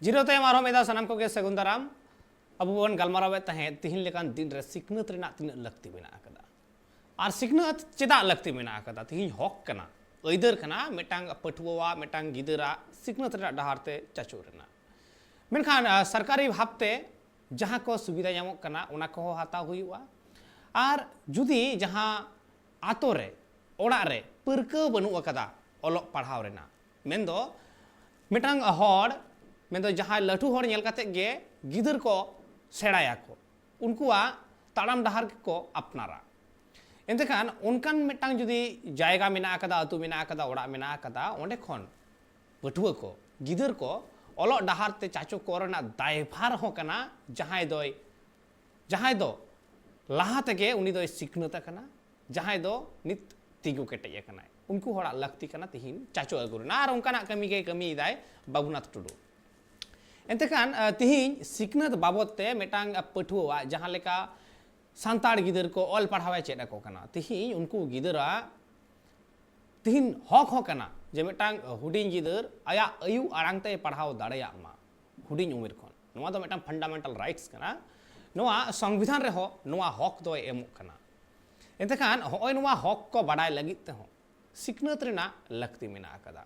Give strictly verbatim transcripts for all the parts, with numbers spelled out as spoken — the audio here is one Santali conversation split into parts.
ᱡᱤᱨᱟᱹᱣ ᱛᱟᱭᱚᱢ ᱟᱨᱦᱚᱸ ᱢᱤᱫ ᱫᱷᱟᱣ ᱥᱟᱱᱟᱢ ᱠᱚᱜᱮ ᱥᱟᱹᱜᱩᱱ ᱫᱟᱨᱟᱢ᱾ ᱟᱵᱚ ᱵᱚᱱ ᱜᱟᱞᱢᱟᱨᱟᱣᱮᱫ ᱛᱟᱦᱮᱸᱫ ᱛᱤᱦᱤᱧ ᱞᱮᱠᱟᱱ ᱫᱤᱱ ᱨᱮ ᱥᱤᱠᱷᱱᱟᱹᱛ ᱨᱮᱱᱟᱜ ᱛᱤᱱᱟᱹᱜ ᱞᱟᱹᱠᱛᱤ ᱢᱮᱱᱟᱜ ᱟᱠᱟᱫᱟ ᱟᱨ ᱥᱤᱠᱷᱱᱟᱹᱛ ᱪᱮᱫᱟᱜ ᱞᱟᱹᱠᱛᱤ ᱢᱮᱱᱟᱜ ᱟᱠᱟᱫᱟ᱾ ᱛᱤᱦᱤᱧ ᱦᱚᱠ ᱠᱟᱱᱟ, ᱟᱹᱭᱫᱟᱹᱨ ᱠᱟᱱᱟ ᱢᱤᱫᱴᱟᱝ ᱯᱟᱹᱴᱷᱩᱣᱟᱹᱣᱟᱜ, ᱢᱤᱫᱴᱟᱝ ᱜᱤᱫᱟᱹᱨᱟᱜ ᱥᱤᱠᱷᱱᱟᱹᱛ ᱨᱮᱱᱟᱜ ᱰᱟᱦᱟᱨ ᱛᱮ ᱪᱟᱪᱳ ᱨᱮᱱᱟᱜ᱾ ᱢᱮᱱᱠᱷᱟᱱ ᱟᱸ, ᱥᱚᱨᱠᱟᱨᱤ ᱵᱷᱟᱵᱽᱛᱮ ᱡᱟᱦᱟᱸ ᱠᱚ ᱥᱩᱵᱤᱫᱷᱟ ᱧᱟᱢᱚᱜ ᱠᱟᱱᱟ ᱚᱱᱟ ᱠᱚᱦᱚᱸ ᱦᱟᱛᱟᱣ ᱦᱩᱭᱩᱜᱼᱟ᱾ ᱟᱨ ᱡᱩᱫᱤ ᱡᱟᱦᱟᱸ ᱟᱛᱳ ᱨᱮ, ᱚᱲᱟᱜ ᱨᱮ ᱯᱟᱹᱨᱠᱟᱹᱣ ᱵᱟᱹᱱᱩᱜ ᱟᱠᱟᱫᱟ ᱚᱞᱚᱜ ᱯᱟᱲᱦᱟᱣ ᱨᱮᱱᱟᱜ, ᱢᱮᱱᱫᱚ ᱢᱤᱫᱴᱟᱝ ᱦᱚᱲ, ᱢᱮᱱᱫᱚ ᱡᱟᱦᱟᱸᱭ ᱞᱟᱹᱴᱩ ᱦᱚᱲ ᱧᱮᱞ ᱠᱟᱛᱮᱫ ᱜᱮ ᱜᱤᱫᱟᱹᱨ ᱠᱚ ᱥᱮᱬᱟᱭᱟᱠᱚ, ᱩᱱᱠᱩᱣᱟᱜ ᱛᱟᱲᱟᱢ ᱰᱟᱦᱟᱨ ᱜᱮᱠᱚ ᱟᱯᱱᱟᱨᱟ᱾ ᱮᱱᱛᱮ ᱠᱷᱟᱱ ᱚᱱᱠᱟᱱ ᱢᱤᱫᱴᱟᱝ ᱡᱩᱫᱤ ᱡᱟᱭᱜᱟ ᱢᱮᱱᱟᱜ ᱟᱠᱟᱫᱟ, ᱟᱹᱛᱩ ᱢᱮᱱᱟᱜ ᱟᱠᱟᱫᱟ, ᱚᱲᱟᱜ ᱢᱮᱱᱟᱜ ᱟᱠᱟᱫᱟ, ᱚᱸᱰᱮ ᱠᱷᱚᱱ ᱯᱟᱹᱴᱷᱩᱣᱟᱹ ᱠᱚ, ᱜᱤᱫᱟᱹᱨ ᱠᱚ ᱚᱞᱚᱜ ᱰᱟᱦᱟᱨ ᱛᱮ ᱪᱟᱪᱳ ᱠᱚ ᱨᱮᱱᱟᱜ ᱫᱟᱭᱵᱷᱟᱨ ᱦᱚᱸ ᱠᱟᱱᱟ ᱡᱟᱦᱟᱸᱭ ᱫᱚᱭ, ᱡᱟᱦᱟᱸᱭ ᱫᱚ ᱞᱟᱦᱟ ᱛᱮᱜᱮ ᱩᱱᱤ ᱫᱚᱭ ᱥᱤᱠᱷᱱᱟᱹᱛ ᱟᱠᱟᱱᱟ, ᱡᱟᱦᱟᱸᱭ ᱫᱚ ᱱᱤᱛ ᱛᱤᱸᱜᱩ ᱠᱮᱴᱮᱡ ᱟᱠᱟᱱᱟᱭ᱾ ᱩᱱᱠᱩ ᱦᱚᱲᱟᱜ ᱞᱟᱹᱠᱛᱤ ᱠᱟᱱᱟ ᱛᱤᱦᱤᱧ ᱪᱟᱪᱳ ᱟᱹᱜᱩ ᱨᱮᱱᱟᱜ, ᱟᱨ ᱚᱱᱠᱟᱱᱟᱜ ᱠᱟᱹᱢᱤ ᱜᱮ ᱠᱟᱹᱢᱤᱭᱮᱫᱟᱭ ᱵᱟᱹᱵᱩᱱᱟᱛᱷ ᱴᱩᱰᱩ᱾ ᱮᱱᱛᱮ ᱠᱷᱟᱱ, ᱟᱸ, ᱛᱤᱦᱤᱧ ᱥᱤᱠᱷᱱᱟᱹᱛ ᱵᱟᱵᱚᱫ ᱛᱮ ᱢᱤᱫᱴᱟᱝ, ᱟᱸ, ᱯᱟᱹᱴᱷᱩᱣᱟᱹᱣᱟᱜ ᱡᱟᱦᱟᱸ ᱞᱮᱠᱟ ᱥᱟᱱᱛᱟᱲ ᱜᱤᱫᱟᱹᱨ ᱠᱚ ᱚᱞ ᱯᱟᱲᱦᱟᱣ ᱮ ᱪᱮᱫ ᱟᱠᱚ ᱠᱟᱱᱟ, ᱛᱤᱦᱤᱧ ᱩᱱᱠᱩ ᱜᱤᱫᱟᱹᱨᱟᱜ ᱛᱤᱦᱤᱧ ᱦᱚᱠ ᱦᱚᱸ ᱠᱟᱱᱟ ᱡᱮ ᱢᱤᱫᱴᱟᱝ ᱦᱩᱰᱤᱧ ᱜᱤᱫᱟᱹᱨ ᱟᱭᱟᱜ ᱟᱭᱩ ᱟᱲᱟᱝ ᱛᱮᱭ ᱯᱟᱲᱦᱟᱣ ᱫᱟᱲᱮᱭᱟᱜ ᱢᱟ ᱦᱩᱰᱤᱧ ᱩᱢᱮᱨ ᱠᱷᱚᱱ᱾ ᱱᱚᱣᱟ ᱫᱚ ᱢᱤᱫᱴᱟᱝ fundamental rights ᱠᱟᱱᱟ᱾ ᱱᱚᱣᱟ ᱥᱚᱝᱵᱤᱫᱷᱟᱱ ᱨᱮᱦᱚᱸ ᱱᱚᱣᱟ ᱦᱚᱠ ᱫᱚᱭ ᱮᱢᱚᱜ ᱠᱟᱱᱟ᱾ ᱮᱱᱛᱮ ᱠᱷᱟᱱ ᱦᱚᱸᱜᱼᱚᱭ ᱱᱚᱣᱟ ᱦᱚᱠ ᱠᱚ ᱵᱟᱰᱟᱭ ᱞᱟᱹᱜᱤᱫ ᱛᱮᱦᱚᱸ ᱥᱤᱠᱷᱱᱟᱹᱛ ᱨᱮᱱᱟᱜ ᱞᱟᱹᱠᱛᱤ ᱢᱮᱱᱟᱜ ᱟᱠᱟᱫᱟ᱾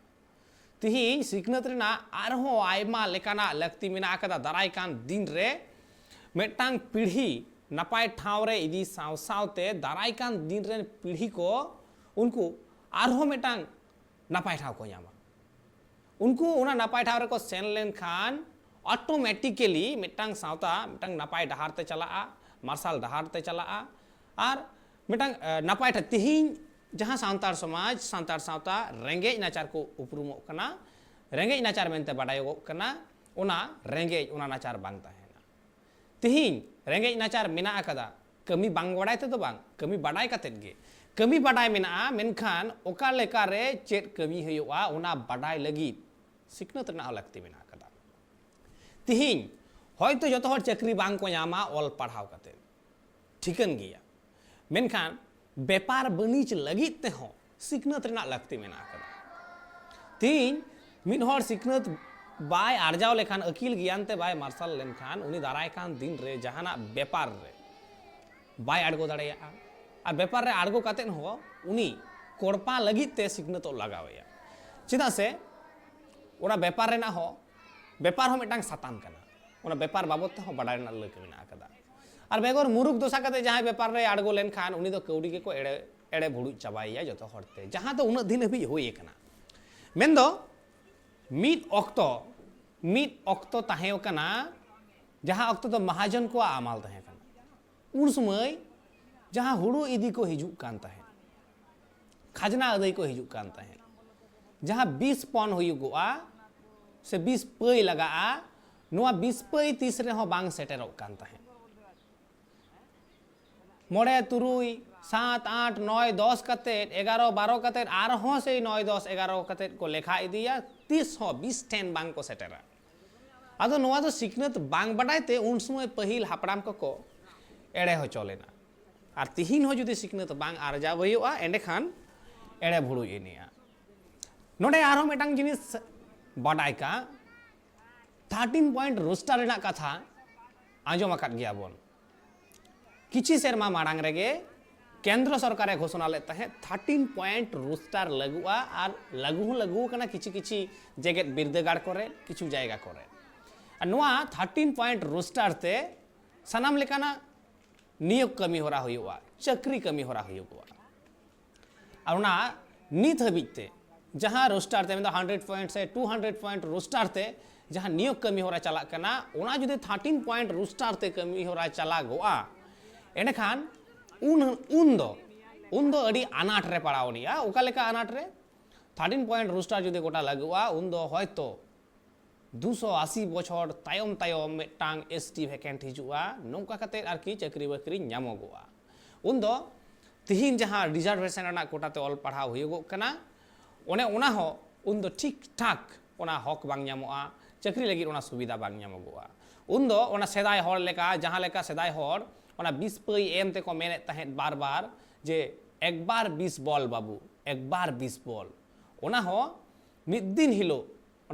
ᱛᱤᱦᱤᱧ ᱥᱤᱠᱷᱱᱟᱹᱛ ᱨᱮᱱᱟᱜ ᱟᱨᱦᱚᱸ ᱟᱭᱢᱟ ᱞᱮᱠᱟᱱᱟᱜ ᱞᱟᱹᱠᱛᱤ ᱢᱮᱱᱟᱜ ᱟᱠᱟᱫᱟ᱾ ᱫᱟᱨᱟᱭ ᱠᱟᱱ ᱫᱤᱱ ᱨᱮ ᱢᱤᱫᱴᱟᱝ ᱯᱤᱲᱦᱤ ᱱᱟᱯᱟᱭ ᱴᱷᱟᱶ ᱨᱮ ᱤᱫᱤ ᱥᱟᱶ ᱥᱟᱶᱛᱮ ᱫᱟᱨᱟᱭ ᱠᱟᱱ ᱫᱤᱱ ᱨᱮᱱ ᱯᱤᱲᱦᱤ ᱠᱚ ᱩᱱᱠᱩ ᱟᱨᱦᱚᱸ ᱢᱤᱫᱴᱟᱝ ᱱᱟᱯᱟᱭ ᱴᱷᱟᱶ ᱠᱚ ᱧᱟᱢᱟ᱾ ᱩᱱᱠᱩ ᱚᱱᱟ ᱱᱟᱯᱟᱭ ᱴᱷᱟᱶ ᱨᱮᱠᱚ ᱥᱮᱱ ᱞᱮᱱᱠᱷᱟᱱ automatically ᱢᱤᱫᱴᱟᱝ ᱥᱟᱶᱛᱟ ᱢᱤᱫᱴᱟᱝ ᱱᱟᱯᱟᱭ ᱰᱟᱦᱟᱨ ᱛᱮ ᱪᱟᱞᱟᱜᱼᱟ, ᱢᱟᱨᱥᱟᱞ ᱰᱟᱦᱟᱨ ᱛᱮ ᱪᱟᱞᱟᱜᱼᱟ᱾ ᱟᱨ ᱢᱤᱫᱴᱟᱝ, ᱮ, ᱱᱟᱯᱟᱭ ᱴᱷᱟ-, ᱛᱤᱦᱤᱧ ᱡᱟᱦᱟᱸ ᱥᱟᱱᱛᱟᱲ ᱥᱚᱢᱟᱡᱽ, ᱥᱟᱱᱛᱟᱲ ᱥᱟᱶᱛᱟ ᱨᱮᱸᱜᱮᱡ ᱱᱟᱪᱟᱨ ᱠᱚ ᱩᱯᱨᱩᱢᱚᱜ ᱠᱟᱱᱟ, ᱨᱮᱸᱜᱮᱡ ᱱᱟᱪᱟᱨ ᱢᱮᱱᱛᱮ ᱵᱟᱰᱟᱭᱚᱜᱚᱜ ᱠᱟᱱᱟ, ᱚᱱᱟ ᱨᱮᱸᱜᱮᱡ, ᱚᱱᱟ ᱱᱟᱪᱟᱨ ᱵᱟᱝ ᱛᱟᱦᱮᱱᱟ᱾ ᱛᱤᱦᱤᱧ ᱨᱮᱸᱜᱮᱡ ᱱᱟᱪᱟᱨ ᱢᱮᱱᱟᱜ ᱟᱠᱟᱫᱟ, ᱠᱟᱹᱢᱤ ᱵᱟᱝ ᱵᱟᱰᱟᱭ ᱛᱮᱫᱚ ᱵᱟᱝ, ᱠᱟᱹᱢᱤ ᱵᱟᱰᱟᱭ ᱠᱟᱛᱮᱫ ᱜᱮ᱾ ᱠᱟᱹᱢᱤ ᱵᱟᱰᱟᱭ ᱢᱮᱱᱟᱜᱼᱟ, ᱢᱮᱱᱠᱷᱟᱱ ᱚᱠᱟ ᱞᱮᱠᱟᱨᱮ ᱪᱮᱫ ᱠᱟᱹᱢᱤ ᱦᱩᱭᱩᱜᱼᱟ, ᱚᱱᱟ ᱵᱟᱰᱟᱭ ᱞᱟᱹᱜᱤᱫ ᱥᱤᱠᱷᱱᱟᱹᱛ ᱨᱮᱱᱟᱜ ᱦᱚᱸ ᱞᱟᱹᱠᱛᱤ ᱢᱮᱱᱟᱜ ᱟᱠᱟᱫᱟ᱾ ᱛᱤᱦᱤᱧ ᱦᱚᱭᱛᱳ ᱡᱚᱛᱚ ᱦᱚᱲ ᱪᱟᱹᱠᱨᱤ ᱵᱟᱝ ᱠᱚ ᱧᱟᱢᱟ ᱚᱞ ᱯᱟᱲᱦᱟᱣ ᱠᱟᱛᱮᱫ, ᱴᱷᱤᱠᱟᱹᱱ ᱜᱮᱭᱟ, ᱢᱮᱱᱠᱷᱟᱱ ᱵᱮᱯᱟᱨ ᱵᱟᱹᱱᱤᱡᱽ ᱞᱟᱹᱜᱤᱫ ᱛᱮᱦᱚᱸ ᱥᱤᱠᱷᱱᱟᱹᱛ ᱨᱮᱱᱟᱜ ᱞᱟᱹᱠᱛᱤ ᱢᱮᱱᱟᱜ ᱟᱠᱟᱫᱟ᱾ ᱛᱤᱦᱤᱧ ᱢᱤᱫ ᱦᱚᱲ ᱥᱤᱠᱷᱱᱟᱹᱛ ᱵᱟᱭ ᱟᱨᱡᱟᱣ ᱞᱮᱠᱷᱟᱱ, ᱟᱹᱠᱤᱞ ᱜᱮᱭᱟᱱ ᱛᱮ ᱵᱟᱭ ᱢᱟᱨᱥᱟᱞ ᱞᱮᱱᱠᱷᱟᱱ, ᱩᱱᱤ ᱫᱟᱨᱟᱭ ᱠᱟᱱ ᱫᱤᱱ ᱨᱮ ᱡᱟᱦᱟᱱᱟᱜ ᱵᱮᱯᱟᱨ ᱨᱮ ᱵᱟᱭ ᱟᱬᱜᱚ ᱫᱟᱲᱮᱭᱟᱜᱼᱟ᱾ ᱟᱨ ᱵᱮᱯᱟᱨ ᱨᱮ ᱟᱬᱜᱚ ᱠᱟᱛᱮᱫ ᱦᱚᱸ ᱩᱱᱤ ᱠᱚᱲᱯᱟ ᱞᱟᱹᱜᱤᱫ ᱛᱮ ᱥᱤᱠᱷᱱᱟᱹᱛᱚᱜ ᱞᱟᱜᱟᱣᱮᱭᱟ᱾ ᱪᱮᱫᱟᱜ ᱥᱮ ᱚᱱᱟ ᱵᱮᱯᱟᱨ ᱨᱮᱱᱟᱜ ᱦᱚᱸ, ᱵᱮᱯᱟᱨ ᱦᱚᱸ ᱢᱤᱫᱴᱟᱝ ᱥᱟᱛᱟᱢ ᱠᱟᱱᱟ, ᱚᱱᱟ ᱵᱮᱯᱟᱨ ᱵᱟᱵᱚᱫ ᱛᱮᱦᱚᱸ ᱵᱟᱰᱟᱭ ᱨᱮᱱᱟᱜ ᱞᱟᱹᱠ ᱢᱮᱱᱟᱜ ᱟᱠᱟᱫᱟ᱾ ᱟᱨ ᱵᱮᱜᱚᱨ ᱢᱩᱨᱩᱠ ᱫᱚᱥᱟ ᱠᱟᱛᱮ ᱡᱟᱦᱟᱸᱭ ᱵᱮᱯᱟᱨ ᱨᱮ ᱟᱬᱜᱚ ᱞᱮᱱᱠᱷᱟᱱ, ᱩᱱᱤ ᱫᱚ ᱠᱟᱹᱣᱰᱤ ᱜᱮᱠᱚ ᱮᱲᱮ, ᱮᱲᱮ ᱵᱷᱩᱲᱩᱡ ᱪᱟᱵᱟᱭᱮᱭᱟ ᱡᱚᱛᱚ ᱦᱚᱲᱛᱮ, ᱡᱟᱦᱟᱸ ᱫᱚ ᱩᱱᱟᱹᱜ ᱫᱤᱱ ᱦᱟᱹᱵᱤᱡ ᱦᱩᱭ ᱟᱠᱟᱱᱟ᱾ ᱢᱮᱱᱫᱚ ᱢᱤᱫ ᱚᱠᱛᱚ, ᱢᱤᱫ ᱚᱠᱛᱚ ᱛᱟᱦᱮᱸ ᱠᱟᱱᱟ, ᱡᱟᱦᱟᱸ ᱚᱠᱛᱚ ᱫᱚ ᱢᱟᱦᱟᱡᱚᱱ ᱠᱚᱣᱟᱜ ᱟᱢᱟᱞ ᱛᱟᱦᱮᱸ ᱠᱟᱱᱟ᱾ ᱩᱱ ᱥᱚᱢᱚᱭ ᱡᱟᱦᱟᱸ ᱦᱩᱲᱩ ᱤᱫᱤ ᱠᱚ ᱦᱤᱡᱩᱜ ᱠᱟᱱ ᱛᱟᱦᱮᱸᱫ, ᱠᱷᱟᱡᱽᱱᱟ ᱟᱹᱫᱟᱹᱭ ᱠᱚ ᱦᱤᱡᱩᱜ ᱠᱟᱱ ᱛᱟᱦᱮᱸᱫ, ᱡᱟᱦᱟᱸ ᱵᱤᱥ ᱯᱚᱱ ᱦᱩᱭᱩᱜᱚᱜᱼᱟ ᱥᱮ ᱵᱤᱥ ᱯᱟᱹᱭ ᱞᱟᱜᱟᱜᱼᱟ, ᱱᱚᱣᱟ ᱵᱤᱥ ᱯᱟᱹᱭ ᱛᱤᱥ ᱨᱮᱦᱚᱸ ᱵᱟᱝ ᱥᱮᱴᱮᱨᱚᱜ ᱠᱟᱱ ᱛᱟᱦᱮᱸᱫ᱾ ᱢᱚᱬᱮ, ᱛᱩᱨᱩᱭ, ᱥᱟᱛ, ᱟᱴ, ᱱᱚᱭ, ᱫᱚᱥ ᱠᱟᱛᱮᱫ, ᱮᱜᱟᱨᱚ, ᱵᱟᱨᱚ ᱠᱟᱛᱮᱫ, ᱟᱨᱦᱚᱸ ᱥᱮᱭ ᱱᱚᱭ, ᱫᱚᱥ, ᱮᱜᱟᱨᱚ ᱠᱟᱛᱮᱫ ᱠᱚ ᱞᱮᱠᱷᱟ ᱤᱫᱤᱭᱟ, ᱛᱤᱥ ᱦᱚᱸ ᱵᱤᱥ ᱴᱷᱮᱱ ᱵᱟᱝ ᱠᱚ ᱥᱮᱴᱮᱨᱟ᱾ ᱟᱫᱚ ᱱᱚᱣᱟ ᱫᱚ ᱥᱤᱠᱷᱱᱟᱹᱛ ᱵᱟᱝ ᱵᱟᱰᱟᱭ ᱛᱮ ᱩᱱ ᱥᱚᱢᱚᱭ ᱯᱟᱹᱦᱤᱞ ᱦᱟᱯᱲᱟᱢ ᱠᱚᱠᱚ ᱮᱲᱮ ᱦᱚᱪᱚ ᱞᱮᱱᱟ᱾ ᱟᱨ ᱛᱤᱦᱤᱧ ᱦᱚᱸ ᱡᱩᱫᱤ ᱥᱤᱠᱷᱱᱟᱹᱛ ᱵᱟᱝ ᱟᱨᱡᱟᱣ ᱦᱩᱭᱩᱜᱼᱟ, ᱮᱸᱰᱮᱠᱷᱟᱱ ᱮᱲᱮ ᱵᱷᱩᱲᱩᱡ ᱮᱱᱮᱡᱼᱟ᱾ ᱱᱚᱰᱮ ᱟᱨᱦᱚᱸ ᱢᱤᱫᱴᱟᱝ ᱡᱤᱱᱤᱥ ᱵᱟᱰᱟᱭ ᱠᱟᱜ, ᱛᱷᱟᱨᱴᱤᱱ ᱯᱚᱭᱮᱱᱴ ᱨᱳᱥᱴᱟᱨ ᱨᱮᱱᱟᱜ ᱠᱟᱛᱷᱟ ᱟᱸᱡᱚᱢ ᱟᱠᱟᱫ ᱜᱮᱭᱟ ᱵᱚᱱ᱾ ᱠᱤᱪᱷᱤ ᱥᱮᱨᱢᱟ ᱢᱟᱲᱟᱝ ᱨᱮᱜᱮ ᱠᱮᱱᱫᱨᱚ ᱥᱚᱨᱠᱟᱨᱮ ᱜᱷᱳᱥᱚᱱᱟ ᱞᱮᱫ ᱛᱟᱦᱮᱸᱫ, ᱛᱷᱟᱨᱴᱤᱱ ᱯᱚᱭᱮᱱᱴ ᱨᱳᱥᱴᱟᱨ ᱞᱟᱹᱜᱩᱜᱼᱟ ᱟᱨ ᱞᱟᱹᱜᱩ ᱦᱚᱸ ᱞᱟᱹᱜᱩ ᱟᱠᱟᱱᱟ ᱠᱤᱪᱷᱩ ᱠᱤᱪᱷᱩ ᱡᱮᱜᱮᱛ ᱵᱤᱨᱫᱟᱹᱜᱟᱲ ᱠᱚᱨᱮ, ᱠᱤᱪᱷᱩ ᱡᱟᱭᱜᱟ ᱠᱚᱨᱮ᱾ ᱟᱨ ᱱᱚᱣᱟ ᱛᱷᱟᱨᱴᱤᱱ ᱯᱚᱭᱮᱱᱴ ᱨᱳᱥᱴᱟᱨ ᱛᱮ ᱥᱟᱱᱟᱢ ᱞᱮᱠᱟᱱᱟᱜ ᱱᱤᱭᱳᱜᱽ ᱠᱟᱹᱢᱤ ᱦᱚᱨᱟ ᱦᱩᱭᱩᱜᱼᱟ, ᱪᱟᱹᱠᱨᱤ ᱠᱟᱹᱢᱤ ᱦᱚᱨᱟ ᱦᱩᱭᱩᱜᱚᱜᱼᱟ᱾ ᱟᱨ ᱚᱱᱟ ᱱᱤᱛ ᱦᱟᱹᱵᱤᱡ ᱛᱮ ᱡᱟᱦᱟᱸ ᱨᱳᱥᱴᱟᱨ ᱛᱮ, ᱢᱮᱱᱫᱚ ᱦᱟᱱᱰᱨᱮᱰ ᱯᱚᱭᱮᱱᱴ ᱥᱮ ᱴᱩ ᱦᱟᱱᱰᱨᱮᱰ ᱯᱚᱭᱮᱱᱴ ᱨᱳᱥᱴᱟᱨ ᱛᱮ ᱡᱟᱦᱟᱸ ᱱᱤᱭᱳᱜᱽ ᱠᱟᱹᱢᱤ ᱦᱚᱨᱟ ᱪᱟᱞᱟᱜ ᱠᱟᱱᱟ, ᱚᱱᱟ ᱡᱩᱫᱤ ᱛᱷᱟᱨᱴᱤᱱ ᱯᱚᱭᱮᱱᱴ ᱨᱳᱥᱴᱟᱨ ᱛᱮ ᱠᱟᱹᱢᱤ ᱦᱚᱨᱟ ᱪᱟᱞᱟᱜᱚᱜᱼᱟ, ᱮᱸᱰᱮᱠᱷᱟᱱ ᱩᱱ, ᱩᱱ ᱫᱚ, ᱩᱱ ᱫᱚ ᱟᱹᱰᱤ ᱟᱱᱟᱴ ᱨᱮ ᱯᱟᱲᱟᱣ ᱟᱹᱱᱤᱡᱼᱟ᱾ ᱚᱠᱟ ᱞᱮᱠᱟ ᱟᱱᱟᱴ ᱨᱮ? ᱛᱷᱟᱨᱴᱤᱱ ᱯᱚᱭᱮᱱᱴ ᱨᱳᱥᱴᱟᱨ ᱡᱩᱫᱤ ᱜᱚᱴᱟ ᱞᱟᱹᱜᱩᱜᱼᱟ, ᱩᱱ ᱫᱚ ᱦᱚᱭᱛᱳ ᱫᱩᱥᱚ ᱟᱥᱤ ᱵᱚᱪᱷᱚᱨ ᱛᱟᱭᱚᱢ ᱛᱟᱭᱚᱢ ᱢᱤᱫᱴᱟᱝ ᱮᱥ ᱴᱤ ᱵᱷᱮᱠᱮᱱᱴ ᱦᱤᱡᱩᱜᱼᱟ, ᱱᱚᱝᱠᱟ ᱠᱟᱛᱮᱫ ᱟᱨᱠᱤ ᱪᱟᱹᱠᱨᱤ ᱵᱟᱹᱠᱨᱤ ᱧᱟᱢᱚᱜᱚᱜᱼᱟ᱾ ᱩᱱᱫᱚ ᱛᱤᱦᱤᱧ ᱡᱟᱦᱟᱸ ᱨᱤᱡᱟᱨᱵᱷᱮᱥᱚᱱ ᱨᱮᱱᱟᱜ ᱠᱳᱴᱟ ᱛᱮ ᱚᱞ ᱯᱟᱲᱦᱟᱣ ᱦᱩᱭᱩᱜᱚᱜ ᱠᱟᱱᱟ, ᱚᱱᱮ ᱚᱱᱟ ᱦᱚᱸ ᱩᱱᱫᱚ ᱴᱷᱤᱠ ᱴᱷᱟᱠ ᱚᱱᱟ ᱦᱚᱠ ᱵᱟᱝ ᱧᱟᱢᱚᱜᱼᱟ, ᱪᱟᱹᱠᱨᱤ ᱞᱟᱹᱜᱤᱫ ᱚᱱᱟ ᱥᱩᱵᱤᱫᱷᱟ ᱵᱟᱝ ᱧᱟᱢᱚᱜᱚᱜᱼᱟ᱾ ᱩᱱᱫᱚ ᱚᱱᱟ ᱥᱮᱫᱟᱭ ᱦᱚᱲ ᱞᱮᱠᱟ, ᱡᱟᱦᱟᱸ ᱞᱮᱠᱟ ᱥᱮᱫᱟᱭ ᱦᱚᱲ ᱚᱱᱟ ᱵᱤᱥ ᱯᱟᱹᱭ ᱮᱢ ᱛᱮᱠᱚ ᱢᱮᱱᱮᱫ ᱛᱟᱦᱮᱸᱫ ᱵᱟᱨ ᱵᱟᱨ ᱡᱮ, "ᱮᱠᱵᱟᱨ ᱵᱤᱥ ᱵᱚᱞ ᱵᱟᱹᱵᱩ, ᱮᱠᱵᱟᱨ ᱵᱤᱥ ᱵᱚᱞ", ᱚᱱᱟ ᱦᱚᱸ ᱢᱤᱫ ᱫᱤᱱ ᱦᱤᱞᱳᱜ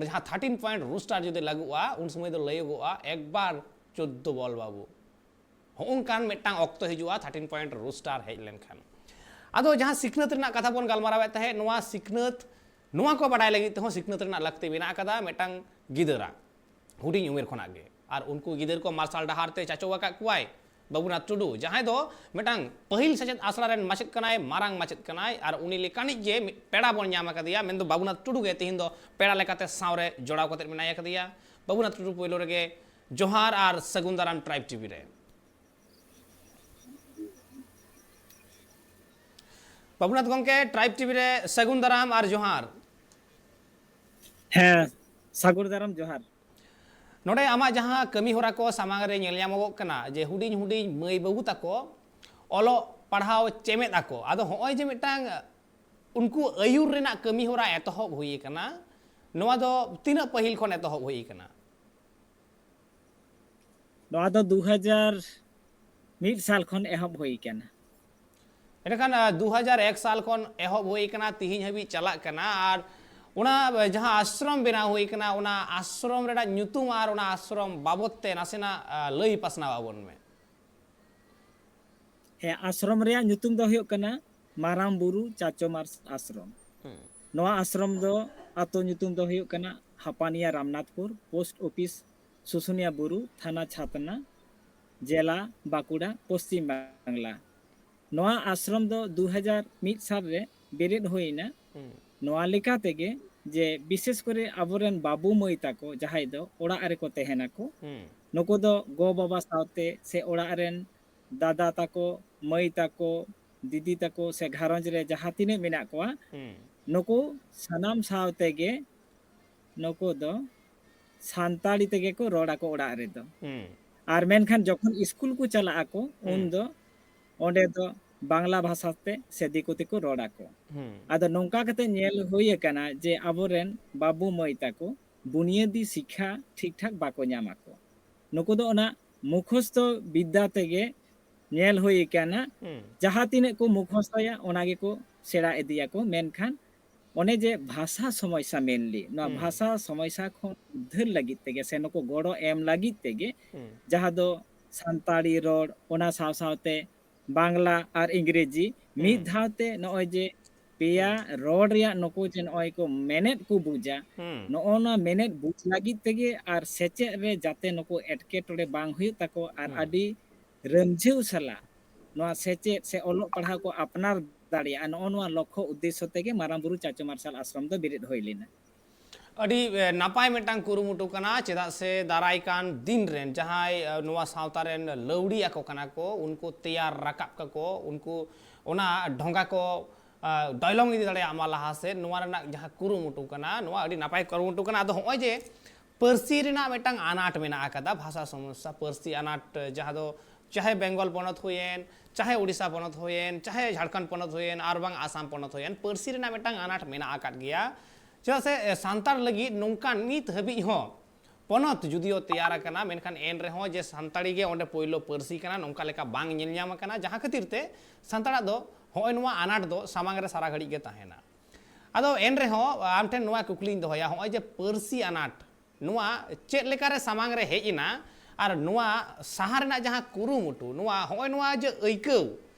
ᱡᱟᱦᱟᱸ ᱛᱷᱟᱨᱴᱤᱱ ᱯᱚᱭᱮᱱᱴ ᱨᱩᱥᱴᱟᱨ ᱡᱩᱫᱤ ᱞᱟᱹᱜᱩᱜᱼᱟ, ᱩᱱ ᱥᱚᱢᱚᱭ ᱫᱚ ᱞᱟᱹᱭᱚᱜᱚᱜᱼᱟ ᱮᱠᱵᱟᱨ ᱪᱳᱫᱽᱫᱳ ᱵᱚᱞ ᱵᱟᱹᱵᱩ᱾ ᱦᱚᱸᱜᱼᱚ ᱱᱚᱝᱠᱟᱱ ᱢᱤᱫᱴᱟᱝ ᱚᱠᱛᱚ ᱦᱤᱡᱩᱜᱼᱟ ᱛᱷᱟᱨᱴᱤᱱ ᱯᱚᱭᱮᱱᱴ ᱨᱩᱥᱴᱟᱨ ᱦᱮᱡ ᱞᱮᱱᱠᱷᱟᱱ᱾ ᱟᱫᱚ ᱡᱟᱦᱟᱸ ᱥᱤᱠᱷᱱᱟᱹᱛ ᱨᱮᱱᱟᱜ ᱠᱟᱛᱷᱟ ᱵᱚᱱ ᱜᱟᱞᱢᱟᱨᱟᱣᱮᱫ ᱛᱟᱦᱮᱸᱫ, ᱱᱚᱣᱟ ᱥᱤᱠᱷᱱᱟᱹᱛ, ᱱᱚᱣᱟ ᱠᱚ ᱵᱟᱰᱟᱭ ᱞᱟᱹᱜᱤᱫ ᱛᱮᱦᱚᱸ ᱥᱤᱠᱷᱱᱟᱹᱛ ᱨᱮᱱᱟᱜ ᱞᱟᱹᱠᱛᱤ ᱢᱮᱱᱟᱜ ᱟᱠᱟᱫᱟ ᱢᱤᱫᱴᱟᱝ ᱜᱤᱫᱟᱹᱨᱟᱜ᱾ ᱦᱩᱰᱤᱧ ᱩᱢᱮᱨ ᱠᱷᱚᱱᱟᱜ ᱜᱮ᱾ ᱟᱨ ᱩᱱᱠᱩ ᱜᱤᱫᱟᱹᱨ ᱠᱚ ᱢᱟᱨᱥᱟᱞ ᱰᱟᱦᱟᱨ ᱛᱮ ᱪᱟᱪᱚ ᱟᱠᱟᱫ ᱠᱚᱣᱟᱭ ᱵᱟᱹᱵᱩᱱᱟᱛᱷ ᱴᱩᱰᱩ, ᱡᱟᱦᱟᱸᱭ ᱫᱚ ᱢᱤᱫᱴᱟᱝ ᱯᱟᱹᱦᱤᱞ ᱥᱮᱪᱮᱫ ᱟᱥᱲᱟ ᱨᱮᱱ ᱢᱟᱪᱮᱫ ᱠᱟᱱᱟᱭ, ᱢᱟᱨᱟᱝ ᱢᱟᱪᱮᱫ ᱠᱟᱱᱟᱭ, ᱟᱨ ᱩᱱᱤ ᱞᱮᱠᱟᱱᱤᱡ ᱜᱮ ᱢᱤᱫ ᱯᱮᱲᱟ ᱵᱚᱱ ᱧᱟᱢ ᱟᱠᱟᱫᱮᱭᱟ, ᱢᱮᱱᱫᱚ ᱵᱟᱹᱵᱩᱱᱟᱛᱷ ᱴᱩᱰᱩ ᱜᱮ ᱛᱤᱦᱤᱧ ᱫᱚ ᱯᱮᱲᱟ ᱞᱮᱠᱟᱛᱮ ᱥᱟᱶᱨᱮ ᱡᱚᱲᱟᱣ ᱠᱟᱛᱮ ᱢᱮᱱᱟᱭ ᱟᱠᱟᱫᱮᱭᱟ᱾ ᱵᱟᱹᱵᱩᱱᱟᱛᱷ ᱴᱩᱰᱩ, ᱯᱳᱭᱞᱳ ᱨᱮᱜᱮ ᱡᱚᱦᱟᱨ ᱟᱨ ᱥᱟᱹᱜᱩᱱ ᱫᱟᱨᱟᱢ ᱴᱨᱟᱭᱤᱵᱽ ᱴᱤᱵᱷᱤ ᱨᱮ᱾ ᱵᱟᱹᱵᱩᱱᱟᱛᱷ ᱜᱚᱢᱠᱮ, ᱴᱨᱟᱭᱤᱵᱽ ᱴᱤᱵᱷᱤ ᱨᱮ ᱥᱟᱹᱜᱩᱱ ᱫᱟᱨᱟᱢ ᱟᱨ ᱡᱚᱦᱟᱨ᱾ ᱦᱮᱸ, ᱥᱟᱹᱜᱩᱱ ᱫᱟᱨᱟᱢ, ᱡᱚᱦᱟᱨ᱾ ᱱᱚᱰᱮ ᱟᱢᱟᱜ ᱡᱟᱦᱟᱸ ᱠᱟᱹᱢᱤ ᱦᱚᱨᱟ ᱠᱚ ᱥᱟᱢᱟᱝ ᱨᱮ ᱧᱮᱞ ᱧᱟᱢᱚᱜᱚᱜ ᱠᱟᱱᱟ ᱡᱮ ᱦᱩᱰᱤᱧ ᱦᱩᱰᱤᱧ ᱢᱟᱹᱭ ᱵᱟᱹᱵᱩ ᱛᱟᱠᱚ ᱚᱞᱚᱜ ᱯᱟᱲᱦᱟᱣ ᱪᱮᱢᱮᱫ ᱟᱠᱚ, ᱟᱫᱚ ᱦᱚᱸᱜᱼᱚᱭ ᱡᱮ ᱢᱤᱫᱴᱟᱝ ᱩᱱᱠᱩ ᱟᱹᱭᱩᱨ ᱨᱮᱱᱟᱜ ᱠᱟᱹᱢᱤ ᱦᱚᱨᱟ ᱮᱛᱚᱦᱚᱵ ᱦᱩᱭ ᱟᱠᱟᱱᱟ, ᱱᱚᱣᱟ ᱫᱚ ᱛᱤᱱᱟᱹᱜ ᱯᱟᱹᱦᱤᱞ ᱠᱷᱚᱱ ᱮᱛᱚᱦᱚᱵ ᱦᱩᱭ ᱟᱠᱟᱱᱟ? ᱱᱚᱣᱟ ᱫᱚ ᱫᱩ ᱦᱟᱡᱟᱨ ᱢᱤᱫ ᱥᱟᱞ ᱠᱷᱚᱱ ᱮᱦᱚᱵ ᱦᱩᱭ ᱟᱠᱟᱱᱟ᱾ ᱮᱸᱰᱮᱠᱷᱟᱱ, ᱟ, ᱫᱩ ᱦᱟᱡᱟᱨ ᱮᱠ ᱥᱟᱞ ᱠᱷᱚᱱ ᱮᱦᱚᱵ ᱦᱩᱭ ᱟᱠᱟᱱᱟ, ᱛᱤᱦᱤᱧ ᱦᱟᱹᱵᱤᱡ ᱪᱟᱞᱟᱜ ᱠᱟᱱᱟ᱾ ᱟᱨ ᱚᱱᱟ, ᱟ, ᱡᱟᱦᱟᱸ ᱟᱥᱨᱚᱢ ᱵᱮᱱᱟᱣ ᱦᱩᱭ ᱟᱠᱟᱱᱟ, ᱚᱱᱟ ᱟᱥᱨᱚᱢ ᱨᱮᱱᱟᱜ ᱧᱩᱛᱩᱢ ᱟᱨ ᱚᱱᱟ ᱟᱥᱨᱚᱢ ᱵᱟᱵᱚᱛ ᱛᱮ ᱱᱟᱥᱮᱱᱟᱜ, ᱟ, ᱞᱟᱹᱭ ᱯᱟᱥᱱᱟᱣ ᱟᱵᱚᱱ ᱢᱮ᱾ ᱦᱮᱸ, ᱟᱥᱨᱚᱢ ᱨᱮᱭᱟᱜ ᱧᱩᱛᱩᱢ ᱫᱚ ᱦᱩᱭᱩᱜ ᱠᱟᱱᱟ ᱢᱟᱨᱟᱝ ᱵᱩᱨᱩ ᱪᱟᱪᱳ ᱢᱟᱨᱥᱟᱞ ᱟᱥᱨᱚᱢ᱾ ᱦᱩᱸ᱾ ᱱᱚᱣᱟ ᱟᱥᱨᱚᱢ ᱫᱚ, ᱟᱛᱳ ᱧᱩᱛᱩᱢ ᱫᱚ ᱦᱩᱭᱩᱜ ᱠᱟᱱᱟ ᱦᱟᱯᱟᱱᱤᱭᱟ ᱨᱟᱢᱱᱟᱛᱷᱯᱩᱨ, ᱯᱳᱥᱴ ᱚᱯᱷᱤᱥ ᱥᱩᱥᱩᱱᱤᱭᱟ ᱵᱩᱨᱩ, ᱛᱷᱟᱱᱟ ᱪᱷᱟᱛᱱᱟ, ᱡᱮᱞᱟ ᱵᱟᱸᱠᱩᱲᱟ, ᱯᱚᱥᱪᱤᱢ ᱵᱟᱝᱞᱟ᱾ ᱱᱚᱣᱟ ᱟᱥᱨᱚᱢ ᱫᱚ ᱫᱩ ᱦᱟᱡᱟᱨ ᱢᱤᱫ ᱥᱟᱞ ᱨᱮ ᱵᱮᱨᱮᱫ ᱦᱩᱭ ᱮᱱᱟ᱾ ᱦᱩᱸ᱾ ᱱᱚᱣᱟ ᱞᱮᱠᱟ ᱛᱮᱜᱮ ᱡᱮ ᱵᱤᱥᱮᱥ ᱠᱚᱨᱮ ᱟᱵᱚᱨᱮᱱ ᱵᱟᱹᱵᱩ ᱢᱟᱹᱭ ᱛᱟᱠᱚ ᱡᱟᱦᱟᱸᱭ ᱫᱚ ᱚᱲᱟᱜ ᱨᱮᱠᱚ ᱛᱟᱦᱮᱱᱟᱠᱚ, ᱦᱩᱸ᱾ ᱱᱩᱠᱩ ᱫᱚ ᱜᱚ ᱵᱟᱵᱟ ᱥᱟᱶᱛᱮ ᱥᱮ ᱚᱲᱟᱜ ᱨᱮᱱ ᱫᱟᱫᱟ ᱛᱟᱠᱚ, ᱢᱟᱹᱭ ᱛᱟᱠᱚ, ᱫᱤᱫᱤ ᱛᱟᱠᱚ ᱥᱮ ᱜᱷᱟᱨᱚᱸᱡᱽ ᱨᱮ ᱡᱟᱦᱟᱸ ᱛᱤᱱᱟᱹᱜ ᱢᱮᱱᱟᱜ ᱠᱚᱣᱟ, ᱦᱩᱸ᱾ ᱱᱩᱠᱩ ᱥᱟᱱᱟᱢ ᱥᱟᱶ ᱛᱮᱜᱮ ᱱᱩᱠᱩ ᱫᱚ ᱥᱟᱱᱛᱟᱲᱤ ᱛᱮᱜᱮ ᱠᱚ ᱨᱚᱲ ᱟᱠᱚ ᱚᱲᱟᱜ ᱨᱮᱫᱚ᱾ ᱦᱩᱸ᱾ ᱟᱨ ᱢᱮᱱᱠᱷᱟᱱ ᱡᱚᱠᱷᱚᱱ ᱤᱥᱠᱩᱞ ᱠᱚ ᱪᱟᱞᱟᱜ ᱟᱠᱚ, ᱦᱩᱸ᱾ ᱩᱱ ᱫᱚ ᱚᱸᱰᱮ ᱫᱚ ᱵᱟᱝᱞᱟ ᱵᱷᱟᱥᱟ ᱛᱮ ᱥᱮ ᱫᱤᱠᱩ ᱛᱮᱠᱚ ᱨᱚᱲ ᱟᱠᱚ᱾ ᱦᱩᱸ᱾ ᱟᱫᱚ ᱱᱚᱝᱠᱟ ᱠᱟᱛᱮ ᱧᱮᱞ ᱦᱩᱭ ᱟᱠᱟᱱᱟ ᱡᱮ ᱟᱵᱚᱨᱮᱱ ᱵᱟᱹᱵᱩ ᱢᱟᱹᱭ ᱛᱟᱠᱚ ᱵᱩᱱᱤᱭᱟᱹᱫᱤ ᱥᱤᱠᱠᱷᱟ ᱴᱷᱤᱠ ᱴᱷᱟᱠ ᱵᱟᱠᱚ ᱧᱟᱢ ᱟᱠᱚ᱾ ᱱᱩᱠᱩ ᱫᱚ ᱚᱱᱟ ᱢᱩᱠᱷᱚᱥᱛᱚ ᱵᱤᱫᱽᱫᱟ ᱛᱮᱜᱮ ᱧᱮᱞ ᱦᱩᱭ ᱟᱠᱟᱱᱟ᱾ ᱦᱩᱸ᱾ ᱡᱟᱦᱟᱸ ᱛᱤᱱᱟᱹᱜ ᱠᱚ ᱢᱩᱠᱷᱚᱥᱛᱚᱭᱟ, ᱚᱱᱟ ᱜᱮᱠᱚ ᱥᱮᱬᱟ ᱤᱫᱤᱭᱟᱠᱚ, ᱢᱮᱱᱠᱷᱟᱱ ᱚᱱᱮ ᱡᱮ ᱵᱷᱟᱥᱟ ᱥᱚᱢᱚᱥᱥᱟ mainly, ᱱᱚᱣᱟ ᱦᱩᱸ᱾ ᱵᱷᱟᱥᱟ ᱥᱚᱢᱚᱥᱥᱟ ᱠᱷᱚᱱ ᱩᱫᱽᱫᱷᱟᱹᱨ ᱞᱟᱹᱜᱤᱫ ᱛᱮᱜᱮ ᱥᱮ ᱱᱩᱠᱩ ᱜᱚᱲᱚ ᱮᱢ ᱞᱟᱹᱜᱤᱫ ᱛᱮᱜᱮ ᱦᱩᱸ᱾ ᱡᱟᱦᱟᱸ ᱫᱚ ᱥᱟᱱᱛᱟᱲᱤ ᱨᱚᱲ, ᱚᱱᱟ ᱥᱟᱶ ᱥᱟᱶᱛᱮ ᱵᱟᱝᱞᱟ ᱟᱨ ᱤᱝᱨᱮᱡᱤ ᱢᱤᱫ ᱦᱩᱸ᱾ ᱫᱷᱟᱣ ᱛᱮ ᱱᱚᱜᱼᱚᱭ ᱡᱮ ᱯᱮᱭᱟ ᱦᱩᱸ᱾ ᱨᱚᱲ ᱨᱮᱭᱟᱜ ᱱᱩᱠᱩ ᱡᱮ ᱱᱚᱜᱼᱚᱭ ᱠᱚ ᱢᱮᱱᱮᱫ ᱠᱚ ᱵᱩᱡᱟ, ᱦᱩᱸ᱾ ᱱᱚᱜᱼᱚ ᱱᱚᱣᱟ ᱢᱮᱱᱮᱫ ᱵᱩᱡᱽ ᱞᱟᱹᱜᱤᱫ ᱛᱮᱜᱮ ᱟᱨ ᱥᱮᱪᱮᱫ ᱨᱮ ᱡᱟᱛᱮ ᱱᱩᱠᱩ ᱮᱴᱠᱮᱴᱚᱬᱮ ᱵᱟᱝ ᱦᱩᱭᱩᱜ ᱛᱟᱠᱚ ᱟᱨ ᱦᱩᱸ᱾ ᱟᱹᱰᱤ ᱨᱟᱹᱢᱡᱷᱟᱹᱣ ᱥᱟᱞᱟᱜ ᱱᱚᱣᱟ ᱥᱮᱪᱮᱫ ᱥᱮ ᱚᱞᱚᱜ ᱯᱟᱲᱦᱟᱣ ᱠᱚ ᱟᱯᱱᱟᱨ ᱫᱟᱲᱮᱭᱟᱜᱼᱟ, ᱱᱚᱜᱼᱚ ᱱᱚᱣᱟ ᱞᱚᱠᱠᱷᱚ ᱩᱫᱽᱫᱮᱥᱥᱚ ᱛᱮᱜᱮ ᱢᱟᱨᱟᱝ ᱵᱩᱨᱩ ᱪᱟᱪᱳ ᱢᱟᱨᱥᱟᱞ ᱟᱥᱨᱚᱢ ᱫᱚ ᱵᱮᱨᱮᱫ ᱦᱩᱭ ᱞᱮᱱᱟ᱾ ᱟᱹᱰᱤ, ᱮ, ᱱᱟᱯᱟᱭ ᱢᱤᱫᱴᱟᱝ ᱠᱩᱨᱩᱢᱩᱴᱩ ᱠᱟᱱᱟ, ᱪᱮᱫᱟᱜ ᱥᱮ ᱫᱟᱨᱟᱭ ᱠᱟᱱ ᱫᱤᱱ ᱨᱮᱱ ᱡᱟᱦᱟᱸᱭ, ᱮ, ᱱᱚᱣᱟ ᱥᱟᱶᱛᱟ ᱨᱮᱱ ᱞᱟᱹᱣᱲᱤ ᱟᱠᱚ ᱠᱟᱱᱟ ᱠᱚ, ᱩᱱᱠᱩ ᱛᱮᱭᱟᱨ ᱨᱟᱠᱟᱵ ᱠᱟᱠᱚ, ᱩᱱᱠᱩ ᱚᱱᱟ ᱰᱷᱚᱸᱜᱟ ᱠᱚ, ᱟ, ᱰᱚᱭᱞᱚᱝ ᱤᱫᱤ ᱫᱟᱲᱮᱭᱟᱜ ᱢᱟ ᱞᱟᱦᱟ ᱥᱮᱫ, ᱱᱚᱣᱟ ᱨᱮᱱᱟᱜ ᱡᱟᱦᱟᱸ ᱠᱩᱨᱩᱢᱩᱴᱩ ᱠᱟᱱᱟ, ᱱᱚᱣᱟ ᱟᱹᱰᱤ ᱱᱟᱯᱟᱭ ᱠᱩᱨᱩᱢᱩᱴᱩ ᱠᱟᱱᱟ᱾ ᱟᱫᱚ ᱦᱚᱸᱜᱼᱚᱭ ᱡᱮ ᱯᱟᱹᱨᱥᱤ ᱨᱮᱱᱟᱜ ᱢᱤᱫᱴᱟᱝ ᱟᱱᱟᱴ ᱢᱮᱱᱟᱜ ᱟᱠᱟᱫᱟ, ᱵᱷᱟᱥᱟ ᱥᱚᱢᱚᱥᱥᱟ, ᱯᱟᱹᱨᱥᱤ ᱟᱱᱟᱴ, ᱡᱟᱦᱟᱸ ᱫᱚ ᱪᱟᱦᱮ ᱵᱮᱝᱜᱚᱞ ᱯᱚᱱᱚᱛ ᱦᱩᱭᱮᱱ, ᱪᱟᱦᱮ ᱳᱰᱤᱥᱟ ᱯᱚᱱᱚᱛ ᱦᱩᱭᱮᱱ, ᱪᱟᱦᱮ ᱡᱷᱟᱲᱠᱷᱚᱸᱰ ᱯᱚᱱᱚᱛ ᱦᱩᱭᱮᱱ, ᱟᱨ ᱵᱟᱝ ᱟᱥᱟᱢ ᱯᱚᱱᱚᱛ ᱦᱩᱭᱮᱱ, ᱯᱟᱹᱨᱥᱤ ᱨᱮᱱᱟᱜ ᱢᱤᱫᱴᱟᱝ ᱟᱱᱟᱴ ᱢᱮᱱᱟᱜ ᱟᱠᱟᱫ ᱜᱮᱭᱟ᱾ ᱪᱮᱫᱟᱜ ᱥᱮ, ᱮ, ᱥᱟᱱᱛᱟᱲ ᱞᱟᱹᱜᱤᱫ ᱱᱚᱝᱠᱟᱱ ᱱᱤᱛ ᱦᱟᱹᱵᱤᱡ ᱦᱚᱸ ᱯᱚᱱᱚᱛ ᱡᱩᱫᱤᱭᱳ ᱛᱮᱭᱟᱨ ᱟᱠᱟᱱᱟ, ᱢᱮᱱᱠᱷᱟᱱ ᱮᱱ ᱨᱮᱦᱚᱸ ᱡᱮ ᱥᱟᱱᱛᱟᱲᱤ ᱜᱮ ᱚᱸᱰᱮ ᱯᱳᱭᱞᱳ ᱯᱟᱹᱨᱥᱤ ᱠᱟᱱᱟ, ᱱᱚᱝᱠᱟ ᱞᱮᱠᱟ ᱵᱟᱝ ᱧᱮᱞ ᱧᱟᱢ ᱟᱠᱟᱱᱟ, ᱡᱟᱦᱟᱸ ᱠᱷᱟᱹᱛᱤᱨ ᱛᱮ ᱥᱟᱱᱛᱟᱲᱟᱜ ᱫᱚ ᱦᱚᱸᱜᱼᱚᱭ ᱱᱚᱣᱟ ᱟᱱᱟᱴ ᱫᱚ ᱥᱟᱢᱟᱝ ᱨᱮ ᱥᱟᱨᱟ ᱜᱷᱟᱹᱲᱤᱡ ᱜᱮ ᱛᱟᱦᱮᱱᱟ᱾ ᱟᱫᱚ ᱮᱱ ᱨᱮᱦᱚᱸ ᱟᱢ ᱴᱷᱮᱱ ᱱᱚᱣᱟ ᱠᱩᱠᱞᱤᱧ ᱫᱚᱦᱚᱭᱟ, ᱦᱚᱸᱜᱼᱚᱭ ᱡᱮ ᱯᱟᱹᱨᱥᱤ ᱟᱱᱟᱴ, ᱱᱚᱣᱟ ᱪᱮᱫ ᱞᱮᱠᱟᱨᱮ ᱥᱟᱢᱟᱝ ᱨᱮ ᱦᱮᱡ ᱮᱱᱟ, ᱟᱨ ᱱᱚᱣᱟ ᱥᱟᱦᱟ ᱨᱮᱱᱟᱜ ᱡᱟᱦᱟᱸ ᱠᱩᱨᱩᱢᱩᱴᱩ, ᱱᱚᱣᱟ ᱦᱚᱸᱜᱼᱚᱭ ᱱᱚᱣᱟ ᱡᱮ ᱟᱹᱭᱠᱟᱹᱣ,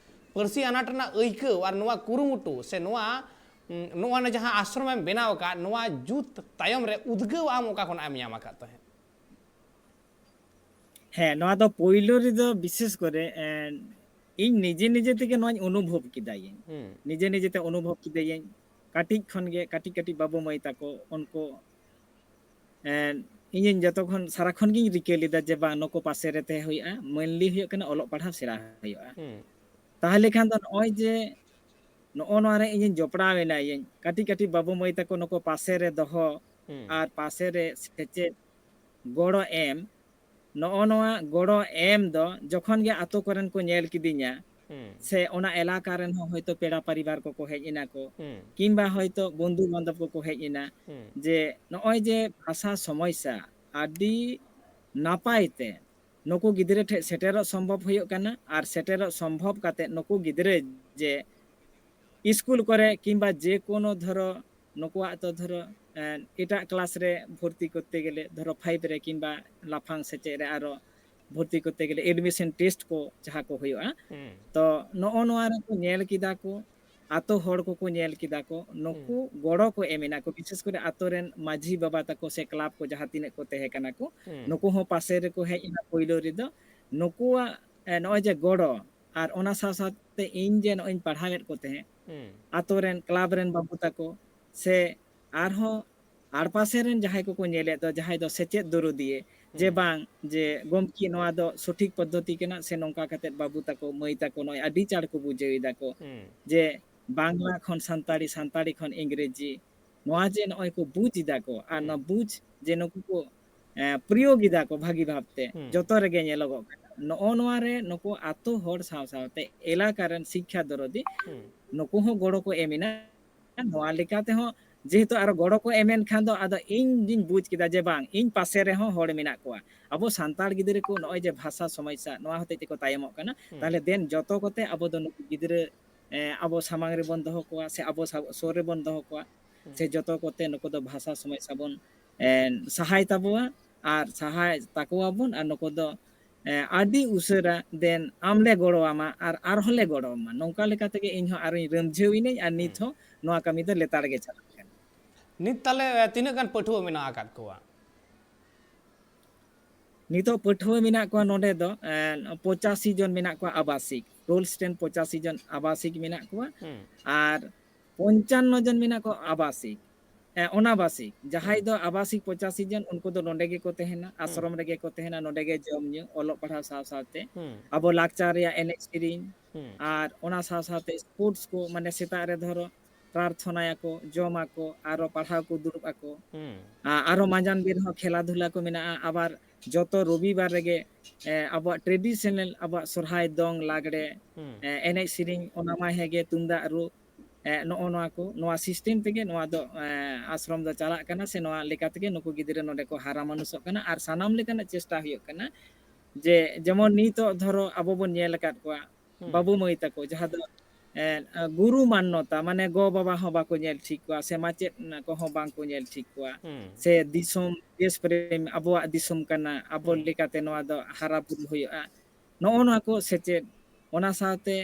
ᱯᱟᱹᱨᱥᱤ ᱟᱱᱟᱴ ᱨᱮᱱᱟᱜ ᱟᱹᱭᱠᱟᱹᱣ, ᱟᱨ ᱱᱚᱣᱟ ᱠᱩᱨᱩᱢᱩᱴᱩ ᱥᱮ ᱱᱚᱣᱟ, ᱩᱸ, ᱱᱚᱜᱼᱚ ᱱᱟ ᱡᱟᱦᱟᱸ ᱟᱥᱨᱚᱢ ᱮᱢ ᱵᱮᱱᱟᱣ ᱟᱠᱟᱫ, ᱱᱚᱣᱟ ᱡᱩᱛ ᱛᱟᱭᱚᱢ ᱨᱮ ᱩᱫᱽᱜᱟᱹᱣ ᱟᱢ ᱚᱠᱟ ᱠᱷᱚᱱᱟᱜ ᱮᱢ ᱧᱟᱢ ᱟᱠᱟᱫ ᱛᱟᱦᱮᱸᱫ? ᱦᱮᱸ, ᱱᱚᱣᱟ ᱫᱚ ᱯᱳᱭᱞᱳ ᱨᱮᱫᱚ ᱵᱤᱥᱮᱥ ᱠᱚᱨᱮ, ᱮᱸ, ᱤᱧ ᱱᱤᱡᱮ ᱱᱤᱡᱮ ᱛᱮᱜᱮ ᱱᱚᱣᱟᱧ ᱚᱱᱩᱵᱷᱚᱵ ᱠᱮᱫᱟᱭᱟᱹᱧ᱾ ᱦᱩᱸ᱾ ᱱᱤᱡᱮ ᱱᱤᱡᱮᱛᱮ ᱚᱱᱩᱵᱷᱚᱵ ᱠᱮᱫᱟᱭᱟᱹᱧ᱾ ᱠᱟᱹᱴᱤᱡ ᱠᱷᱚᱱ ᱜᱮ ᱠᱟᱹᱴᱤᱡ ᱠᱟᱹᱴᱤᱡ ᱵᱟᱹᱵᱩ ᱢᱟᱹᱭ ᱛᱟᱠᱚ ᱩᱱᱠᱩ, ᱮᱸ, ᱤᱧᱤᱧ ᱡᱚᱛᱚ ᱠᱷᱚᱱ ᱥᱟᱨᱟ ᱠᱷᱚᱱ ᱜᱤᱧ ᱨᱤᱠᱟᱹ ᱞᱮᱫᱟ ᱡᱮ ᱵᱟᱝ, ᱱᱩᱠᱩ ᱯᱟᱥᱮ ᱨᱮ ᱛᱟᱦᱮᱸ ᱦᱩᱭᱩᱜᱼᱟ, mainly ᱦᱩᱭᱩᱜ ᱠᱟᱱᱟ ᱚᱞᱚᱜ ᱯᱟᱲᱦᱟᱣ ᱥᱮᱬᱟ ᱦᱩᱭᱩᱜᱼᱟ᱾ ᱦᱩᱸ᱾ ᱛᱟᱦᱚᱞᱮ ᱠᱷᱟᱱ ᱫᱚ ᱱᱚᱜᱼᱚᱭ ᱡᱮ ᱱᱚᱜᱼᱚ ᱱᱚᱣᱟ ᱨᱮ ᱤᱧᱤᱧ ᱡᱚᱯᱲᱟᱣ ᱮᱱᱟᱭᱟᱹᱧ, ᱠᱟᱹᱴᱤᱡ ᱠᱟᱹᱴᱤᱡ ᱵᱟᱹᱵᱩ ᱢᱟᱹᱭ ᱛᱟᱠᱚ ᱱᱩᱠᱩ ᱯᱟᱥᱮ ᱨᱮ ᱫᱚᱦᱚ ᱦᱩᱸ᱾ ᱟᱨ ᱯᱟᱥᱮ ᱨᱮ ᱥᱮᱪᱮᱫ ᱜᱚᱲᱚ ᱮᱢ, ᱱᱚᱜᱼᱚ ᱱᱚᱣᱟ ᱜᱚᱲᱚ ᱮᱢ ᱫᱚ ᱡᱚᱠᱷᱚᱱ ᱜᱮ ᱟᱛᱳ ᱠᱚᱨᱮᱱ ᱠᱚ ᱧᱮᱞ ᱠᱤᱫᱤᱧᱟ, ᱦᱩᱸ᱾ ᱥᱮ ᱚᱱᱟ ᱮᱞᱟᱠᱟ ᱨᱮᱱ ᱦᱚᱸ ᱦᱚᱭᱛᱳ ᱯᱮᱲᱟ ᱯᱟᱨᱤᱵᱟᱨ ᱠᱚᱠᱚ ᱦᱮᱡ ᱮᱱᱟ ᱠᱚ, ᱦᱩᱸ᱾ ᱠᱤᱝᱵᱟ ᱦᱚᱭᱛᱳ ᱵᱚᱱᱫᱷᱩ ᱵᱟᱱᱫᱷᱚᱵ ᱠᱚᱠᱚ ᱦᱮᱡ ᱮᱱᱟ, ᱦᱩᱸ᱾ ᱡᱮ ᱱᱚᱜᱼᱚᱭ ᱡᱮ ᱵᱷᱟᱥᱟ ᱥᱚᱢᱚᱥᱥᱟ ᱟᱹᱰᱤ ᱱᱟᱯᱟᱭ ᱛᱮ ᱱᱩᱠᱩ ᱜᱤᱫᱽᱨᱟᱹ ᱴᱷᱮᱱ ᱥᱮᱴᱮᱨᱚᱜ ᱥᱚᱢᱵᱷᱚᱵ ᱦᱩᱭᱩᱜ ᱠᱟᱱᱟ, ᱟᱨ ᱥᱮᱴᱮᱨᱚᱜ ᱥᱚᱢᱵᱷᱚᱵ ᱠᱟᱛᱮ ᱱᱩᱠᱩ ᱜᱤᱫᱽᱨᱟᱹ ᱡᱮ ᱤᱥᱠᱩᱞ ᱠᱚᱨᱮ ᱠᱤᱝᱵᱟ ᱡᱮ ᱠᱳᱱᱳ ᱫᱷᱚᱨᱚ ᱱᱩᱠᱩᱣᱟᱜ ᱫᱚ ᱫᱷᱚᱨᱚ, ᱮᱸ, ᱮᱴᱟᱜ ᱠᱞᱟᱥ ᱨᱮ ᱵᱷᱚᱨᱛᱤ ᱠᱚᱨᱛᱮ ᱜᱮᱞᱮ, ᱫᱷᱚᱨᱚ ᱯᱷᱟᱭᱤᱵᱷ ᱨᱮ ᱠᱤᱝᱵᱟ ᱞᱟᱯᱷᱟᱝ ᱥᱮᱪᱮᱫ ᱨᱮ ᱟᱨᱚ ᱵᱷᱚᱨᱛᱤ ᱠᱚᱨᱛᱮ ᱜᱮᱞᱮ ᱮᱰᱢᱤᱥᱚᱱ ᱴᱮᱥᱴ ᱠᱚ ᱡᱟᱦᱟᱸ ᱠᱚ ᱦᱩᱭᱩᱜᱼᱟ᱾ ᱦᱩᱸ᱾ ᱛᱚ ᱱᱚᱜᱼᱚ ᱱᱚᱣᱟ ᱨᱮᱠᱚ ᱧᱮᱞ ᱠᱮᱫᱟ ᱠᱚ, ᱟᱛᱳ ᱦᱚᱲ ᱠᱚᱠᱚ ᱧᱮᱞ ᱠᱮᱫᱟ ᱠᱚ, ᱱᱩᱠᱩ ᱦᱩᱸ᱾ ᱜᱚᱲᱚ ᱠᱚ ᱮᱢ ᱮᱱᱟ ᱠᱚ, ᱵᱤᱥᱮᱥ ᱠᱚᱨᱮ ᱟᱛᱳ ᱨᱮᱱ ᱢᱟᱹᱡᱷᱤ ᱵᱟᱵᱟ ᱛᱟᱠᱚ ᱥᱮ ᱠᱞᱟᱵᱽ ᱠᱚ ᱡᱟᱦᱟᱸ ᱛᱤᱱᱟᱹᱜ ᱠᱚ ᱛᱟᱦᱮᱸ ᱠᱟᱱᱟ ᱠᱚ, ᱦᱩᱸ᱾ ᱱᱩᱠᱩ ᱦᱚᱸ ᱯᱟᱥᱮ ᱨᱮᱠᱚ ᱦᱮᱡ ᱮᱱᱟ ᱯᱳᱭᱞᱳ ᱨᱮᱫᱚ᱾ ᱱᱩᱠᱩᱣᱟᱜ, ᱮ, ᱱᱚᱜᱼᱚᱭ ᱡᱮ ᱜᱚᱲᱚ ᱟᱨ ᱚᱱᱟ ᱥᱟᱶ ᱥᱟᱶᱛᱮ ᱤᱧ ᱡᱮ ᱱᱚᱜᱼᱚᱭ ᱤᱧ ᱯᱟᱲᱦᱟᱣᱮᱫ ᱠᱚ ᱛᱟᱦᱮᱸᱫ, ᱦᱩᱸ᱾ ᱟᱛᱳ ᱨᱮᱱ ᱠᱞᱟᱵᱽ ᱨᱮᱱ ᱵᱟᱹᱵᱩ ᱛᱟᱠᱚ ᱥᱮ ᱟᱨᱦᱚᱸ ᱟᱲᱯᱟᱥᱮ ᱨᱮᱱ ᱡᱟᱦᱟᱸᱭ ᱠᱚᱠᱚ ᱧᱮᱞᱮᱫ ᱫᱚ, ᱡᱟᱦᱟᱸᱭ ᱫᱚ ᱥᱮᱪᱮᱫ ᱫᱚᱨᱚᱫᱤᱭᱟᱹ, ᱡᱮ ᱦᱩᱸ᱾ ᱵᱟᱝ, ᱡᱮ ᱜᱚᱢᱠᱮ, ᱱᱚᱣᱟ ᱫᱚ ᱥᱚᱴᱷᱤᱠ ᱯᱚᱫᱽᱫᱷᱚᱛᱤ ᱠᱟᱱᱟ ᱥᱮ ᱱᱚᱝᱠᱟ ᱠᱟᱛᱮᱫ ᱵᱟᱹᱵᱩ ᱛᱟᱠᱚ, ᱢᱟᱹᱭ ᱛᱟᱠᱚ ᱱᱚᱜᱼᱚᱭ ᱟᱹᱰᱤ ᱪᱟᱬ ᱠᱚ ᱵᱩᱡᱷᱟᱹᱣ ᱮᱫᱟ ᱠᱚ ᱦᱩᱸ᱾ ᱡᱮ ᱵᱟᱝᱞᱟ ᱠᱷᱚᱱ ᱥᱟᱱᱛᱟᱲᱤ, ᱥᱟᱱᱛᱟᱲᱤ ᱠᱷᱚᱱ ᱤᱝᱨᱮᱡᱤ, ᱱᱚᱣᱟ ᱡᱮ ᱱᱚᱜᱼᱚᱭ ᱠᱚ ᱵᱩᱡᱽ ᱮᱫᱟ ᱠᱚ, ᱟᱨ ᱦᱩᱸ᱾ ᱱᱚᱣᱟ ᱵᱩᱡᱽ ᱡᱮ ᱱᱩᱠᱩ ᱠᱚ, ᱮ, ᱯᱨᱚᱭᱳᱜᱽ ᱮᱫᱟ ᱠᱚ ᱵᱷᱟᱹᱜᱤ ᱵᱷᱟᱵᱽᱛᱮ, ᱦᱩᱸ᱾ ᱡᱚᱛᱚ ᱨᱮᱜᱮ ᱧᱮᱞᱚᱜᱚᱜ ᱠᱟᱱᱟ᱾ ᱱᱚᱜᱼᱚ ᱱᱚᱣᱟ ᱨᱮ ᱱᱩᱠᱩ ᱟᱛᱳ ᱦᱚᱲ ᱥᱟᱶ ᱥᱟᱶᱛᱮ ᱮᱞᱟᱠᱟ ᱨᱮᱱ ᱥᱤᱠᱠᱷᱟ ᱫᱚᱨᱚᱫᱤ, ᱦᱩᱸ᱾ ᱱᱩᱠᱩ ᱦᱚᱸ ᱜᱚᱲᱚ ᱠᱚ ᱮᱢ ᱮᱱᱟ᱾ ᱱᱚᱣᱟ ᱞᱮᱠᱟ ᱛᱮᱦᱚᱸ ᱡᱮᱦᱮᱛᱩ ᱟᱨᱚ ᱜᱚᱲᱚ ᱠᱚ ᱮᱢ ᱮᱱ ᱠᱷᱟᱱ ᱫᱚ, ᱟᱫᱚ ᱤᱧ ᱜᱤᱧ ᱵᱩᱡᱽ ᱠᱮᱫᱟ ᱡᱮ ᱵᱟᱝ, ᱤᱧ ᱯᱟᱥᱮ ᱨᱮᱦᱚᱸ ᱦᱚᱲ ᱢᱮᱱᱟᱜ ᱠᱚᱣᱟ᱾ ᱟᱵᱚ ᱥᱟᱱᱛᱟᱲ ᱜᱤᱫᱽᱨᱟᱹ ᱠᱚ ᱱᱚᱜᱼᱚᱭ ᱡᱮ ᱵᱷᱟᱥᱟ ᱥᱚᱢᱚᱥᱥᱟ, ᱱᱚᱣᱟ ᱦᱚᱛᱮᱡ ᱛᱮᱠᱚ ᱛᱟᱭᱚᱢᱚᱜ ᱠᱟᱱᱟ᱾ ᱦᱩᱸ᱾ ᱛᱟᱦᱞᱮ ᱫᱮᱱ ᱡᱚᱛᱚ ᱠᱚᱛᱮ ᱟᱵᱚ ᱫᱚ ᱱᱩᱠᱩ ᱜᱤᱫᱽᱨᱟᱹ, ᱮ, ᱟᱵᱚ ᱥᱟᱢᱟᱝ ᱨᱮᱵᱚᱱ ᱫᱚᱦᱚ ᱠᱚᱣᱟ ᱥᱮ ᱟᱵᱚ ᱥᱟ-, ᱥᱩᱨ ᱨᱮᱵᱚᱱ ᱫᱚᱦᱚ ᱠᱚᱣᱟ, ᱦᱩᱸ᱾ ᱥᱮ ᱡᱚᱛᱚ ᱠᱚᱛᱮ ᱱᱩᱠᱩ ᱫᱚ ᱵᱷᱟᱥᱟ ᱥᱚᱢᱚᱥᱥᱟ ᱵᱚᱱ, ᱮ, ᱥᱟᱦᱟᱭ ᱛᱟᱵᱚᱣᱟ ᱟᱨ ᱥᱟᱦᱟᱭ ᱛᱟᱠᱚᱣᱟᱵᱚᱱ, ᱟᱨ ᱱᱩᱠᱩ ᱫᱚ, ᱮ, ᱟᱹᱰᱤ ᱩᱥᱟᱹᱨᱟ ᱫᱮᱱ ᱟᱢ ᱞᱮ ᱜᱚᱲᱚᱣᱟᱢᱟ ᱟᱨ ᱟᱨᱦᱚᱸ ᱞᱮ ᱜᱚᱲᱚᱣᱟᱢᱟ᱾ ᱱᱚᱝᱠᱟ ᱞᱮᱠᱟ ᱛᱮᱜᱮ ᱤᱧ ᱦᱚᱸ ᱟᱨᱚᱧ ᱨᱟᱹᱢᱡᱷᱟᱹᱣ ᱤᱱᱟᱹᱧ, ᱟᱨ ᱱᱤᱛ ᱦᱩᱸ᱾ ᱦᱚᱸ ᱱᱚᱣᱟ ᱠᱟᱹᱢᱤ ᱫᱚ ᱞᱮᱛᱟᱲ ᱜᱮ ᱪᱟᱞᱟᱜ ᱠᱟᱱᱟ᱾ ᱱᱤᱛ ᱛᱟᱦᱞᱮ, ᱮ, ᱛᱤᱱᱟᱹᱜ ᱜᱟᱱ ᱯᱟᱹᱴᱷᱩᱣᱟᱹ ᱢᱮᱱᱟᱜ ᱟᱠᱟᱫ ᱠᱚᱣᱟ? ᱱᱤᱛᱚᱜ ᱯᱟᱹᱴᱷᱩᱣᱟᱹ ᱢᱮᱱᱟᱜ ᱠᱚᱣᱟ ᱱᱚᱰᱮ ᱫᱚ, ᱮ, ᱯᱚᱸᱪᱟᱥᱤ ᱡᱚᱱ ᱢᱮᱱᱟᱜ ᱠᱚᱣᱟ ᱟᱵᱟᱥᱤᱠ, ᱨᱳᱞᱥ ᱴᱮᱱ ᱯᱚᱸᱪᱟᱥᱤ ᱡᱚᱱ ᱟᱵᱟᱥᱤᱠ ᱢᱮᱱᱟᱜ ᱠᱚᱣᱟ, ᱦᱩᱸ᱾ ᱟᱨ ᱯᱚᱧᱪᱟᱱᱱᱚ ᱡᱚᱱ ᱢᱮᱱᱟᱜ ᱠᱚᱣᱟ ᱟᱵᱟᱥᱤᱠ, ᱮ, ᱚᱱᱟᱵᱟᱥᱤᱠ᱾ ᱡᱟᱦᱟᱸᱭ ᱦᱩᱸ᱾ ᱫᱚ ᱟᱵᱟᱥᱤᱠ ᱯᱚᱸᱪᱟᱥᱤ ᱡᱚᱱ, ᱩᱱᱠᱩ ᱫᱚ ᱱᱚᱰᱮ ᱜᱮᱠᱚ ᱛᱟᱦᱮᱱᱟ, ᱦᱩᱸ᱾ ᱟᱥᱨᱚᱢ ᱨᱮᱜᱮ ᱠᱚ ᱛᱟᱦᱮᱱᱟ, ᱱᱚᱰᱮ ᱜᱮ ᱡᱚᱢ ᱧᱩ, ᱚᱞᱚᱜ ᱯᱟᱲᱦᱟᱣ ᱥᱟᱶ ᱥᱟᱶᱛᱮ ᱦᱩᱸ᱾ ᱟᱵᱚ ᱞᱟᱠᱪᱟᱨ ᱨᱮᱭᱟᱜ ᱮᱱᱮᱡ ᱥᱮᱨᱮᱧ, ᱦᱩᱸ᱾ ᱟᱨ ᱚᱱᱟ ᱥᱟᱶ ᱥᱟᱶᱛᱮ ᱥᱯᱳᱨᱴᱥ ᱠᱚ, ᱢᱟᱱᱮ ᱥᱮᱛᱟᱜ ᱨᱮ ᱫᱷᱚᱨᱚ ᱯᱨᱟᱨᱛᱷᱚᱱᱟᱭᱟᱠᱚ, ᱡᱚᱢᱟᱠᱚ, ᱟᱨᱚ ᱯᱟᱲᱦᱟᱣ ᱠᱚ ᱫᱩᱲᱩᱵ ᱟᱠᱚ᱾ ᱦᱩᱸ᱾ ᱟ-, ᱟᱨᱚ ᱢᱟᱸᱡᱟᱱ ᱵᱮᱨ ᱦᱚᱸ ᱠᱷᱮᱞᱟ ᱫᱷᱩᱞᱟ ᱠᱚ ᱢᱮᱱᱟᱜᱼᱟ᱾ ᱟᱵᱟᱨ ᱡᱚᱛᱚ ᱨᱚᱵᱤᱵᱟᱨ ᱨᱮᱜᱮ, ᱮ, ᱟᱵᱚᱣᱟᱜ traditional, ᱟᱵᱚᱣᱟᱜ ᱥᱚᱨᱦᱟᱭ, ᱫᱚᱝ, ᱞᱟᱜᱽᱲᱮ, ᱦᱩᱸ᱾ ᱮ, ᱮᱱᱮᱡ ᱥᱮᱨᱮᱧ, ᱚᱱᱟ ᱢᱟ ᱦᱮᱸᱜᱮ, ᱛᱩᱢᱫᱟᱜ ᱨᱩ, ᱮ, ᱱᱚᱜᱼᱚ ᱱᱚᱣᱟ ᱠᱚ, ᱱᱚᱣᱟ system ᱛᱮᱜᱮ ᱱᱚᱣᱟ ᱫᱚ, ᱮ, ᱟᱥᱨᱚᱢ ᱫᱚ ᱪᱟᱞᱟᱜ ᱠᱟᱱᱟ, ᱥᱮ ᱱᱚᱣᱟ ᱞᱮᱠᱟ ᱛᱮᱜᱮ ᱱᱩᱠᱩ ᱜᱤᱫᱽᱨᱟᱹ ᱱᱚᱰᱮ ᱠᱚ ᱦᱟᱨᱟ ᱢᱟᱱᱩᱥᱚᱜ ᱠᱟᱱᱟ᱾ ᱟᱨ ᱥᱟᱱᱟᱢ ᱞᱮᱠᱟᱱᱟᱜ ᱪᱮᱥᱴᱟ ᱦᱩᱭᱩᱜ ᱠᱟᱱᱟ ᱡᱮ, ᱡᱮᱢᱚᱱ ᱱᱤᱛᱚᱜ ᱫᱷᱚᱨᱚ ᱟᱵᱚ ᱵᱚᱱ ᱧᱮᱞ ᱟᱠᱟᱫ ᱠᱚᱣᱟ, ᱦᱩᱸ᱾ ᱵᱟᱹᱵᱩ ᱢᱟᱹᱭ ᱛᱟᱠᱚ, ᱡᱟᱦᱟᱸ ᱫᱚ ᱮ, ᱜᱩᱨᱩ ᱢᱟᱱᱱᱚᱛᱟ, ᱢᱟᱱᱮ ᱜᱚ ᱵᱟᱵᱟ ᱦᱚᱸ ᱵᱟᱠᱚ ᱧᱮᱞ ᱴᱷᱤᱠ ᱠᱚᱣᱟ, ᱥᱮ ᱢᱟᱪᱮᱫ ᱠᱚᱦᱚᱸ ᱵᱟᱝ ᱠᱚ ᱧᱮᱞ ᱴᱷᱤᱠ ᱠᱚᱣᱟ, ᱦᱩᱸ᱾ ᱥᱮ ᱫᱤᱥᱚᱢ ᱫᱮᱥ ᱯᱨᱮᱢ, ᱟᱵᱚᱣᱟᱜ ᱫᱤᱥᱚᱢ ᱠᱟᱱᱟ, ᱟᱵᱚ ᱦᱩᱸ᱾ ᱞᱮᱠᱟᱛᱮ ᱱᱚᱣᱟ ᱫᱚ ᱦᱟᱨᱟ ᱵᱩᱨᱩ ᱦᱩᱭᱩᱜᱼᱟ, ᱱᱚᱜᱼᱚ ᱱᱚᱣᱟ ᱠᱚ ᱥᱮᱪᱮᱫ᱾ ᱚᱱᱟ ᱥᱟᱶᱛᱮ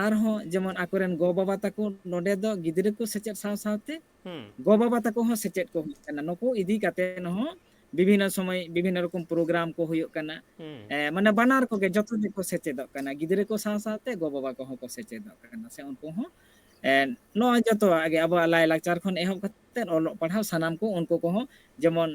ᱟᱨᱦᱚᱸ ᱡᱮᱢᱚᱱ ᱟᱠᱚᱨᱮᱱ ᱜᱚ ᱵᱟᱵᱟ ᱛᱟᱠᱚ ᱱᱚᱰᱮ ᱫᱚ ᱜᱤᱫᱽᱨᱟᱹ ᱠᱚ ᱥᱮᱪᱮᱫ ᱥᱟᱶ ᱥᱟᱶᱛᱮ ᱦᱩᱸ᱾ ᱜᱚ ᱵᱟᱵᱟ ᱛᱟᱠᱚ ᱦᱚᱸ ᱥᱮᱪᱮᱫ ᱠᱚ ᱦᱩᱭᱩᱜ ᱠᱟᱱᱟ᱾ ᱱᱩᱠᱩ ᱤᱫᱤ ᱠᱟᱛᱮ ᱦᱚᱸ ᱵᱤᱵᱷᱤᱱᱱᱚ ᱥᱚᱢᱚᱭ ᱵᱤᱵᱷᱤᱱᱱᱚ ᱨᱚᱠᱚᱢ ᱯᱨᱳᱜᱨᱟᱢ ᱠᱚ ᱦᱩᱭᱩᱜ ᱠᱟᱱᱟ᱾ ᱦᱩᱸ᱾ ᱮ, ᱢᱟᱱᱮ ᱵᱟᱱᱟᱨ ᱠᱚᱜᱮ ᱡᱚᱛᱚ ᱜᱮᱠᱚ ᱥᱮᱪᱮᱫᱚᱜ ᱠᱟᱱᱟ, ᱜᱤᱫᱽᱨᱟᱹ ᱠᱚ ᱥᱟᱶ ᱥᱟᱶᱛᱮ ᱜᱚ ᱵᱟᱵᱟ ᱠᱚᱦᱚᱸ ᱠᱚ ᱥᱮᱪᱮᱫᱚᱜ ᱠᱟᱱᱟ, ᱥᱮ ᱩᱱᱠᱩ ᱦᱚᱸ, ᱮ, ᱱᱚᱣᱟ ᱡᱚᱛᱚᱣᱟᱜ ᱜᱮ ᱟᱵᱚᱣᱟᱜ ᱞᱟᱭᱼᱞᱟᱠᱪᱟᱨ ᱠᱷᱚᱱ ᱮᱦᱚᱵ ᱠᱟᱛᱮ ᱚᱞᱚᱜ ᱯᱟᱲᱦᱟᱣ ᱥᱟᱱᱟᱢ ᱠᱚ ᱩᱱᱠᱩ ᱠᱚᱦᱚᱸ ᱡᱮᱢᱚᱱ,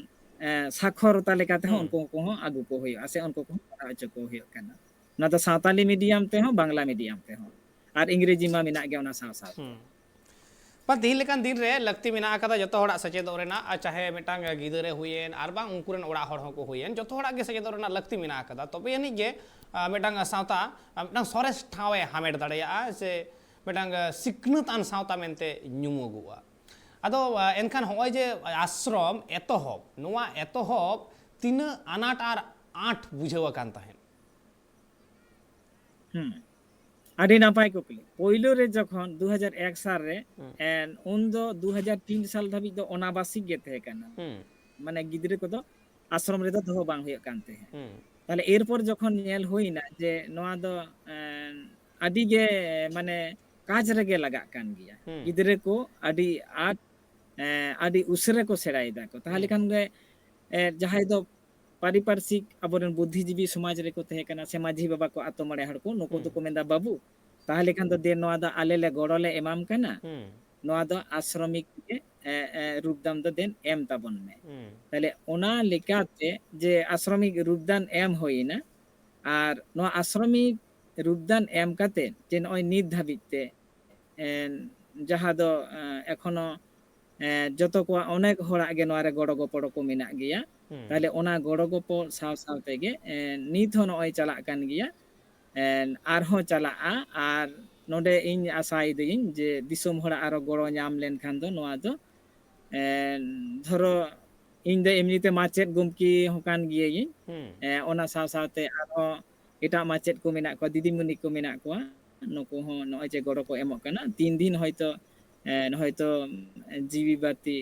ᱮ, ᱥᱟᱠᱷᱚᱨᱚᱛᱟ ᱞᱮᱠᱟᱛᱮ ᱦᱚᱸ ᱦᱩᱸ᱾ ᱩᱱᱠᱩ ᱠᱚᱦᱚᱸ ᱟᱹᱜᱩ ᱠᱚ ᱦᱩᱭᱩᱜᱼᱟ, ᱥᱮ ᱩᱱᱠᱩ ᱠᱚᱦᱚᱸ ᱯᱟᱲᱦᱟᱣ ᱦᱚᱪᱚ ᱠᱚ ᱦᱩᱭᱩᱜ ᱠᱟᱱᱟ᱾ ᱚᱱᱟ ᱫᱚ ᱥᱟᱶᱛᱟᱞᱤ ᱢᱤᱰᱤᱭᱟᱢ ᱛᱮᱦᱚᱸ, ᱵᱟᱝᱞᱟ ᱢᱤᱰᱤᱭᱟᱢ ᱛᱮᱦᱚᱸ, ᱟᱨ ᱤᱝᱨᱮᱡᱤ ᱢᱟ ᱢᱮᱱᱟᱜ ᱜᱮ ᱚᱱᱟ ᱥᱟᱶ ᱥᱟᱶᱛᱮ᱾ ᱦᱩᱸ᱾ ᱵᱟᱝ, ᱛᱤᱦᱤᱧ ᱞᱮᱠᱟᱱ ᱫᱤᱱ ᱨᱮ ᱞᱟᱹᱠᱛᱤ ᱢᱮᱱᱟᱜ ᱟᱠᱟᱫᱟ ᱡᱚᱛᱚ ᱦᱚᱲᱟᱜ ᱥᱮᱪᱮᱫᱚᱜ ᱨᱮᱱᱟᱜ, ᱟᱨ ᱪᱟᱦᱮ ᱢᱤᱫᱴᱟᱝ ᱜᱤᱫᱽᱨᱟᱹ ᱦᱩᱭᱮᱱ ᱟᱨ ᱵᱟᱝ ᱩᱱᱠᱩ ᱨᱮᱱ ᱚᱲᱟᱜ ᱦᱚᱲ ᱦᱚᱸᱠᱚ ᱦᱩᱭᱮᱱ, ᱡᱚᱛᱚ ᱦᱚᱲᱟᱜ ᱜᱮ ᱥᱮᱪᱮᱫᱚᱜ ᱨᱮᱱᱟᱜ ᱞᱟᱹᱠᱛᱤ ᱢᱮᱱᱟᱜ ᱟᱠᱟᱫᱟ᱾ ᱛᱚᱵᱮ ᱟᱹᱱᱤᱡ ᱜᱮ, ᱟ, ᱢᱤᱫᱴᱟᱝ ᱥᱟᱶᱛᱟ, ᱟ, ᱢᱤᱫᱴᱟᱝ ᱥᱚᱨᱮᱥ ᱴᱷᱟᱶ ᱮ ᱦᱟᱢᱮᱴ ᱫᱟᱲᱮᱭᱟᱜᱼᱟ, ᱥᱮ ᱢᱤᱫᱴᱟᱝ, ᱟ, ᱥᱤᱠᱷᱱᱟᱹᱛ ᱟᱱ ᱥᱟᱶᱛᱟ ᱢᱮᱱᱛᱮ ᱧᱩᱢᱚᱜᱚᱜᱼᱟ᱾ ᱟᱫᱚ, ᱟ, ᱮᱱᱠᱷᱟᱱ ᱦᱚᱸᱜᱼᱚᱭ ᱡᱮ ᱟᱥᱨᱚᱢ ᱮᱛᱚᱦᱚᱵ, ᱱᱚᱣᱟ ᱮᱛᱚᱦᱚᱵ ᱛᱤᱱᱟᱹᱜ ᱟᱱᱟᱴ ᱟᱨ ᱟᱸᱴ ᱵᱩᱡᱷᱟᱹᱣ ᱟᱠᱟᱱ ᱛᱟᱦᱮᱸᱫ? ᱦᱩᱸ᱾ ᱟᱹᱰᱤ ᱱᱟᱯᱟᱭ ᱠᱩᱠᱞᱤ᱾ ᱯᱳᱭᱞᱳ ᱨᱮ ᱡᱚᱠᱷᱚᱱ ᱫᱩ ᱦᱟᱡᱟᱨ ᱮᱠ ᱥᱟᱞ ᱨᱮ, ᱦᱩᱸ᱾ ᱮᱱ, ᱩᱱ ᱫᱚ ᱫᱩ ᱦᱟᱡᱟᱨ ᱛᱤᱱ ᱥᱟᱞ ᱫᱷᱟᱹᱵᱤᱡ ᱫᱚ ᱚᱱᱟᱵᱟᱥᱤᱠ ᱜᱮ ᱛᱟᱦᱮᱸ ᱠᱟᱱᱟ᱾ ᱦᱩᱸ᱾ ᱢᱟᱱᱮ ᱜᱤᱫᱽᱨᱟᱹ ᱠᱚᱫᱚ ᱟᱥᱨᱚᱢ ᱨᱮᱫᱚ ᱫᱚᱦᱚ ᱵᱟᱝ ᱦᱩᱭᱩᱜ ᱠᱟᱱ ᱛᱟᱦᱮᱸᱫ᱾ ᱦᱩᱸ᱾ ᱛᱟᱦᱞᱮ ᱮᱨᱯᱚᱨ ᱡᱚᱠᱷᱚᱱ ᱧᱮᱞ ᱦᱩᱭᱱᱟ ᱡᱮ ᱱᱚᱣᱟ ᱫᱚ, ᱮᱱ, ᱟᱹᱰᱤ ᱜᱮ ᱢᱟᱱᱮ ᱠᱟᱡᱽ ᱨᱮᱜᱮ ᱞᱟᱜᱟᱜ ᱠᱟᱱ ᱜᱮᱭᱟ᱾ ᱦᱩᱸ᱾ ᱜᱤᱫᱽᱨᱟᱹ ᱠᱚ ᱟᱹᱰᱤ ᱟᱸᱴ, ᱮ, ᱟᱹᱰᱤ ᱩᱥᱟᱹᱨᱟ ᱠᱚ ᱥᱮᱬᱟᱭᱮᱫᱟ ᱠᱚ᱾ ᱛᱟᱦᱞᱮ ᱦᱩᱸ᱾ ᱠᱷᱟᱱ ᱜᱮ, ᱮ, ᱡᱟᱦᱟᱸᱭ ᱫᱚ ᱯᱟᱨᱤᱯᱟᱨᱥᱤᱠ ᱟᱵᱚᱨᱮᱱ ᱵᱩᱫᱽᱫᱷᱤᱡᱤᱵᱤ ᱥᱚᱢᱟᱡᱽ ᱨᱮᱠᱚ ᱛᱟᱦᱮᱸ ᱠᱟᱱᱟ, ᱥᱮ ᱢᱟᱹᱡᱷᱤ ᱵᱟᱵᱟ ᱠᱚ, ᱟᱛᱳ ᱢᱚᱬᱮ ᱦᱚᱲ ᱠᱚ, ᱱᱩᱠᱩ ᱦᱩᱸ᱾ ᱫᱚᱠᱚ ᱢᱮᱱᱫᱟ, "ᱵᱟᱹᱵᱩ, ᱛᱟᱦᱞᱮ ᱠᱷᱟᱱ ᱫᱚ ᱫᱮ ᱱᱚᱣᱟ ᱫᱚ ᱟᱞᱮ ᱞᱮ ᱜᱚᱲᱚ ᱞᱮ ᱮᱢᱟᱢ ᱠᱟᱱᱟ, ᱦᱩᱸ᱾ ᱱᱚᱣᱟ ᱫᱚ ᱟᱥᱨᱚᱢᱤᱠ ᱜᱮ, ᱮ, ᱮ, ᱨᱩᱯᱫᱟᱱ ᱫᱚ ᱫᱮᱱ ᱮᱢ ᱛᱟᱵᱚᱱ ᱢᱮ᱾" ᱦᱩᱸ᱾ ᱛᱟᱦᱞᱮ ᱚᱱᱟ ᱞᱮᱠᱟᱛᱮ ᱡᱮ ᱟᱥᱨᱚᱢᱤᱠ ᱨᱩᱯᱫᱟᱱ ᱮᱢ ᱦᱩᱭᱱᱟ, ᱟᱨ ᱱᱚᱣᱟ ᱟᱥᱨᱚᱢᱤᱠ ᱨᱩᱯᱫᱟᱱ ᱮᱢ ᱠᱟᱛᱮ ᱡᱮ ᱱᱚᱜᱼᱚᱭ ᱱᱤᱛ ᱫᱷᱟᱹᱵᱤᱡ ᱛᱮ, ᱮᱱ, ᱡᱟᱦᱟᱸ ᱫᱚ, ᱮ, ᱮᱠᱷᱚᱱᱳ, ᱮ, ᱡᱚᱛᱚ ᱠᱚᱣᱟᱜ, ᱚᱱᱮᱠ ᱦᱚᱲᱟᱜ ᱜᱮ ᱱᱚᱣᱟ ᱨᱮ ᱜᱚᱲᱚ ᱜᱚᱯᱚᱲᱚ ᱠᱚ ᱢᱮᱱᱟᱜ ᱜᱮᱭᱟ᱾ ᱦᱩᱸ᱾ ᱛᱟᱦᱞᱮ ᱚᱱᱟ ᱜᱚᱲᱚ ᱜᱚᱯᱚᱲ ᱥᱟᱶ ᱥᱟᱶ ᱛᱮᱜᱮ, ᱮ, ᱱᱤᱛ ᱦᱚᱸ ᱱᱚᱜᱼᱚᱭ ᱪᱟᱞᱟᱜ ᱠᱟᱱ ᱜᱮᱭᱟ᱾ ᱮ, ᱟᱨᱦᱚᱸ ᱪᱟᱞᱟᱜᱼᱟ, ᱟᱨ ᱱᱚᱰᱮ ᱤᱧ ᱟᱥᱟᱭᱮᱫᱟᱹᱧ ᱡᱮ ᱫᱤᱥᱚᱢ ᱦᱚᱲᱟᱜ ᱟᱨᱚ ᱜᱚᱲᱚ ᱧᱟᱢ ᱞᱮᱱᱠᱷᱟᱱ ᱫᱚ ᱱᱚᱣᱟ ᱫᱚ, ᱮ, ᱫᱷᱚᱨᱚ, ᱤᱧ ᱫᱚ ᱮᱢᱱᱤ ᱛᱮ ᱢᱟᱪᱮᱫ ᱜᱚᱢᱠᱮ ᱦᱚᱸ ᱠᱟᱱ ᱜᱤᱭᱟᱹᱧ᱾ ᱦᱩᱸ᱾ ᱮ, ᱚᱱᱟ ᱥᱟᱶ ᱥᱟᱶᱛᱮ ᱟᱨᱦᱚᱸ ᱮᱴᱟᱜ ᱢᱟᱪᱮᱫ ᱠᱚ ᱢᱮᱱᱟᱜ ᱠᱚᱣᱟ, ᱫᱤᱫᱤᱢᱩᱱᱤ ᱠᱚ ᱢᱮᱱᱟᱜ ᱠᱚᱣᱟ᱾ ᱱᱩᱠᱩ ᱦᱚᱸ ᱱᱚᱜᱼᱚᱭ ᱡᱮ ᱜᱚᱲᱚ ᱠᱚ ᱮᱢᱚᱜ ᱠᱟᱱᱟ, ᱛᱤᱱ ᱫᱤᱱ ᱦᱚᱭᱛᱳ, ᱮ, ᱦᱚᱭᱛᱳ ᱡᱤᱣᱤ ᱵᱟᱹᱛᱤ,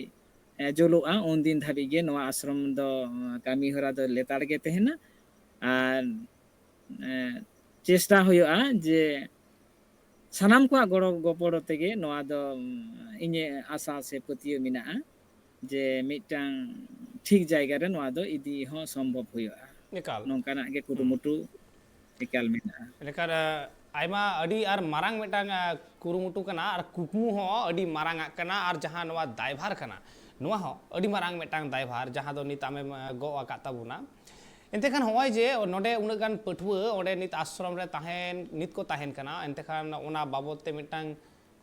ᱮ, ᱡᱩᱞᱩᱜᱼᱟ, ᱩᱱ ᱫᱤᱱ ᱫᱷᱟᱹᱵᱤᱡ ᱜᱮ ᱱᱚᱣᱟ ᱟᱥᱨᱚᱢ ᱫᱚ, ᱮ, ᱠᱟᱹᱢᱤ ᱦᱚᱨᱟ ᱫᱚ ᱞᱮᱛᱟᱲ ᱜᱮ ᱛᱟᱦᱮᱱᱟ᱾ ᱟᱨ, ᱮ, ᱪᱮᱥᱴᱟ ᱦᱩᱭᱩᱜᱼᱟ ᱡᱮ ᱥᱟᱱᱟᱢ ᱠᱚᱣᱟᱜ ᱜᱚᱲᱚ ᱜᱚᱯᱚᱲᱚ ᱛᱮᱜᱮ ᱱᱚᱣᱟ ᱫᱚ, ᱩᱢ, ᱤᱧᱟᱹᱜ ᱟᱥᱟ ᱥᱮ ᱯᱟᱹᱛᱭᱟᱹᱣ ᱢᱮᱱᱟᱜᱼᱟ ᱡᱮ ᱢᱤᱫᱴᱟᱝ ᱴᱷᱤᱠ ᱡᱟᱭᱜᱟ ᱨᱮ ᱱᱚᱣᱟ ᱫᱚ ᱤᱫᱤ ᱦᱚᱸ ᱥᱚᱢᱵᱷᱚᱵ ᱦᱩᱭᱩᱜᱼᱟ᱾ ᱮᱠᱟᱞ᱾ ᱱᱚᱝᱠᱟᱱᱟᱜ ᱜᱮ ᱠᱩᱨᱩᱢᱩᱴᱩ ᱮᱠᱟᱞ ᱢᱮᱱᱟᱜᱼᱟ᱾ ᱮᱱᱠᱷᱟᱱ, ᱟ, ᱟᱭᱢᱟ ᱟᱹᱰᱤ ᱟᱨ ᱢᱟᱨᱟᱝ ᱢᱤᱫᱴᱟᱝ, ᱟ, ᱠᱩᱨᱩᱢᱩᱴᱩ ᱠᱟᱱᱟ ᱟᱨ ᱠᱩᱠᱢᱩ ᱦᱚᱸ ᱟᱹᱰᱤ ᱢᱟᱨᱟᱝ ᱟᱜ ᱠᱟᱱᱟ ᱟᱨ ᱡᱟᱦᱟᱸ ᱱᱚᱣᱟ ᱫᱟᱭᱵᱷᱟᱨ ᱠᱟᱱᱟ, ᱱᱚᱣᱟ ᱦᱚᱸ ᱟᱹᱰᱤ ᱢᱟᱨᱟᱝ ᱢᱤᱫᱴᱟᱝ ᱫᱟᱭᱵᱷᱟᱨ ᱡᱟᱦᱟᱸ ᱫᱚ ᱱᱤᱛ ᱟᱢᱮᱢ, ᱟ, ᱜᱚᱜ ᱟᱠᱟᱫ ᱛᱟᱵᱚᱱᱟ᱾ ᱮᱱᱛᱮ ᱠᱷᱟᱱ ᱦᱚᱸᱜᱼᱚᱭ ᱡᱮ ᱱᱚᱰᱮ ᱩᱱᱟᱹᱜ ᱜᱟᱱ ᱯᱟᱹᱴᱷᱩᱣᱟᱹ ᱚᱸᱰᱮ ᱱᱤᱛ ᱟᱥᱨᱚᱢ ᱨᱮ ᱛᱟᱦᱮᱱ, ᱱᱤᱛ ᱠᱚ ᱛᱟᱦᱮᱱ ᱠᱟᱱᱟ, ᱮᱱᱛᱮ ᱠᱷᱟᱱ ᱚᱱᱟ ᱵᱟᱵᱚᱛ ᱛᱮ ᱢᱤᱫᱴᱟᱝ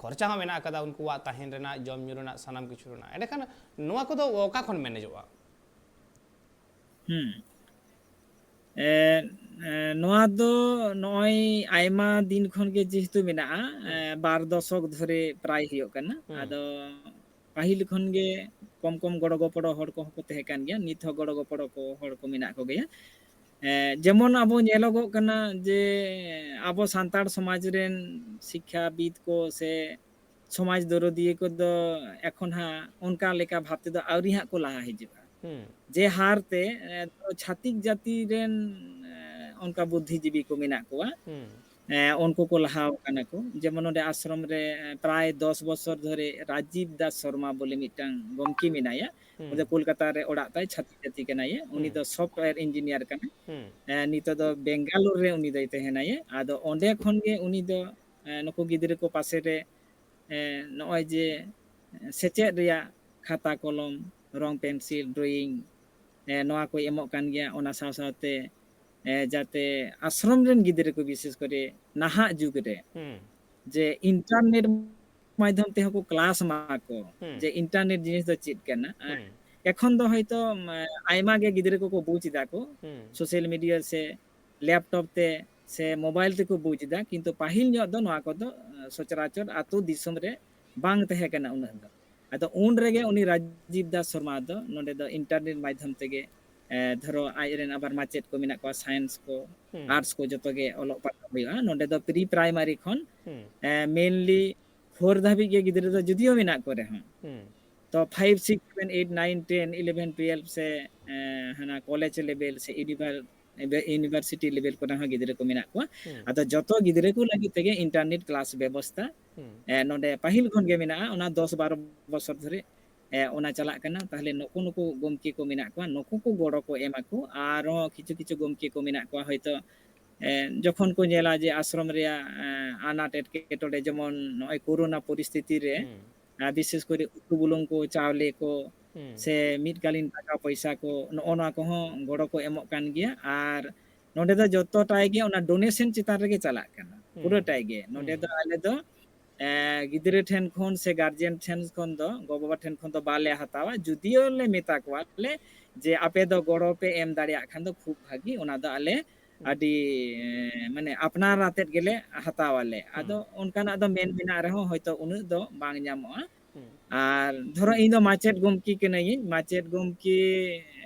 ᱠᱷᱚᱨᱪᱟ ᱦᱚᱸ ᱢᱮᱱᱟᱜ ᱟᱠᱟᱫᱟ, ᱩᱱᱠᱩᱣᱟᱜ ᱛᱟᱦᱮᱱ ᱨᱮᱱᱟᱜ, ᱡᱚᱢ ᱧᱩ ᱨᱮᱱᱟᱜ, ᱥᱟᱱᱟᱢ ᱠᱤᱪᱷᱩ ᱨᱮᱱᱟᱜ᱾ ᱮᱸᱰᱮᱠᱷᱟᱱ ᱱᱚᱣᱟ ᱠᱚᱫᱚ ᱚᱠᱟ ᱠᱷᱚᱱ ᱢᱮᱱᱮᱡᱚᱜᱼᱟ? ᱦᱩᱸ᱾ ᱮ, ᱮ, ᱱᱚᱣᱟ ᱫᱚ ᱱᱚᱜᱼᱚᱭ ᱟᱭᱢᱟ ᱫᱤᱱ ᱠᱷᱚᱱ ᱜᱮ ᱡᱮᱦᱮᱛᱩ ᱢᱮᱱᱟᱜᱼᱟ, ᱦᱩᱸ᱾ ᱮ, ᱵᱟᱨ ᱫᱚᱥᱚᱠ ᱫᱷᱚᱨᱮ ᱯᱨᱟᱭ ᱦᱩᱭᱩᱜ ᱠᱟᱱᱟ᱾ ᱦᱩᱸ᱾ ᱟᱫᱚ ᱯᱟᱹᱦᱤᱞ ᱠᱷᱚᱱ ᱜᱮ ᱠᱚᱢ ᱠᱚᱢ ᱜᱚᱲᱚ ᱜᱚᱯᱚᱲᱚ ᱦᱚᱲ ᱠᱚᱦᱚᱸ ᱠᱚ ᱛᱟᱦᱮᱸ ᱠᱟᱱ ᱜᱮᱭᱟ, ᱱᱤᱛ ᱦᱚᱸ ᱜᱚᱲᱚ ᱜᱚᱯᱚᱲᱚ ᱠᱚ ᱦᱚᱲ ᱠᱚ ᱢᱮᱱᱟᱜ ᱠᱚᱜᱮᱭᱟ᱾ ᱮ, ᱡᱮᱢᱚᱱ ᱟᱵᱚ ᱧᱮᱞᱚᱜᱚᱜ ᱠᱟᱱᱟ ᱡᱮ ᱟᱵᱚ ᱥᱟᱱᱛᱟᱲ ᱥᱚᱢᱟᱡᱽ ᱨᱮᱱ ᱥᱤᱠᱠᱷᱟᱵᱤᱫ ᱠᱚ ᱥᱮ ᱥᱚᱢᱟᱡᱽ ᱫᱚᱨᱚᱫᱤᱭᱟᱹ ᱠᱚᱫᱚ ᱮᱠᱷᱚᱱ ᱦᱟᱸᱜ ᱚᱱᱠᱟ ᱞᱮᱠᱟ ᱵᱷᱟᱵᱽ ᱛᱮᱫᱚ ᱟᱹᱣᱨᱤ ᱦᱟᱸᱜ ᱠᱚ ᱞᱟᱦᱟ ᱦᱤᱡᱩᱜᱼᱟ᱾ ᱦᱩᱸ᱾ ᱡᱮ ᱦᱟᱨ ᱛᱮ, ᱮ, ᱪᱷᱟᱹᱛᱤᱠ ᱡᱟᱹᱛᱤ ᱨᱮᱱ, ᱮ, ᱚᱱᱠᱟ ᱵᱩᱫᱽᱫᱷᱤᱡᱤᱵᱤ ᱠᱚ ᱢᱮᱱᱟᱜ ᱠᱚᱣᱟ, ᱦᱩᱸ᱾ ᱮ, ᱩᱱᱠᱩ ᱠᱚ ᱞᱟᱦᱟ ᱟᱠᱟᱱᱟ ᱠᱚ᱾ ᱡᱮᱢᱚᱱ ᱱᱚᱰᱮ ᱟᱥᱨᱚᱢ ᱨᱮ, ᱮ, ᱯᱨᱟᱭ ᱫᱚᱥ ᱵᱚᱪᱷᱚᱨ ᱫᱷᱚᱨᱮ ᱨᱟᱡᱤᱵ ᱫᱟᱥ ᱥᱚᱨᱢᱟ ᱵᱚᱞᱮ ᱢᱤᱫᱴᱟᱝ ᱜᱚᱢᱠᱮ ᱢᱮᱱᱟᱭᱟ᱾ ᱦᱩᱸ᱾ ᱩᱱᱤ ᱫᱚ ᱠᱳᱞᱠᱟᱛᱟ ᱨᱮ ᱚᱲᱟᱜ ᱛᱟᱭ, ᱪᱷᱟᱹᱛᱤᱠ ᱡᱟᱹᱛᱤ ᱠᱟᱱᱟᱭᱮ᱾ ᱩᱱᱤ ᱦᱩᱸ᱾ ᱫᱚ software engineer ᱠᱟᱱᱟᱭ᱾ ᱦᱩᱸ᱾ ᱮ, ᱱᱤᱛᱚᱜ ᱫᱚ ᱵᱮᱝᱜᱟᱞᱳᱨ ᱨᱮ ᱩᱱᱤ ᱫᱚᱭ ᱛᱟᱦᱮᱱᱟᱭᱮ᱾ ᱟᱫᱚ ᱚᱸᱰᱮ ᱠᱷᱚᱱ ᱜᱮ ᱩᱱᱤ ᱫᱚ, ᱮ, ᱱᱩᱠᱩ ᱜᱤᱫᱽᱨᱟᱹ ᱠᱚ ᱯᱟᱥᱮ ᱨᱮ, ᱮ, ᱱᱚᱜᱼᱚᱭ ᱡᱮ ᱥᱮᱪᱮᱫ ᱨᱮᱭᱟᱜ ᱠᱷᱟᱛᱟ ᱠᱚᱞᱚᱢ, ᱨᱚᱝ ᱯᱮᱱᱥᱤᱞ, drawing, ᱮ, ᱱᱚᱣᱟ ᱠᱚᱭ ᱮᱢᱚᱜ ᱠᱟᱱ ᱜᱮᱭᱟ᱾ ᱚᱱᱟ ᱥᱟᱶ ᱥᱟᱶᱛᱮ, ᱮ, ᱡᱟᱛᱮ ᱟᱥᱨᱚᱢ ᱨᱮᱱ ᱜᱤᱫᱽᱨᱟᱹ ᱠᱚ ᱵᱤᱥᱮᱥ ᱠᱚᱨᱮ ᱱᱟᱦᱟᱜ ᱡᱩᱜᱽ ᱨᱮ ᱦᱩᱸ᱾ ᱡᱮ internet ᱢᱟᱫᱽᱫᱷᱚᱢ ᱛᱮᱦᱚᱸ ᱠᱚ class ᱢᱟ ᱠᱚ, ᱦᱩᱸ᱾ ᱡᱮ internet ᱡᱤᱱᱤᱥ ᱫᱚ ᱪᱮᱫ ᱠᱟᱱᱟ᱾ ᱦᱩᱸ᱾ ᱮᱠᱷᱚᱱ ᱫᱚ ᱦᱚᱭᱛᱚ, ᱢ, ᱟᱭᱢᱟ ᱜᱮ ᱜᱤᱫᱽᱨᱟᱹ ᱠᱚᱠᱚ ᱵᱩᱡᱽ ᱮᱫᱟ ᱠᱚ, ᱦᱩᱸ᱾ social media ᱥᱮ laptop ᱛᱮ ᱥᱮ mobile ᱛᱮᱠᱚ ᱵᱩᱡᱽ ᱮᱫᱟ, ᱠᱤᱱᱛᱩ ᱯᱟᱹᱦᱤᱞ ᱧᱚᱜ ᱫᱚ ᱱᱚᱣᱟ ᱠᱚᱫᱚ, ᱮ, ᱥᱚᱪᱚᱨᱟᱪᱚᱨ ᱟᱹᱛᱩ ᱫᱤᱥᱚᱢ ᱨᱮ ᱵᱟᱝ ᱛᱟᱦᱮᱸ ᱠᱟᱱᱟ ᱩᱱᱟᱹᱜ ᱫᱚ᱾ ᱟᱫᱚ ᱩᱱ ᱨᱮᱜᱮ ᱩᱱᱤ ᱨᱟᱡᱤᱵ ᱫᱟᱥ ᱥᱚᱨᱢᱟ ᱫᱚ ᱱᱚᱰᱮ ᱫᱚ internet ᱢᱟᱫᱽᱫᱷᱚᱢ ᱛᱮᱜᱮ, ᱮ, ᱫᱷᱚᱨᱚ ᱟᱡ ᱨᱮᱱ ᱟᱵᱟᱨ ᱢᱟᱪᱮᱫ ᱠᱚ ᱢᱮᱱᱟᱜ ᱠᱚᱣᱟ, ᱥᱟᱭᱮᱱᱥ ᱠᱚ, ᱦᱩᱸ᱾ ᱟᱨᱴᱥ ᱠᱚ, ᱡᱚᱛᱚ ᱜᱮ ᱚᱞᱚᱜ ᱯᱟᱲᱦᱟᱣ ᱦᱩᱭᱩᱜᱼᱟ᱾ ᱱᱚᱰᱮ ᱫᱚ ᱯᱨᱤ ᱯᱨᱟᱭᱢᱟᱨᱤ ᱠᱷᱚᱱ ᱦᱩᱸ᱾ ᱢᱮᱱᱞᱤ ᱯᱷᱳᱨ ᱫᱷᱟᱹᱵᱤᱡ ᱜᱮ ᱜᱤᱫᱽᱨᱟᱹ ᱫᱚ ᱡᱩᱫᱤᱭᱳ ᱢᱮᱱᱟᱜ ᱠᱚ ᱨᱮᱦᱚᱸ, ᱦᱩᱸ᱾ ᱛᱚ five six seven eight nine ten eleven twelve ᱥᱮ ᱮ, ᱦᱟᱱᱟ ᱠᱚᱞᱮᱡᱽ ᱞᱮᱵᱮᱞ ᱥᱮ ᱤᱭᱩᱱᱤᱵᱷᱟᱨ ᱤᱭᱩᱱᱤᱵᱷᱟᱨᱥᱤᱴᱤ ᱞᱮᱵᱮᱞ ᱠᱚᱨᱮ ᱦᱚᱸ ᱜᱤᱫᱽᱨᱟᱹ ᱠᱚ ᱢᱮᱱᱟᱜ ᱠᱚᱣᱟ᱾ ᱦᱩᱸ᱾ ᱟᱫᱚ ᱡᱚᱛᱚ ᱜᱤᱫᱽᱨᱟᱹ ᱠᱚ ᱞᱟᱹᱜᱤᱫ ᱛᱮᱜᱮ ᱤᱱᱴᱟᱨᱱᱮᱴ ᱠᱞᱟᱥ ᱵᱮᱵᱚᱥᱛᱟ ᱦᱩᱸ᱾ ᱮ, ᱱᱚᱰᱮ ᱯᱟᱹᱦᱤᱞ ᱠᱷᱚᱱ ᱜᱮ ᱢᱮᱱᱟᱜᱼᱟ, ᱚᱱᱟ ᱫᱚᱥ ᱵᱟᱨᱚ ᱵᱚᱪᱷᱚᱨ ᱫᱷᱚᱨᱮ ᱮ, ᱚᱱᱟ ᱪᱟᱞᱟᱜ ᱠᱟᱱᱟ᱾ ᱛᱟᱦᱞᱮ ᱱᱩᱠᱩ ᱱᱩᱠᱩ ᱜᱚᱢᱠᱮ ᱠᱚ ᱢᱮᱱᱟᱜ ᱠᱚᱣᱟ, ᱱᱩᱠᱩ ᱠᱚ ᱜᱚᱲᱚ ᱠᱚ ᱮᱢᱟ ᱠᱚ᱾ ᱟᱨᱦᱚᱸ ᱠᱤᱪᱷᱩ ᱠᱤᱪᱷᱩ ᱜᱚᱢᱠᱮ ᱠᱚ ᱢᱮᱱᱟᱜ ᱠᱚᱣᱟ, ᱦᱚᱭᱛᱳ ᱮ, ᱡᱚᱠᱷᱚᱱ ᱠᱚ ᱧᱮᱞᱟ ᱡᱮ ᱟᱥᱨᱚᱢ ᱨᱮᱭᱟᱜ ᱮ, ᱟᱱᱟᱴ ᱮᱴᱠᱮᱴᱚᱬᱮ, ᱡᱮᱢᱚᱱ ᱱᱚᱜᱼᱚᱭ ᱠᱳᱨᱳᱱᱟ ᱯᱚᱨᱤᱥᱛᱷᱤᱛᱤ ᱨᱮ ᱦᱩᱸ᱾ ᱟᱨ ᱵᱤᱥᱮᱥ ᱠᱚᱨᱮ ᱩᱛᱩ ᱵᱩᱞᱩᱝ ᱠᱚ, ᱪᱟᱣᱞᱮ ᱠᱚ, ᱦᱩᱸ᱾ ᱥᱮ ᱢᱤᱫ ᱠᱟᱞᱤᱱ ᱴᱟᱠᱟ ᱯᱚᱭᱥᱟ ᱠᱚ, ᱱᱚᱜᱼᱚ ᱱᱚᱣᱟ ᱠᱚᱦᱚᱸ ᱜᱚᱲᱚ ᱠᱚ ᱮᱢᱚᱜ ᱠᱟᱱ ᱜᱮᱭᱟ᱾ ᱟᱨ ᱱᱚᱰᱮ ᱫᱚ ᱡᱚᱛᱚᱴᱟᱭ ᱜᱮ ᱚᱱᱟ ᱰᱳᱱᱮᱥᱚᱱ ᱪᱮᱛᱟᱱ ᱨᱮᱜᱮ ᱪᱟᱞᱟᱜ ᱠᱟᱱᱟ, ᱦᱩᱸ᱾ ᱯᱩᱨᱟᱹᱴᱟᱭ ᱜᱮ᱾ ᱱᱚᱰᱮ ᱦᱩᱸ᱾ ᱫᱚ ᱟᱞᱮ ᱫᱚ ᱮ, ᱜᱤᱫᱽᱨᱟᱹ ᱴᱷᱮᱱ ᱠᱷᱚᱱ ᱥᱮ ᱜᱟᱨᱡᱮᱱ ᱴᱷᱮᱱ ᱠᱷᱚᱱ ᱫᱚ, ᱜᱚ ᱵᱟᱵᱟ ᱴᱷᱮᱱ ᱠᱷᱚᱱ ᱫᱚ ᱵᱟᱞᱮ ᱦᱟᱛᱟᱣᱟ, ᱡᱩᱫᱤᱭᱳ ᱞᱮ ᱢᱮᱛᱟ ᱠᱚᱣᱟ ᱞᱮ ᱡᱮ ᱟᱯᱮ ᱫᱚ ᱜᱚᱲᱚ ᱯᱮ ᱮᱢ ᱫᱟᱲᱮᱭᱟᱜ ᱠᱷᱟᱱ ᱫᱚ ᱠᱷᱩᱵ ᱵᱷᱟᱹᱜᱤ, ᱚᱱᱟ ᱫᱚ ᱟᱞᱮ ᱦᱩᱸ᱾ ᱟᱹᱰᱤ ᱮ, ᱢᱟᱱᱮ ᱟᱯᱱᱟᱨ ᱟᱛᱮᱫ ᱜᱮᱞᱮ ᱦᱟᱛᱟᱣᱟᱞᱮ᱾ ᱦᱩᱸ᱾ ᱟᱫᱚ ᱚᱱᱠᱟᱱᱟᱜ ᱫᱚ ᱢᱮᱱ ᱢᱮᱱᱟᱜ ᱨᱮᱦᱚᱸ ᱦᱚᱭᱛᱳ ᱩᱱᱟᱹᱜ ᱫᱚ ᱵᱟᱝ ᱧᱟᱢᱚᱜᱼᱟ᱾ ᱦᱩᱸ᱾ ᱟᱨ ᱫᱷᱚᱨᱚ ᱤᱧ ᱫᱚ ᱢᱟᱪᱮᱫ ᱜᱚᱢᱠᱮ ᱠᱟᱹᱱᱟᱹᱧ, ᱢᱟᱪᱮᱫ ᱜᱚᱢᱠᱮ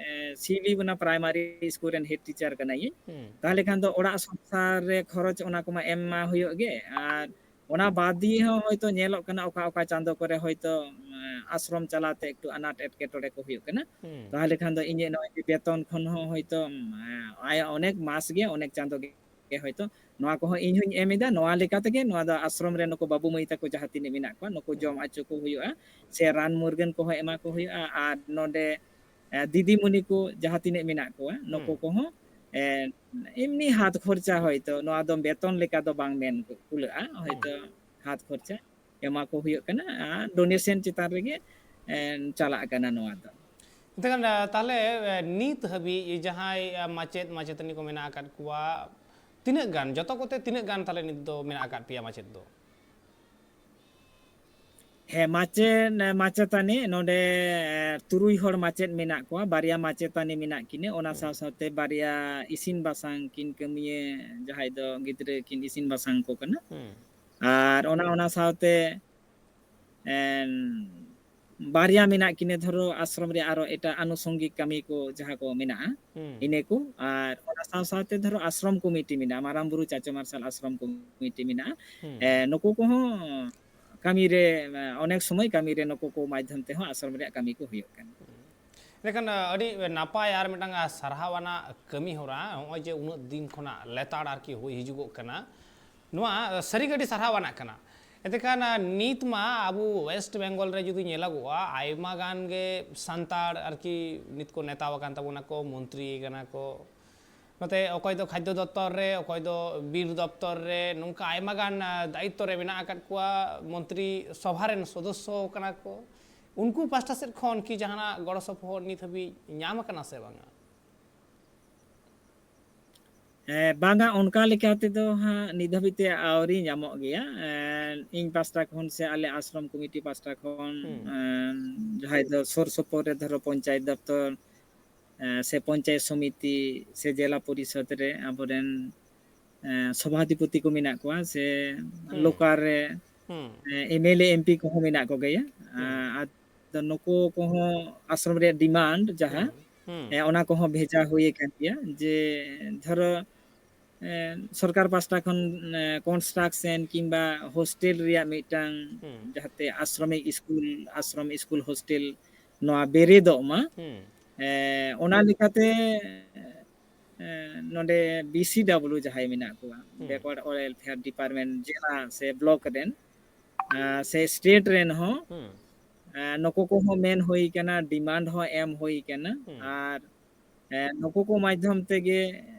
ᱮ, ᱥᱤ ᱵᱤ ᱚᱱᱟ ᱯᱨᱟᱭᱢᱟᱨᱤ ᱥᱠᱩᱞ ᱨᱮᱱ ᱦᱮᱰ ᱴᱤᱪᱟᱨ ᱠᱟᱱᱟᱭᱤᱧ᱾ ᱦᱩᱸ᱾ ᱛᱟᱦᱚᱞᱮ ᱠᱷᱟᱱ ᱫᱚ ᱚᱲᱟᱜ ᱥᱚᱝᱥᱟᱨ ᱨᱮ ᱠᱷᱚᱨᱚᱪ ᱚᱱᱟ ᱠᱚᱢᱟ ᱮᱢ ᱢᱟ ᱦᱩᱭᱩᱜ ᱜᱮ, ᱟᱨ ᱚᱱᱟ ᱵᱟᱫ ᱫᱤᱭᱮ ᱦᱚᱸ ᱦᱚᱭᱛᱳ ᱧᱮᱞᱚᱜ ᱠᱟᱱᱟ ᱚᱠᱟ ᱚᱠᱟ ᱪᱟᱸᱫᱳ ᱠᱚᱨᱮ ᱦᱚᱭᱛᱳ ᱮ, ᱟᱥᱨᱚᱢ ᱪᱟᱞᱟᱣ ᱛᱮ ᱮᱠᱴᱩ ᱟᱱᱟᱴ ᱮᱴᱠᱮᱴᱚᱬᱮ ᱠᱚ ᱦᱩᱭᱩᱜ ᱠᱟᱱᱟ᱾ ᱦᱩᱸ᱾ ᱛᱟᱦᱚᱞᱮ ᱠᱷᱟᱱ ᱫᱚ ᱤᱧᱟᱹᱜ ᱱᱚᱜᱼᱚᱭ ᱡᱮ ᱵᱮᱛᱚᱱ ᱠᱷᱚᱱ ᱦᱚᱸ ᱦᱚᱭᱛᱳ ᱮ, ᱟᱭᱟᱜ ᱚᱱᱮᱠ ᱢᱟᱥ ᱜᱮ ᱚᱱᱮᱠ ᱪᱟᱸᱫᱳ ᱜᱮ ᱜᱮ ᱦᱚᱭᱛᱳ ᱱᱚᱣᱟ ᱠᱚᱦᱚᱸ ᱤᱧ ᱦᱚᱧ ᱮᱢ ᱮᱫᱟ᱾ ᱱᱚᱣᱟ ᱞᱮᱠᱟ ᱛᱮᱜᱮ ᱱᱚᱣᱟ ᱫᱚ ᱟᱥᱨᱚᱢ ᱨᱮ ᱱᱩᱠᱩ ᱵᱟᱹᱵᱩ ᱢᱟᱹᱭ ᱛᱟᱠᱚ ᱡᱟᱦᱟᱸ ᱛᱤᱱᱟᱹᱜ ᱢᱮᱱᱟᱜ ᱠᱚᱣᱟ, ᱱᱩᱠᱩ ᱦᱩᱸ᱾ ᱡᱚᱢ ᱦᱚᱪᱚ ᱠᱚ ᱦᱩᱭᱩᱜᱼᱟ, ᱥᱮ ᱨᱟᱱ ᱢᱩᱨᱜᱟᱹᱱ ᱠᱚᱦᱚᱸ ᱮᱢᱟ ᱠᱚ ᱦᱩᱭᱩᱜᱼᱟ᱾ ᱟᱨ ᱱᱚᱰᱮ ᱮ, ᱫᱤᱫᱤᱢᱩᱱᱤ ᱠᱚ ᱡᱟᱦᱟᱸ ᱛᱤᱱᱟᱹᱜ ᱢᱮᱱᱟᱜ ᱠᱚᱣᱟ, ᱱᱩᱠᱩ ᱦᱩᱸ᱾ ᱠᱚᱦᱚᱸ ᱮ, ᱮᱢᱱᱤ ᱦᱟᱛ ᱠᱷᱚᱨᱪᱟ ᱦᱚᱭᱛᱳ, ᱱᱚᱣᱟ ᱫᱚ ᱵᱮᱛᱚᱱ ᱞᱮᱠᱟ ᱫᱚ ᱵᱟᱝ ᱢᱮᱱ ᱠᱩᱞᱟᱹᱜᱼᱟ, ᱦᱩᱸ᱾ ᱦᱚᱭᱛᱳ ᱦᱟᱛ ᱠᱷᱚᱨᱪᱟ ᱮᱢᱟ ᱠᱚ ᱦᱩᱭᱩᱜ ᱠᱟᱱᱟ᱾ ᱟᱨ ᱰᱳᱱᱮᱥᱚᱱ ᱪᱮᱛᱟᱱ ᱨᱮᱜᱮ ᱮ, ᱪᱟᱞᱟᱜ ᱠᱟᱱᱟ ᱱᱚᱣᱟ ᱫᱚ᱾ ᱮᱱᱛᱮ ᱠᱷᱟᱱ, ᱮ, ᱛᱟᱦᱞᱮ, ᱮ, ᱱᱤᱛ ᱦᱟᱹᱵᱤᱡ ᱡᱟᱦᱟᱸᱭ, ᱮ, ᱢᱟᱪᱮᱫ ᱢᱟᱪᱮᱛᱟᱹᱱᱤ ᱠᱚ ᱢᱮᱱᱟᱜ ᱟᱠᱟᱫ ᱠᱚᱣᱟ, ᱛᱤᱱᱟᱹᱜ ᱜᱟᱱ, ᱡᱚᱛᱚ ᱠᱚᱛᱮ ᱛᱤᱱᱟᱹᱜ ᱜᱟᱱ ᱛᱟᱦᱞᱮ ᱱᱤᱛ ᱫᱚ ᱢᱮᱱᱟᱜ ᱟᱠᱟᱫ ᱯᱮᱭᱟ ᱢᱟᱪᱮᱫ ᱫᱚ? ᱦᱮᱸ, ᱢᱟᱪᱮᱫ, ᱮ, ᱢᱟᱪᱮᱛᱟᱹᱱᱤ ᱱᱚᱰᱮ, ᱮ, ᱛᱩᱨᱩᱭ ᱦᱚᱲ ᱢᱟᱪᱮᱫ ᱢᱮᱱᱟᱜ ᱠᱚᱣᱟ, ᱵᱟᱨᱭᱟ ᱢᱟᱪᱮᱛᱟᱹᱱᱤ ᱢᱮᱱᱟᱜ ᱠᱤᱱᱟᱹ, ᱚᱱᱟ ᱦᱩᱸ᱾ ᱥᱟᱶ ᱥᱟᱶᱛᱮ ᱵᱟᱨᱭᱟ ᱤᱥᱤᱱ ᱵᱟᱥᱟᱝ ᱠᱤᱱ ᱠᱟᱹᱢᱤᱭᱟᱹ, ᱡᱟᱦᱟᱸᱭ ᱫᱚ ᱜᱤᱫᱽᱨᱟᱹ ᱠᱤᱱ ᱤᱥᱤᱱ ᱵᱟᱥᱟᱝ ᱠᱚ ᱠᱟᱱᱟ᱾ ᱦᱩᱸ᱾ ᱟᱨ ᱚᱱᱟ, ᱚᱱᱟ ᱥᱟᱶᱛᱮ, ᱮᱱ, ᱵᱟᱨᱭᱟ ᱢᱮᱱᱟᱜ ᱠᱤᱱᱟᱹ, ᱫᱷᱚᱨᱚ ᱟᱥᱨᱚᱢ ᱨᱮ ᱟᱨᱚ ᱮᱴᱟᱜ ᱟᱱᱩᱥᱚᱝᱜᱤᱠ ᱠᱟᱹᱢᱤ ᱠᱚ ᱡᱟᱦᱟᱸ ᱠᱚ ᱢᱮᱱᱟᱜᱼᱟ, ᱦᱩᱸ᱾ ᱤᱱᱟᱹ ᱠᱚ᱾ ᱟᱨ ᱚᱱᱟ ᱥᱟᱶ ᱥᱟᱶᱛᱮ ᱫᱷᱚᱨᱚ ᱟᱥᱨᱚᱢ ᱠᱚᱢᱤᱴᱤ ᱢᱮᱱᱟᱜᱼᱟ, ᱢᱟᱨᱟᱝ ᱵᱩᱨᱩ ᱪᱟᱪᱚ ᱢᱟᱨᱥᱟᱞ ᱟᱥᱨᱚᱢ ᱠᱚᱢᱤᱴᱤ ᱢᱮᱱᱟᱜᱼᱟ᱾ ᱦᱩᱸ᱾ ᱮ, ᱱᱩᱠᱩ ᱠᱚᱦᱚᱸ ᱠᱟᱹᱢᱤ ᱨᱮ, ᱚᱱᱮᱠ ᱥᱚᱢᱚᱭ ᱠᱟᱹᱢᱤ ᱨᱮ ᱱᱩᱠᱩ ᱠᱚ ᱢᱟᱫᱽᱫᱷᱚᱢ ᱛᱮᱦᱚᱸ ᱟᱥᱨᱚᱢ ᱨᱮᱭᱟᱜ ᱠᱟᱹᱢᱤ ᱠᱚ ᱦᱩᱭᱩᱜ ᱠᱟᱱᱟ᱾ ᱮᱸᱰᱮᱠᱷᱟᱱ, ᱟᱹᱰᱤ ᱱᱟᱯᱟᱭ ᱟᱨ ᱢᱤᱫᱴᱟᱝ ᱥᱟᱨᱦᱟᱣ ᱟᱱᱟᱜ ᱠᱟᱹᱢᱤ ᱦᱚᱨᱟ, ᱱᱚᱜᱼᱚᱭ ᱡᱮ ᱩᱱᱟᱹᱜ ᱫᱤᱱ ᱠᱷᱚᱱᱟᱜ ᱞᱮᱛᱟᱲ ᱟᱨᱠᱤ ᱦᱩᱭ ᱦᱤᱡᱩᱜᱚᱜ ᱠᱟᱱᱟ, ᱱᱚᱣᱟ ᱥᱟᱹᱨᱤ ᱜᱮ ᱟᱹᱰᱤ ᱥᱟᱨᱦᱟᱣ ᱟᱱᱟᱜ ᱠᱟᱱᱟ᱾ ᱮᱱᱛᱮᱠᱷᱟᱱ, ᱱᱤᱛ ᱢᱟ ᱟᱵᱚ ᱣᱮᱥᱴ ᱵᱮᱝᱜᱚᱞ ᱨᱮ ᱡᱩᱫᱤ ᱧᱮᱞᱚᱜᱚᱜᱼᱟ, ᱟᱭᱢᱟ ᱜᱟᱱ ᱜᱮ ᱥᱟᱱᱛᱟᱲ ᱟᱨᱠᱤ ᱱᱤᱛ ᱠᱚ ᱱᱮᱛᱟᱣ ᱟᱠᱟᱱ ᱛᱟᱵᱚᱱᱟ ᱠᱚ, ᱢᱚᱱᱛᱨᱤ ᱠᱟᱱᱟ ᱠᱚ, ᱱᱚᱛᱮ ᱚᱠᱚᱭ ᱫᱚ ᱠᱷᱟᱫᱽᱭᱚ ᱫᱚᱯᱛᱚᱨ ᱨᱮ, ᱚᱠᱚᱭ ᱫᱚ ᱵᱤᱨ ᱫᱚᱯᱛᱚᱨ ᱨᱮ, ᱱᱚᱝᱠᱟ ᱟᱭᱢᱟ ᱜᱟᱱ, ᱟ, ᱫᱟᱭᱤᱛᱛᱚ ᱨᱮ ᱢᱮᱱᱟᱜ ᱟᱠᱟᱫ ᱠᱚᱣᱟ, ᱢᱚᱱᱛᱨᱤ ᱥᱚᱵᱷᱟ ᱨᱮᱱ ᱥᱚᱫᱚᱥᱥᱚ ᱠᱟᱱᱟ ᱠᱚ᱾ ᱩᱱᱠᱩ ᱯᱟᱥᱴᱟ ᱥᱮᱫ ᱠᱷᱚᱱ ᱠᱤ ᱡᱟᱦᱟᱱᱟᱜ ᱜᱚᱲᱚ ᱥᱚᱯᱚᱦᱚᱫ ᱱᱤᱛ ᱦᱟᱹᱵᱤᱡ ᱧᱟᱢ ᱟᱠᱟᱱᱟ ᱥᱮ ᱵᱟᱝᱟ? ᱦᱮᱸ, ᱵᱟᱝᱟ, ᱚᱱᱠᱟ ᱞᱮᱠᱟ ᱛᱮᱫᱚ ᱦᱟᱸᱜ ᱱᱤᱛ ᱫᱷᱟᱹᱵᱤᱡ ᱛᱮ ᱟᱹᱣᱨᱤ ᱧᱟᱢᱚᱜ ᱜᱮᱭᱟ᱾ ᱮᱸ, ᱤᱧ ᱯᱟᱥᱴᱟ ᱠᱷᱚᱱ ᱥᱮ ᱟᱞᱮ ᱟᱥᱨᱚᱢ ᱠᱚᱢᱤᱴᱤ ᱯᱟᱥᱴᱟ ᱠᱷᱚᱱ, ᱦᱩᱸ᱾ ᱮᱸ, ᱡᱟᱦᱟᱸᱭ ᱫᱚ ᱥᱩᱨ ᱥᱩᱯᱩᱨ ᱨᱮ ᱫᱷᱚᱨᱚ ᱯᱚᱧᱪᱟᱭᱮᱛ ᱫᱚᱯᱛᱚᱨ, ᱮᱸ, ᱥᱮ ᱯᱚᱧᱪᱟᱭᱮᱛ ᱥᱚᱢᱤᱛᱤ ᱥᱮ ᱡᱮᱞᱟ ᱯᱚᱨᱤᱥᱚᱫᱽ ᱨᱮ ᱟᱵᱚᱨᱮᱱ, ᱮᱸ, ᱥᱚᱵᱷᱟᱫᱷᱤᱯᱚᱛᱤ ᱠᱚ ᱢᱮᱱᱟᱜ ᱠᱚᱣᱟ, ᱥᱮ ᱦᱩᱸ᱾ ᱞᱳᱠᱟᱞ ᱨᱮ, ᱦᱩᱸ᱾ ᱮᱸ, M L A, M P ᱠᱚᱦᱚᱸ ᱢᱮᱱᱟᱜ ᱠᱚᱜᱮᱭᱟ᱾ ᱦᱩᱸ᱾ ᱟᱸ, ᱟᱫᱚ ᱱᱩᱠᱩ ᱠᱚᱦᱚᱸ ᱟᱥᱨᱚᱢ ᱨᱮᱭᱟᱜ ᱰᱤᱢᱟᱱᱰ ᱡᱟᱦᱟᱸ, ᱦᱩᱸ᱾ ᱦᱩᱸ᱾ ᱮᱸ, ᱚᱱᱟ ᱠᱚᱦᱚᱸ ᱵᱷᱮᱡᱟ ᱦᱩᱭ ᱟᱠᱟᱱ ᱜᱮᱭᱟ, ᱡᱮ ᱫᱷᱚᱨᱚ, ᱮᱸ, ᱥᱚᱨᱠᱟᱨ ᱯᱟᱥᱴᱟ ᱠᱷᱚᱱ, ᱮᱸ, ᱠᱚᱱᱥᱴᱨᱟᱠᱥᱚᱱ ᱠᱤᱝᱵᱟ ᱦᱳᱥᱴᱮᱞ ᱨᱮᱭᱟᱜ ᱢᱤᱫᱴᱟᱝ, ᱦᱩᱸ᱾ ᱡᱟᱦᱟᱸᱛᱮ ᱟᱥᱨᱚᱢᱤᱠ ᱥᱠᱩᱞ, ᱟᱥᱨᱚᱢ ᱥᱠᱩᱞ ᱦᱳᱥᱴᱮᱞ ᱱᱚᱣᱟ ᱵᱮᱨᱮᱫᱚᱜ ᱢᱟ᱾ ᱦᱩᱸ᱾ ᱮᱸ, ᱚᱱᱟ ᱞᱮᱠᱟᱛᱮ, ᱮᱸ, ᱱᱚᱰᱮ ᱵᱤ ᱥᱤ ᱰᱟᱵᱞᱤᱭᱩ ᱡᱟᱦᱟᱸᱭ ᱢᱮᱱᱟᱜ ᱠᱚᱣᱟ, ᱦᱩᱸ᱾ Backward Welfare Department ᱡᱮᱞᱟ ᱥᱮ ᱵᱞᱚᱠ ᱨᱮᱱ, ᱮᱸ, ᱥᱮ ᱥᱴᱮᱴ ᱨᱮᱱ ᱦᱚᱸ, ᱦᱩᱸ᱾ ᱮᱸ, ᱱᱩᱠᱩ ᱠᱚᱦᱚᱸ ᱢᱮᱱ ᱦᱩᱭ ᱠᱟᱱᱟ, ᱰᱤᱢᱟᱱᱰ ᱦᱚᱸ ᱮᱢ ᱦᱩᱭ ᱠᱟᱱᱟ᱾ ᱦᱩᱸ᱾ ᱟᱨ, ᱮᱸ, ᱱᱩᱠᱩ ᱠᱚ ᱢᱟᱫᱽᱫᱷᱚᱢ ᱛᱮᱜᱮ,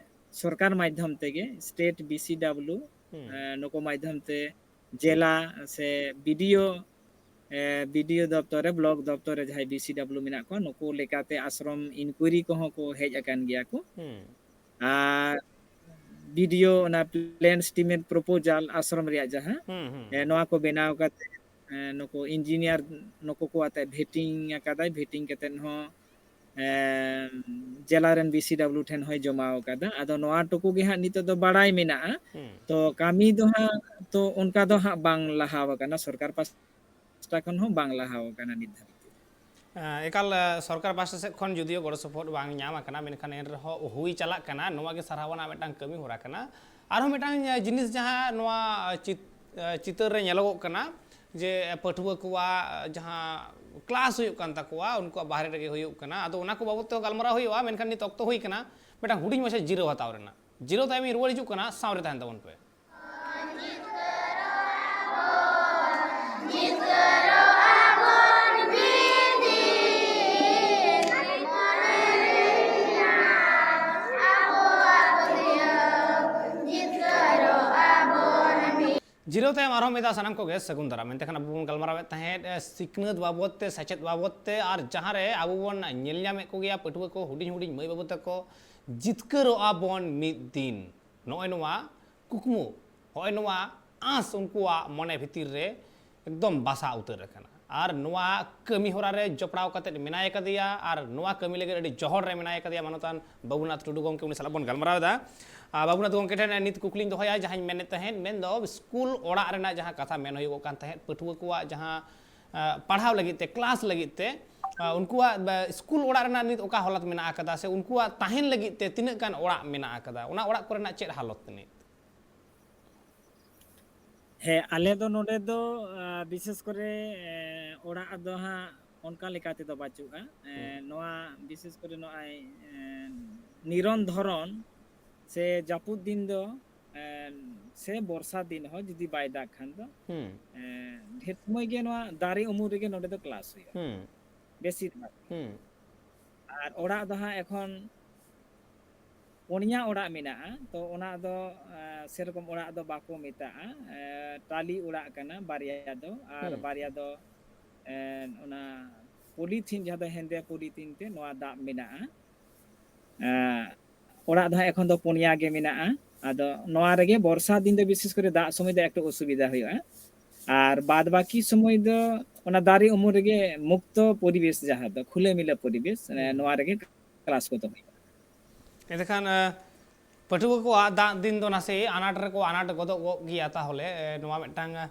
ᱥᱚᱨᱠᱟᱨ ᱢᱟᱫᱽᱫᱷᱚᱢ ᱛᱮᱜᱮ, ᱥᱴᱮᱴ ᱵᱤ ᱥᱤ ᱰᱟᱵᱞᱤᱭᱩ, ᱦᱩᱸ᱾ ᱮᱸ, ᱱᱩᱠᱩ ᱢᱟᱫᱽᱫᱷᱚᱢ ᱛᱮ ᱡᱮᱞᱟ ᱥᱮ ᱵᱤ ᱰᱤ ᱳ, ᱮᱸ, ᱵᱤ ᱰᱤ ᱳ ᱫᱚᱯᱛᱚᱨ ᱨᱮ, ᱵᱞᱚᱠ ᱫᱚᱯᱛᱚᱨ ᱨᱮ ᱡᱟᱦᱟᱸᱭ ᱵᱤ ᱥᱤ ᱰᱟᱵᱞᱤᱭᱩ ᱢᱮᱱᱟᱜ ᱠᱚᱣᱟ, ᱱᱩᱠᱩ ᱞᱮᱠᱟᱛᱮ ᱟᱥᱨᱚᱢ ᱤᱱᱠᱩᱭᱨᱤ ᱠᱚᱦᱚᱸ ᱠᱚ ᱦᱮᱡ ᱟᱠᱟᱱ ᱜᱮᱭᱟ ᱠᱚ᱾ ᱦᱩᱸ᱾ ᱟᱨ ᱵᱤ ᱰᱤ ᱳ ᱚᱱᱟ ᱯᱞᱮᱱ ᱮᱥᱴᱤᱢᱮᱴ ᱯᱨᱚᱯᱳᱡᱟᱞ ᱟᱥᱨᱚᱢ ᱨᱮᱭᱟᱜ ᱡᱟᱦᱟᱸ, ᱦᱩᱸ, ᱦᱩᱸ, ᱮᱸ, ᱦᱩᱸ᱾ ᱱᱚᱣᱟ ᱠᱚ ᱵᱮᱱᱟᱣ ᱠᱟᱛᱮ, ᱮᱸ, ᱱᱩᱠᱩ ᱤᱧᱡᱤᱱᱤᱭᱟᱨ ᱱᱩᱠᱩ ᱠᱚ ᱟᱛᱮ ᱵᱷᱮᱴᱤᱝ ᱟᱠᱟᱫᱟᱭ, ᱵᱷᱮᱴᱤᱝ ᱠᱟᱛᱮ ᱦᱚᱸ, ᱮᱸ, ᱡᱮᱞᱟ ᱨᱮᱱ ᱵᱤ ᱥᱤ ᱰᱟᱵᱞᱤᱭᱩ ᱴᱷᱮᱱ ᱦᱚᱸᱭ ᱡᱚᱢᱟ ᱟᱠᱟᱫᱟ᱾ ᱟᱫᱚ ᱱᱚᱣᱟ ᱴᱩᱠᱩ ᱜᱮ ᱦᱟᱸᱜ ᱱᱤᱛᱚᱜ ᱫᱚ ᱵᱟᱲᱟᱭ ᱢᱮᱱᱟᱜᱼᱟ᱾ ᱦᱩᱸ᱾ ᱛᱚ ᱠᱟᱹᱢᱤ ᱫᱚ ᱦᱟᱸᱜ ᱛᱚ ᱚᱱᱠᱟ ᱫᱚ ᱦᱟᱸᱜ ᱵᱟᱝ ᱞᱟᱦᱟ ᱟᱠᱟᱱᱟ ᱥᱚᱨᱠᱟᱨ ᱯᱟᱥᱴᱟ ᱯᱟᱦᱴᱟ ᱠᱷᱚᱱ ᱦᱚᱸ ᱵᱟᱝ ᱞᱟᱦᱟᱣ ᱟᱠᱟᱱᱟ ᱱᱤᱛ ᱫᱷᱟᱹᱵᱤᱡ ᱛᱮ᱾ ᱮᱸ, ᱮᱠᱟᱞ, ᱮᱸ, ᱥᱚᱨᱠᱟᱨ ᱯᱟᱦᱴᱟ ᱥᱮᱫ ᱠᱷᱚᱱ ᱡᱩᱫᱤᱭᱳ ᱜᱚᱲᱚ ᱥᱚᱯᱚᱦᱚᱫ ᱵᱟᱝ ᱧᱟᱢ ᱟᱠᱟᱱᱟ, ᱢᱮᱱᱠᱷᱟᱱ ᱮᱱ ᱨᱮᱦᱚᱸ ᱦᱩᱭ ᱪᱟᱞᱟᱜ ᱠᱟᱱᱟ᱾ ᱱᱚᱣᱟ ᱜᱮ ᱥᱟᱨᱦᱟᱣ ᱟᱱᱟᱜ ᱢᱤᱫᱴᱟᱝ ᱠᱟᱹᱢᱤ ᱦᱚᱨᱟ ᱠᱟᱱᱟ᱾ ᱟᱨᱦᱚᱸ ᱢᱤᱫᱴᱟᱝ, ᱮᱸ, ᱡᱤᱱᱤᱥ ᱡᱟᱦᱟᱸ ᱱᱚᱣᱟ ᱪᱤᱛ-, ᱮᱸ, ᱪᱤᱛᱟᱹᱨ ᱨᱮ ᱧᱮᱞᱚᱜᱚᱜ ᱠᱟᱱᱟ ᱡᱮ ᱯᱟᱹᱴᱷᱩᱣᱟᱹ ᱠᱚᱣᱟᱜ ᱡᱟᱦᱟᱸ ᱠᱞᱟᱥ ᱦᱩᱭᱩᱜ ᱠᱟᱱ ᱛᱟᱠᱚᱣᱟ, ᱩᱱᱠᱩᱣᱟᱜ ᱵᱟᱦᱨᱮ ᱨᱮᱜᱮ ᱦᱩᱭᱩᱜ ᱠᱟᱱᱟ᱾ ᱟᱫᱚ ᱚᱱᱟ ᱠᱚ ᱵᱟᱵᱚᱫ ᱛᱮᱦᱚᱸ ᱜᱟᱞᱢᱟᱨᱟᱣ ᱦᱩᱭᱩᱜᱼᱟ, ᱢᱮᱱᱠᱷᱟᱱ ᱱᱤᱛ ᱚᱠᱛᱚ ᱦᱩᱭ ᱠᱟᱱᱟ ᱢᱤᱫᱴᱟᱝ ᱦᱩᱰᱤᱧ ᱢᱟᱪᱷᱟ ᱡᱤᱨᱟᱹᱣ ᱦᱟᱛᱟᱣ ᱨᱮᱱᱟᱜ᱾ ᱡᱤᱨᱟᱹᱣ ᱛᱟᱭᱚᱢ ᱤᱧ ᱨᱩᱣᱟᱹᱲ ᱦᱤᱡᱩᱜ ᱠᱟᱱᱟ, ᱥᱟᱶ ᱨᱮ ᱛᱟᱦᱮᱱ ᱛᱟᱵᱚᱱ ᱯᱮ᱾ ᱡᱤᱨᱟᱹᱣ ᱛᱟᱭᱚᱢ ᱟᱨᱦᱚᱸ ᱢᱤᱫ ᱫᱷᱟᱣ ᱥᱟᱱᱟᱢ ᱠᱚᱜᱮ ᱥᱟᱹᱜᱩᱱ ᱫᱟᱨᱟᱢ᱾ ᱮᱱᱛᱮ ᱠᱷᱟᱱ ᱟᱵᱚ ᱵᱚᱱ ᱜᱟᱞᱢᱟᱨᱟᱣᱮᱫ ᱛᱟᱦᱮᱸᱫ, ᱮ, ᱥᱤᱠᱷᱱᱟᱹᱛ ᱵᱟᱵᱚᱫ ᱛᱮ, ᱥᱮᱪᱮᱫ ᱵᱟᱵᱚᱫ ᱛᱮ, ᱟᱨ ᱡᱟᱦᱟᱸ ᱨᱮ ᱟᱵᱚ ᱵᱚᱱ ᱧᱮᱞ ᱧᱟᱢᱮᱫ ᱠᱚᱜᱮᱭᱟ ᱯᱟᱹᱴᱷᱩᱣᱟᱹ ᱠᱚ, ᱦᱩᱰᱤᱧ ᱦᱩᱰᱤᱧ ᱢᱟᱹᱭ ᱵᱟᱹᱵᱩ ᱛᱟᱠᱚ, ᱡᱤᱛᱠᱟᱹᱨᱚᱜᱼᱟ ᱵᱚᱱ ᱢᱤᱫ ᱫᱤᱱ᱾ ᱱᱚᱜᱼᱚᱭ ᱱᱚᱣᱟ ᱠᱩᱠᱢᱩ, ᱱᱚᱜᱼᱚᱭ ᱱᱚᱣᱟ ᱟᱸᱥ ᱩᱱᱠᱩᱣᱟᱜ ᱢᱚᱱᱮ ᱵᱷᱤᱛᱤᱨ ᱨᱮ ᱮᱠᱫᱚᱢ ᱵᱟᱥᱟ ᱩᱛᱟᱹᱨ ᱟᱠᱟᱱᱟ᱾ ᱟᱨ ᱱᱚᱣᱟ ᱠᱟᱹᱢᱤ ᱦᱚᱨᱟ ᱨᱮ ᱡᱚᱯᱲᱟᱣ ᱠᱟᱛᱮ ᱢᱮᱱᱟᱭ ᱟᱠᱟᱫᱮᱭᱟ, ᱟᱨ ᱱᱚᱣᱟ ᱠᱟᱹᱢᱤ ᱞᱟᱹᱜᱤᱫ ᱟᱹᱰᱤ ᱡᱚᱦᱚᱲ ᱨᱮ ᱢᱮᱱᱟᱭ ᱟᱠᱟᱫᱮᱭᱟ ᱢᱟᱱᱚᱛᱟᱱ ᱵᱟᱹᱵᱩᱱᱟᱛᱷ ᱴᱩᱰᱩ ᱜᱚᱢᱠᱮ, ᱩᱱᱤ ᱥᱟᱞᱟᱜ ᱵᱚᱱ ᱜᱟᱞᱢᱟᱨᱟᱣ ᱮᱫᱟ᱾ ᱟᱨ ᱵᱟᱹᱵᱩᱱᱟᱛᱷ ᱜᱚᱢᱠᱮ ᱴᱷᱮᱱ ᱱᱤᱛ ᱠᱩᱠᱞᱤᱧ ᱫᱚᱦᱚᱭᱟ, ᱡᱟᱦᱟᱸᱧ ᱢᱮᱱᱮᱫ ᱛᱟᱦᱮᱸᱫ, ᱢᱮᱱᱫᱚ ᱥᱠᱩᱞ ᱚᱲᱟᱜ ᱨᱮᱱᱟᱜ ᱡᱟᱦᱟᱸ ᱠᱟᱛᱷᱟ ᱢᱮᱱ ᱦᱩᱭᱩᱜᱚᱜ ᱠᱟᱱ ᱛᱟᱦᱮᱸᱫ, ᱯᱟᱹᱴᱷᱩᱣᱟᱹ ᱠᱚᱣᱟᱜ ᱡᱟᱦᱟᱸ, ᱟ, ᱯᱟᱲᱦᱟᱣ ᱞᱟᱹᱜᱤᱫ ᱛᱮ, ᱠᱞᱟᱥ ᱞᱟᱹᱜᱤᱫ ᱛᱮ, ᱟ, ᱩᱱᱠᱩᱣᱟᱜ, ᱵᱟ, ᱥᱠᱩᱞ ᱚᱲᱟᱜ ᱨᱮᱱᱟᱜ ᱱᱤᱛ ᱚᱠᱟ ᱦᱟᱞᱚᱛ ᱢᱮᱱᱟᱜ ᱟᱠᱟᱫᱟ, ᱥᱮ ᱩᱱᱠᱩᱣᱟᱜ ᱛᱟᱦᱮᱱ ᱞᱟᱹᱜᱤᱫ ᱛᱮ ᱛᱤᱱᱟᱹᱜ ᱜᱟᱱ ᱚᱲᱟᱜ ᱢᱮᱱᱟᱜ ᱟᱠᱟᱫᱟ, ᱚᱱᱟ ᱚᱲᱟᱜ ᱠᱚᱨᱮᱱᱟᱜ ᱪᱮᱫ ᱦᱟᱞᱚᱛ ᱱᱤᱛ? ᱦᱮᱸ, ᱟᱞᱮ ᱫᱚ ᱱᱚᱰᱮ ᱫᱚ, ᱟ, ᱵᱤᱥᱮᱥ ᱠᱚᱨᱮ, ᱮ, ᱚᱲᱟᱜ ᱫᱚ ᱦᱟᱸᱜ ᱚᱱᱠᱟ ᱞᱮᱠᱟ ᱛᱮᱫᱚ ᱵᱟᱹᱪᱩᱜᱼᱟ᱾ ᱮ, ᱦᱩᱸ᱾ ᱱᱚᱣᱟ ᱵᱤᱥᱮᱥ ᱠᱚᱨᱮ ᱱᱚᱜᱼᱚᱭ, ᱮ, ᱱᱤᱨᱚᱱ ᱫᱷᱚᱨᱚᱱ ᱥᱮ ᱡᱟᱹᱯᱩᱫ ᱫᱤᱱ ᱫᱚ, ᱮ, ᱥᱮ ᱵᱚᱨᱥᱟ ᱫᱤᱱ ᱦᱚᱸ ᱡᱩᱫᱤ ᱵᱟᱭ ᱫᱟᱜ ᱠᱷᱟᱱ ᱫᱚ, ᱦᱩᱸ᱾ ᱮ, ᱰᱷᱮᱨ ᱥᱚᱢᱚᱭ ᱜᱮ ᱱᱚᱣᱟ ᱫᱟᱨᱮ ᱩᱢᱩᱞ ᱨᱮᱜᱮ ᱱᱚᱰᱮ ᱫᱚ ᱠᱞᱟᱥ ᱦᱩᱭᱩᱜᱼᱟ᱾ ᱦᱩᱸ᱾ ᱵᱮᱥᱤᱨ ᱵᱷᱟᱜᱽ᱾ ᱦᱩᱸ᱾ ᱟᱨ ᱚᱲᱟᱜ ᱫᱚ ᱦᱟᱸᱜ ᱮᱠᱷᱚᱱ ᱯᱩᱱᱭᱟ ᱚᱲᱟᱜ ᱢᱮᱱᱟᱜᱼᱟ᱾ ᱛᱚ ᱚᱱᱟ ᱫᱚ, ᱟ, ᱥᱮᱨᱚᱠᱚᱢ ᱚᱲᱟᱜ ᱫᱚ ᱵᱟᱠᱚ ᱢᱮᱛᱟᱜᱼᱟ᱾ ᱮ, ᱴᱟᱹᱞᱤ ᱚᱲᱟᱜ ᱠᱟᱱᱟ ᱵᱟᱨᱭᱟ ᱫᱚ, ᱟᱨ ᱦᱩᱸ᱾ ᱵᱟᱨᱭᱟ ᱫᱚ, ᱮ, ᱚᱱᱟ ᱯᱚᱞᱤᱛᱷᱤᱱ, ᱡᱟᱦᱟᱸ ᱫᱚ ᱦᱮᱸᱫᱮ ᱯᱚᱞᱤᱛᱷᱤᱱ ᱛᱮ ᱱᱚᱣᱟ ᱫᱟᱵ ᱢᱮᱱᱟᱜᱼᱟ᱾ ᱮ, ᱚᱲᱟᱜ ᱫᱚ ᱦᱟᱸᱜ ᱮᱠᱷᱚᱱ ᱫᱚ ᱯᱩᱱᱭᱟ ᱜᱮ ᱢᱮᱱᱟᱜᱼᱟ᱾ ᱟᱫᱚ ᱱᱚᱣᱟ ᱨᱮᱜᱮ ᱵᱚᱨᱥᱟ ᱫᱤᱱ ᱫᱚ ᱵᱤᱥᱮᱥ ᱠᱚᱨᱮ ᱫᱟᱜ ᱥᱚᱢᱚᱭ ᱫᱚ ᱮᱠᱴᱩ ᱚᱥᱩᱵᱤᱫᱷᱟ ᱦᱩᱭᱩᱜᱼᱟ᱾ ᱟᱨ ᱵᱟᱫ ᱵᱟᱹᱠᱤ ᱥᱚᱢᱚᱭ ᱫᱚ ᱚᱱᱟ ᱫᱟᱨᱮ ᱩᱢᱩᱞ ᱨᱮᱜᱮ ᱢᱩᱠᱛᱚ ᱯᱚᱨᱤᱵᱮᱥ, ᱡᱟᱦᱟᱸ ᱫᱚ ᱠᱷᱩᱞᱟᱹ ᱢᱤᱞᱟᱹ ᱯᱚᱨᱤᱵᱮᱥ, ᱦᱩᱸ᱾ ᱱᱚᱣᱟ ᱨᱮᱜᱮ ᱠᱞᱟᱥ ᱠᱚᱫᱚ ᱦᱩᱭᱩᱜᱼᱟ᱾ ᱮᱱᱠᱷᱟᱱ, ᱮ, ᱯᱟᱹᱴᱷᱩᱣᱟᱹ ᱠᱚᱣᱟᱜ ᱫᱟᱜ ᱫᱤᱱ ᱫᱚ ᱱᱟᱥᱮ ᱟᱱᱟᱴ ᱨᱮᱠᱚ ᱟᱱᱟᱴ ᱜᱚᱫᱚᱜ ᱜᱚᱜ ᱜᱮᱭᱟ᱾ ᱛᱟᱦᱚᱞᱮ, ᱮ, ᱱᱚᱣᱟ ᱢᱤᱫᱴᱟᱝ, ᱮ,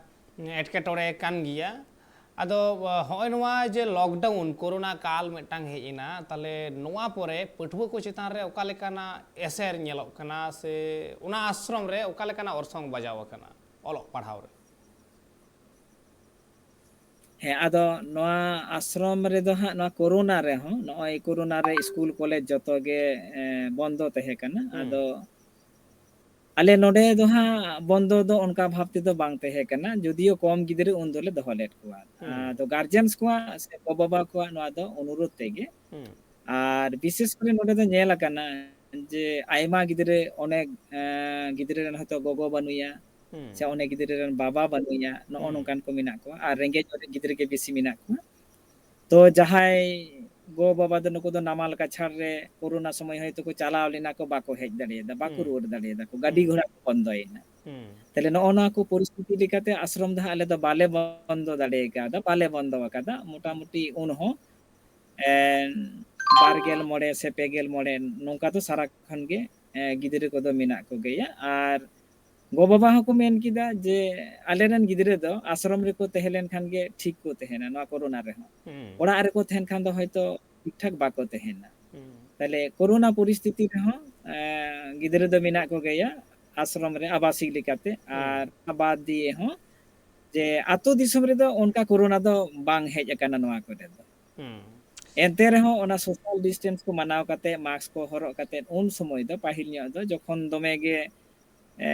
ᱮᱴᱠᱮᱴᱚᱬᱮ ᱠᱟᱱ ᱜᱮᱭᱟ᱾ ᱟᱫᱚ, ᱟ, ᱦᱚᱸᱜᱼᱚᱭ ᱱᱚᱣᱟ ᱡᱮ lockdown, ᱠᱳᱨᱳᱱᱟ ᱠᱟᱞ ᱢᱤᱫᱴᱟᱝ ᱦᱮᱡ ᱮᱱᱟ, ᱛᱟᱦᱞᱮ ᱱᱚᱣᱟ ᱯᱚᱨᱮ ᱯᱟᱹᱴᱷᱩᱣᱟᱹ ᱠᱚ ᱪᱮᱛᱟᱱ ᱨᱮ ᱚᱠᱟ ᱞᱮᱠᱟᱱᱟᱜ ᱮᱥᱮᱨ ᱧᱮᱞᱚᱜ ᱠᱟᱱᱟ, ᱥᱮ ᱚᱱᱟ ᱟᱥᱨᱚᱢ ᱨᱮ ᱚᱠᱟ ᱞᱮᱠᱟᱱᱟᱜ ᱚᱨᱥᱚᱝ ᱵᱟᱡᱟᱣ ᱟᱠᱟᱱᱟ ᱚᱞᱚᱜ ᱯᱟᱲᱦᱟᱣ ᱨᱮ? ᱦᱮᱸ, ᱟᱫᱚ ᱱᱚᱣᱟ ᱟᱥᱨᱚᱢ ᱨᱮᱫᱚ ᱦᱟᱸᱜ, ᱱᱚᱣᱟ ᱠᱳᱨᱳᱱᱟ ᱨᱮᱦᱚᱸ, ᱱᱚᱜᱼᱚᱭ ᱠᱳᱨᱳᱱᱟ ᱨᱮ ᱥᱠᱩᱞ ᱠᱚᱞᱮᱡᱽ ᱡᱚᱛᱚ ᱜᱮ, ᱮ, ᱵᱚᱱᱫᱚ ᱛᱟᱦᱮᱸ ᱠᱟᱱᱟ᱾ ᱦᱩᱸ᱾ ᱟᱫᱚ ᱟᱞᱮ ᱱᱚᱰᱮ ᱫᱚ ᱦᱟᱸᱜ ᱵᱚᱱᱫᱚ ᱫᱚ ᱚᱱᱠᱟ ᱵᱷᱟᱵᱽ ᱛᱮᱫᱚ ᱵᱟᱝ ᱛᱟᱦᱮᱸ ᱠᱟᱱᱟ, ᱡᱩᱫᱤᱭᱳ ᱠᱚᱢ ᱜᱤᱫᱽᱨᱟᱹ ᱩᱱ ᱫᱚᱞᱮ ᱫᱚᱦᱚ ᱞᱮᱫ ᱠᱚᱣᱟ᱾ ᱦᱩᱸ᱾ ᱟᱫᱚ guardians ᱠᱚᱣᱟᱜ ᱥᱮ ᱜᱚ-ᱵᱟᱵᱟ ᱠᱚᱣᱟᱜ ᱱᱚᱣᱟ ᱫᱚ ᱚᱱᱩᱨᱳᱫᱷ ᱛᱮᱜᱮ᱾ ᱦᱩᱸ᱾ ᱟᱨ ᱵᱤᱥᱮᱥ ᱠᱚᱨᱮ ᱱᱚᱰᱮ ᱫᱚ ᱧᱮᱞ ᱟᱠᱟᱱᱟ ᱡᱮ ᱟᱭᱢᱟ ᱜᱤᱫᱽᱨᱟᱹ, ᱚᱱᱮᱠ, ᱮᱸ, ᱜᱤᱫᱽᱨᱟᱹ ᱨᱮᱱ ᱦᱚᱭᱛᱳ ᱜᱚᱜᱚ ᱵᱟᱹᱱᱩᱭᱟ, ᱦᱩᱸ᱾ ᱥᱮ ᱚᱱᱮᱠ ᱜᱤᱫᱽᱨᱟᱹ ᱨᱮᱱ ᱵᱟᱵᱟ ᱵᱟᱹᱱᱩᱭᱟ, ᱱᱚᱜᱼᱚ ᱦᱩᱸ᱾ ᱱᱚᱝᱠᱟᱱ ᱠᱚ ᱢᱮᱱᱟᱜ ᱠᱚᱣᱟ᱾ ᱟᱨ ᱨᱮᱸᱜᱮᱡ ᱚᱨᱮᱡ ᱜᱤᱫᱽᱨᱟᱹ ᱜᱮ ᱵᱮᱥᱤ ᱢᱮᱱᱟᱜ ᱠᱚᱣᱟ᱾ ᱛᱚ ᱡᱟᱦᱟᱸᱭ ᱜᱚ-ᱵᱟᱵᱟ ᱫᱚ ᱱᱩᱠᱩ ᱫᱚ ᱱᱟᱢᱟᱞ ᱠᱟᱪᱷᱟᱲ ᱨᱮ ᱠᱳᱨᱳᱱᱟ ᱥᱚᱢᱚᱭ ᱦᱚᱭᱛᱳ ᱠᱚ ᱪᱟᱞᱟᱣ ᱞᱮᱱᱟ ᱠᱚ, ᱵᱟᱠᱚ ᱦᱮᱡ ᱫᱟᱲᱮᱭᱟᱫᱟ, ᱵᱟᱠᱚ ᱦᱩᱸ᱾ ᱨᱩᱣᱟᱹᱲ ᱫᱟᱲᱮᱭᱟᱫᱟ ᱠᱚ, ᱜᱟᱹᱰᱤ ᱦᱩᱸ᱾ ᱜᱷᱚᱲᱟ ᱠᱚ ᱵᱚᱱᱫᱚᱭᱮᱱᱟ᱾ ᱦᱩᱸ᱾ ᱛᱟᱦᱞᱮ ᱱᱚᱜᱼᱚ ᱱᱚᱣᱟ ᱠᱚ ᱯᱚᱨᱤᱥᱛᱷᱤᱛᱤ ᱞᱮᱠᱟᱛᱮ ᱟᱥᱨᱚᱢ ᱫᱚ ᱦᱟᱸᱜ ᱟᱞᱮ ᱫᱚ ᱵᱟᱞᱮ ᱵᱚᱱᱫᱚ ᱫᱟᱲᱮ ᱟᱠᱟᱫᱟ, ᱵᱟᱞᱮ ᱵᱚᱱᱫᱚ ᱟᱠᱟᱫᱟ᱾ ᱢᱚᱴᱟᱢᱩᱴᱤ ᱩᱱ ᱦᱚᱸ, ᱮᱸ, ᱵᱟᱨ ᱜᱮᱞ ᱢᱚᱬᱮ ᱥᱮ ᱯᱮ ᱜᱮᱞ ᱢᱚᱬᱮ ᱱᱚᱝᱠᱟ ᱫᱚ ᱥᱟᱨᱟ ᱠᱷᱚᱱ ᱜᱮ, ᱮᱸ, ᱜᱤᱫᱽᱨᱟᱹ ᱠᱚᱫᱚ ᱢᱮᱱᱟᱜ ᱠᱚᱜᱮᱭᱟ᱾ ᱟᱨ ᱜᱚ-ᱵᱟᱵᱟ ᱦᱚᱸᱠᱚ ᱢᱮᱱ ᱠᱮᱫᱟ ᱡᱮ ᱟᱞᱮᱨᱮᱱ ᱜᱤᱫᱽᱨᱟᱹ ᱫᱚ ᱟᱥᱨᱚᱢ ᱨᱮᱠᱚ ᱛᱟᱦᱮᱸ ᱞᱮᱱᱠᱷᱟᱱ ᱜᱮ ᱴᱷᱤᱠ ᱠᱚ ᱛᱟᱦᱮᱱᱟ ᱱᱚᱣᱟ ᱠᱳᱨᱳᱱᱟ ᱨᱮᱦᱚᱸ᱾ ᱦᱩᱸ᱾ ᱚᱲᱟᱜ ᱨᱮᱠᱚ ᱛᱟᱦᱮᱱ ᱠᱷᱟᱱ ᱫᱚ ᱦᱚᱭᱛᱳ ᱴᱷᱤᱠ ᱴᱷᱟᱠ ᱵᱟᱠᱚ ᱛᱟᱦᱮᱱᱟ᱾ ᱦᱩᱸ᱾ ᱛᱟᱦᱞᱮ ᱠᱳᱨᱳᱱᱟ ᱯᱚᱨᱤᱥᱛᱷᱤᱛᱤ ᱨᱮᱦᱚᱸ, ᱮᱸ, ᱜᱤᱫᱽᱨᱟᱹ ᱫᱚ ᱢᱮᱱᱟᱜ ᱠᱚᱜᱮᱭᱟ ᱟᱥᱨᱚᱢ ᱨᱮ ᱟᱵᱟᱥᱤᱠ ᱞᱮᱠᱟᱛᱮ᱾ ᱦᱩᱸ᱾ ᱟᱨ ᱚᱱᱟ ᱵᱟᱫ ᱫᱤᱭᱮ ᱦᱚᱸ ᱡᱮ ᱟᱛᱳ ᱫᱤᱥᱚᱢ ᱨᱮᱫᱚ ᱚᱱᱠᱟ ᱠᱳᱨᱳᱱᱟ ᱫᱚ ᱵᱟᱝ ᱦᱮᱡ ᱟᱠᱟᱱᱟ ᱱᱚᱣᱟ ᱠᱚᱨᱮ ᱫᱚ᱾ ᱦᱩᱸ᱾ ᱮᱱᱛᱮ ᱨᱮᱦᱚᱸ ᱚᱱᱟ social distance ᱠᱚ ᱢᱟᱱᱟᱣ ᱠᱟᱛᱮ, mask ᱠᱚ ᱦᱚᱨᱚᱜ ᱠᱟᱛᱮ, ᱩᱱ ᱥᱚᱢᱚᱭ ᱫᱚ, ᱯᱟᱹᱦᱤᱞ ᱧᱚᱜ ᱫᱚ, ᱡᱚᱠᱷᱚᱱ ᱫᱚᱢᱮ ᱜᱮ, ᱮ,